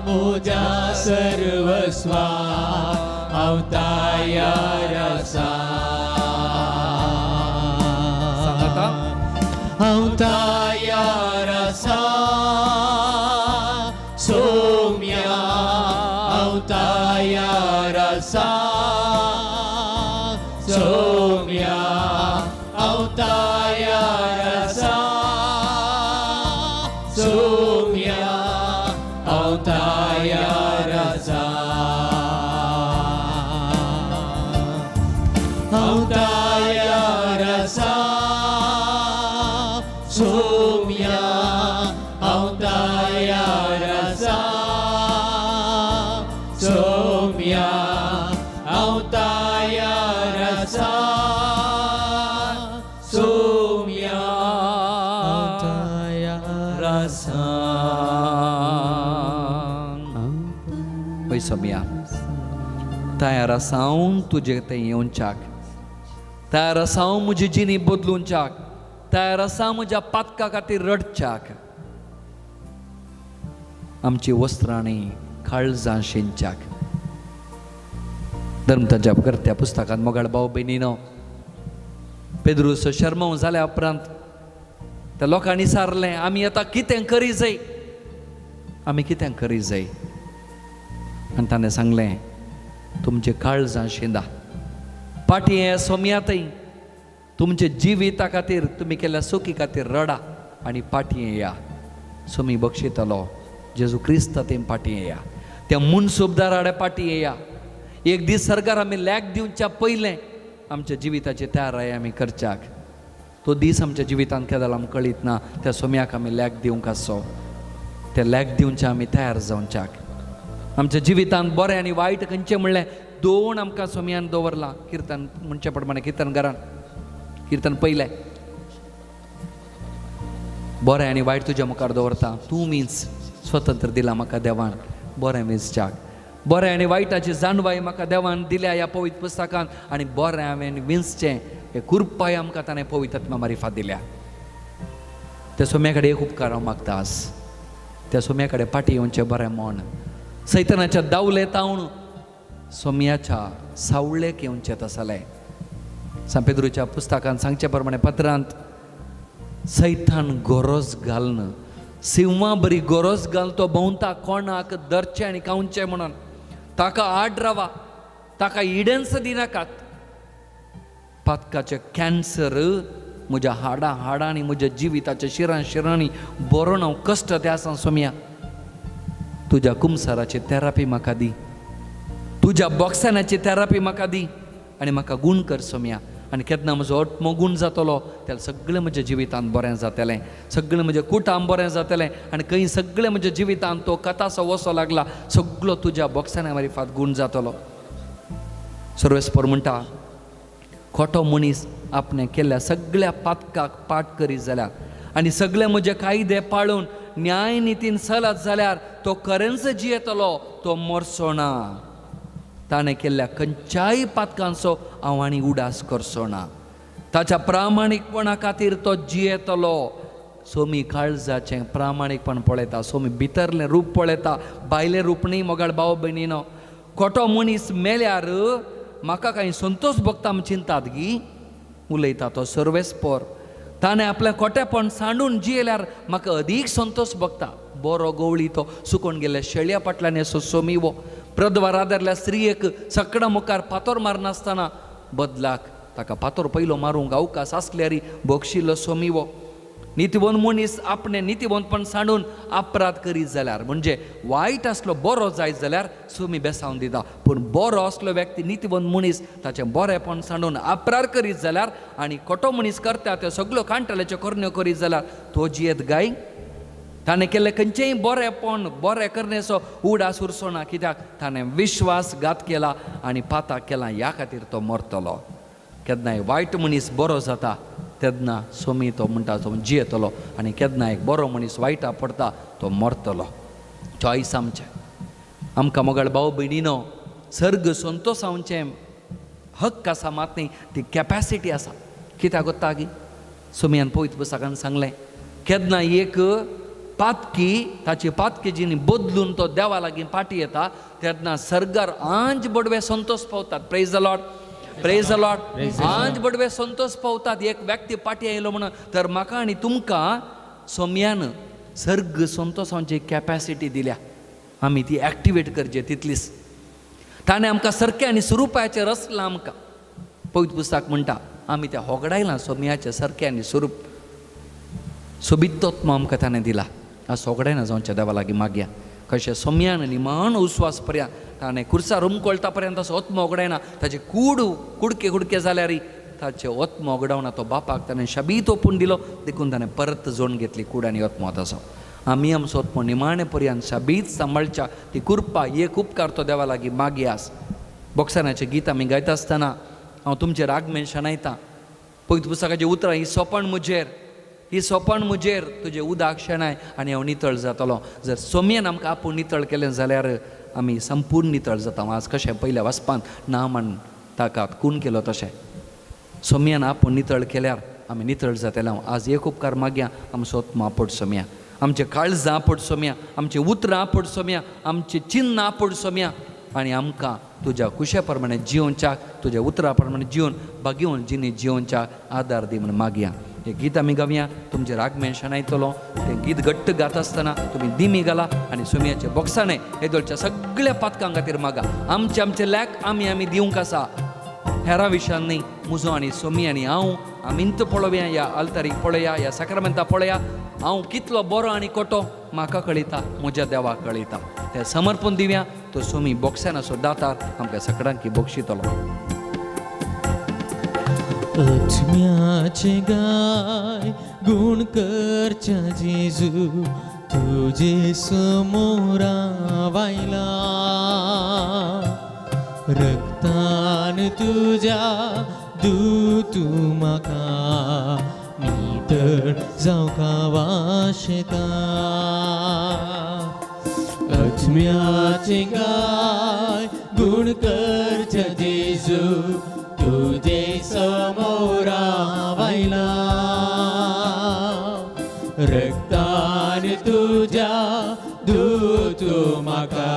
[SPEAKER 6] म्हज्या सर्वस्वान, हांव तयार आसा, हांव तयार आसा सोम्या, हांव तयार आसा सोम्या, हांव तयार आसा सोम्या, हांव तयार आसा, हांव तयार आसा सोम्या, हांव तयार आसा सोम्या, हांव तयार आसा सोम्या, हांव तयार आसा।
[SPEAKER 3] पळय सोम्या, तयार आसाव तुजे तें येवच्याक, तयार आसाव म्हजी जिणी बदलूनच्याक, तयार आसा म्हज्या पातका खातीर रडच्याक, आमची वस्त्रांनी काळजां शिंच्याक. धर्मताच्या करत्या पुस्तकांत मोगाळ भाव भयणीनो, पेद्रूस शर्माव जाल्या उपरांत त्या लोकांनी सारलें, आमी आतां कितें करी जाय, आमी कितें करी जाय. आनी ताणें सांगलें, तुमचे काळजां शिंदा, पाटी हें सोमयातय तुमचे जिविता खातीर तुमी केल्ल्या सुखी खातीर रडा आनी पाटी या, सोमी बक्षितलो जेजू क्रिस्त तें पाटी या, त्या मुनसुबदाराडे पाटी या. एक दीस सरकार आमी लॅक दिवच्या पयलें आमच्या जिविताची तयाराय आमी करच्याक. तो दीस आमच्या जिवितांत केदो आमकां कळीत ना, त्या सोम्याक आमी लॅक दिवंक आसो, त्या लॅक दिवच्या आमी तयार जावच्याक. आमच्या जिवितांत बरें आनी वायट खंयचें म्हणलें दोन आमकां सोम्यान दवरलां. किर्तन म्हणचे प्रमाणे किर्तन घरान किर्तन पयलें, बरें आनी वायट तुज्या मुखार दवरता, तूं मीच स्वतंत्र दिला म्हाका देवान, बरें विंचच्याक. बरें आनी वायटाची जाणवाय म्हाका देवान दिल्या ह्या पवित्र पुस्तकान, आनी बरें हांवें विंचचें हे कृपाय आमकां ताणें पवित्र आत्मा मारिफात दिल्या. त्या सोम्या कडेन एक उपकार हांव मागता आज, त्या सोम्या कडेन फाटीं येवचें बरें मन, सैतनाच्या दावले तावन सोम्याच्या सावळेक येवचें तसलें. सांत पेद्रूच्या पुस्तकान सांगचे प्रमाणे पत्रांत, सैतान गरज घालून सिंवा बरी गरज घालून तो भोंवता कोणाक धरचें आनी खावचें म्हणून. ताका आड रावा, ताका इडन्स दिनाकात. पातकाचें कॅन्सर म्हज्या हाडां हाडांनी म्हज्या जिविताच्या शिरां शिरांनी बरो हांव कश्ट ते आसा सोम्या, तुज्या कुमसाराची थेरपी म्हाका दी, तुज्या बॉक्सानाची थेरपी म्हाका दी आनी म्हाका गूण कर सोम्या. आनी केन्ना म्हजो आत्मो गूण जातलो तेन्ना सगळें म्हज्या जिवितांत बरें जातलें, सगळें म्हजें कुटाम बरें जातलें, आनी खंय सगळें म्हज्या जिवितांत तो कथासो वसो लागला सगळो तुज्या बॉक्साना मारिफात गूण जातलो. सर्वेस्पर म्हणटा, खोटो मनीस आपणें केल्ल्या सगळ्या पातकाक पाठ करीत जाल्यार आनी सगळे म्हजे कायदे पाळून न्याय नितीन चलत जाल्यार तो खरेंच जियेतलो, तो मरचो ना. ताणें केल्ल्या खंयच्याय पातकांचो हांव आनी उडास करचो ना, ताच्या प्रामाणीकपणा खातीर तो जियेतलो. सोमी काळजाचें प्रामाणीकपण पळयता, सोमी भितरलें रूप पळयता, भायलें रूप न्ही. मोगाळ भाव भयणीनो, खोटो मनीस मेल्यार म्हाका कांय संतोश भोगता म्हूण चिंतात गी, उलयता तो सर्वेस्पर. ताणें आपलें खोटेपण सांडून जियेल्यार म्हाका अदीक संतोश भोगता. बरो गवळी तो सुकोन गेल्ल्या शेळया फाटल्यान येसो सोमी वो प्रद्वार आदारल्या स्त्रियेक सकडां मुखार फातोर मारनासतना बदलाक ताका फातोर पयलो मारूंक अवकाश आसल्यार बक्षिल्लो सोमी वो. नितीवंत मनीस आपणें नितीवंतपण सांडून अपराध करीत जाल्यार, म्हणजे वायट आसलो बरो जायत जाल्यार सोमी बेसावन दिता, पूण बरो आसलो व्यक्ती नितीवंत मनीस ताचें बरेंपण सांडून अपराध करीत जाल्यार आनी खोटो मनीस करता त्यो सगळ्यो कांटल्याच्यो करण्यो करीत जाल्यार तो जियेत गाय. ताणें केल्लें खंयचेंय बरेंपण बरें करण्याचो उडास उरचो ना, कित्याक ताणें विश्वासघात केला आनी पाताक केला, ह्या खातीर तो मरतलो. केन्नाय वायट मनीस बरो जाता तेन्ना सोमी तो म्हणटा तो जियेतलो, आनी केन्ना एक बरो मनीस वायटा पडटा तो मरतलो. चॉयस आमचें. आमकां मोगाळ भाव भयणीनो, सर्ग संतोसावचें हक्क आसा मात न्ही, ती कॅपेसिटी आसा. कित्याक गोत्ता गी सोमयान पवित्र पुस्तकान सांगलें, केन्ना एक पातकी ताची पातकी जिणी बदलून तो देवा लागीं फाटीं येता तेन्ना सर्गार आंज बडवे संतोश पावतात. Praise the Lord, praise the Lord. आंज बडवे संतोश पावतात एक व्यक्ती फाटीं आयलो म्हणून. तर म्हाका आनी तुमकां सोम्यान सर्ग संतोसांची कॅपेसिटी दिल्या, आमी ती एक्टिवेट करची तितलीच. ताणें आमकां सारकें आनी स्वरुपाचें रचलां आमकां. पवित्र पुस्तक म्हणटा आमी तें होगडायलां सोम्याचें सारकें आनी स्वरूप सोबीतत्व आमकां ताणें दिला. आज होगडायना जावच्या देवा लागीं मागया, कशें सोम्यान निमाण उस्वास पर्यंत ताणें खुर्सार उमकळटा पर्यंत असो आत्मो होगडायना, ताचे कूड कुडके कुडके जाल्यार ताचें आत्मो होगडावना तो बापाक ताणें शबीत ओपून दिलो, देखून ताणें परत जोड घेतली कूड आनी आत्मो ताचो. आमी आमचो आत्मो निमाणे पर्यंत शबीत सांबाळच्या ती कृपा एक उपकार तो देवा लागीं मागयास. बोक्सानाचें गीत आमी गायता आसतना हांव तुमचेर आगमेन शेणायता. पवित्र पुस्तकाचीं उतरां, ही सोपण म्हजेर, ही सोपण म्हजेर, तुजें उदक शेणाय आनी हांव नितळ जातलो. जर सोम्यान आमकां आपूण नितळ केलें जाल्यार आमी संपूर्ण नितळ जाता. आज कशें पयल्या वाचपान ना म्हण ताका खून केलो तशें सोमयान आपूण नितळ केल्यार आमी नितळ जातले. आज एक उपकार मागया, आमचो आत्मा आपोट सोमया, आमचे काळजां आपोट सोमया, आमचीं उतरां आपोट सोमया, आमचें चिन्न आपोट सोमया आनी आमकां तुज्या कुशे प्रमाणे जिवनच्याक, तुज्या उतरा प्रमाणे जिवन भागेवन जिणी जिवनच्याक आदार दी म्हूण मागया. हें गीत आमी गावया, तुमचें रागमेन शेणायतलो. तें गीत घट्ट गाता आसतना तुमी दिमी घाला आनी सोमयाचे बोक्साणें येदोळच्या सगळ्या पातकां खातीर मागा. आमचे आमचे लॅक आमी आमी दिवंक आसा, हेरा विशयान न्ही. म्हजो आनी सोमी आनी हांव आमींत पळोवया, ह्या आल्तारीक पळया, ह्या साक्रामेंता पळया, हांव कितलो बरो आनी कोटो म्हाका कळयता, म्हज्या देवाक कळयता. तें समर्पण दिवया, तो सोमी बोक्सानाचो दातार आमकां सगळ्यांकी बक्षितलो.
[SPEAKER 6] आत्म्याचे गाय गुण करच्या जेजू तुजे समोरा वायला, रक्तान तुज्या दूत म्हाका नितळ जावंक वाशेता. आत्म्याचे गाय गुण करच्या जेजू तुझे समोरा वायला, रक्तान तुझ्या दूत म्हाका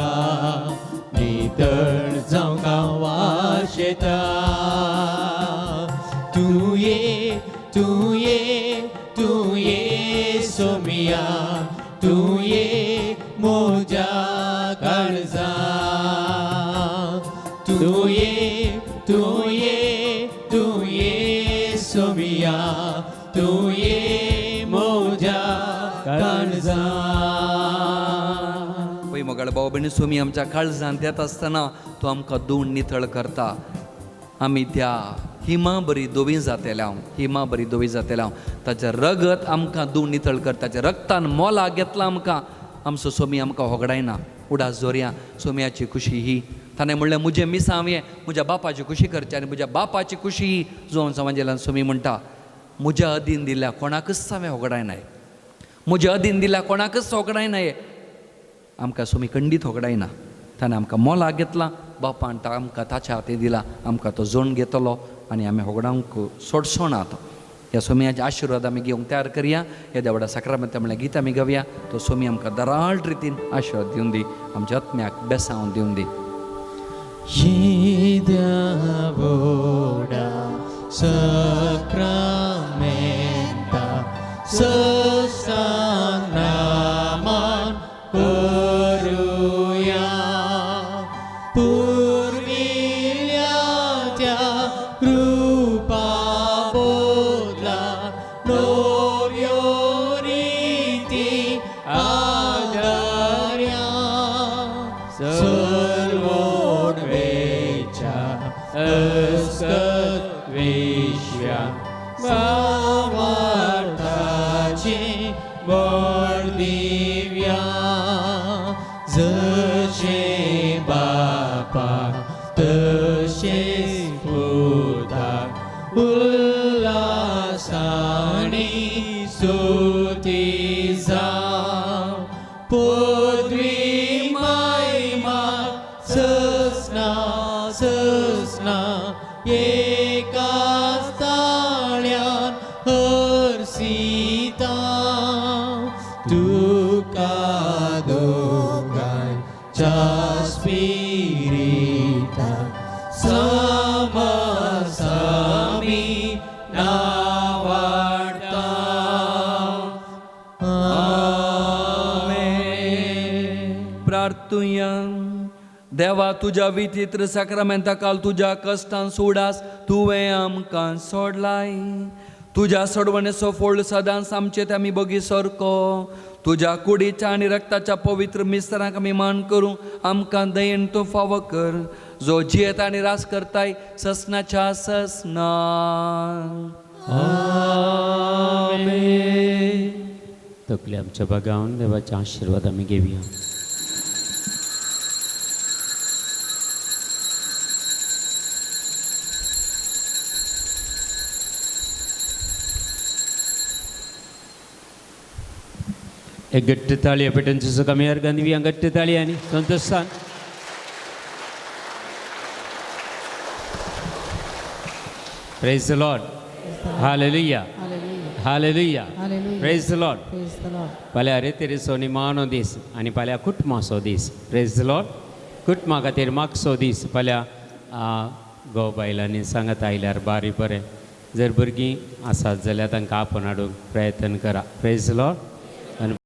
[SPEAKER 6] नितळ जावंक वाशेता. तूं ये, तूं ये, तूं ये सोमिया, तूं ये म्हज्या काळजा. तूं ये, तूं ये, तूं ये सोमिया, तूं ये म्हज्या काळजा.
[SPEAKER 3] पळय मोगाळ भाव भयणी, सोमी आमच्या काळजांत येता आसतना तो आमकां दोन नितळ करता. आमी त्या हिमा बरी दोवी जातेल्या, हिमा बरी दोवी जातेल्या. ताचें रगत आमकां दोन नितळ करता, ताच्या रगतान मोला घेतला आमकां. आमचो सोमी आमकां होगडायना. उडास दवरया सोम्याची खुशी ही. ताणें म्हणलें म्हजें मिसांव हें म्हज्या बापाची खुशी करचें आनी म्हज्या बापाची खुशी ही जोवन समाजेल्यान सोमी म्हणटा म्हज्या अधीन दिल्या कोणाकच हांवें होगडायनाय, म्हज्या अधीन दिल्या कोणाकच होगडायनाय. आमकां सोमी खंडीत होगडायना. ताणें आमकां मोला घेतला, बापान आमकां ताच्या हाती दिला, आमकां तो जोण घेतलो आनी आमी होगडावंक सोडसो ना. तो ह्या सोमयाचे आशिर्वाद आमी घेवंक तयार करया. ह्या देवडा साक्रामेंत म्हणल्यार गीत आमी गावया. तो सोमी आमकां दराळ रितीन आशिर्वाद दिवन दी, आमच्या आत्म्याक बेसावन दिवन दी.
[SPEAKER 6] येद्या व्हडा साक्रामेंता ससांग नामान करुया, पुर्विल्ल्या त्या कृपा बदला नव्यो रिती आदर्या, सर्वोण वेच्या अस्कत विश्व्या भावार्थाचें बळ दिव्या, जशें बापा तशें पुताक उल्हासांनी स्तुती जावं, पदवी महिमा ससना ससना एकाच ताळ्यान हरसिता, तुका दोगांच्या स्पिरिता समसामी नावाडता.
[SPEAKER 3] आमेन. प्रार्थुया. देवा तुज्या विचित्र साक्रामेंता काल तुज्या कश्टान सुडास तुवें आमकां सोडलाय. तुज्या सोडवणेचो फोळ सदांच आमचे ते आमी बगी सारको. तुज्या कुडीच्या आनी रक्ताच्या पवित्र मिस्त्रांक आमी मान करूं आमकां दयेन तूं फावो कर, जो जियेता आनी रास करताय ससनाच्या ससना.
[SPEAKER 2] आमेन.
[SPEAKER 1] तकली आमच्या बागावन देवाचे आशिर्वाद आमी घेवया. एक गट्ट ताळी पेटन सुका मेहर गांधी गट्ट ताळी आणि संतोषान. Praise the Lord. Hallelujah. Hallelujah. Praise the Lord. फाल्यां रेतेरीचो निमाणो दीस आनी फाल्यां कुटुंबाचो दीस. प्रेज the Lord. कुटुंबा खातीर मागचो दीस. फाल्यां घोव बायलांनी सांगत आयल्यार बारी बरें. जर भुरगीं आसात जाल्यार तांकां आपोवन हाडूंक प्रयत्न करा. Praise the Lord.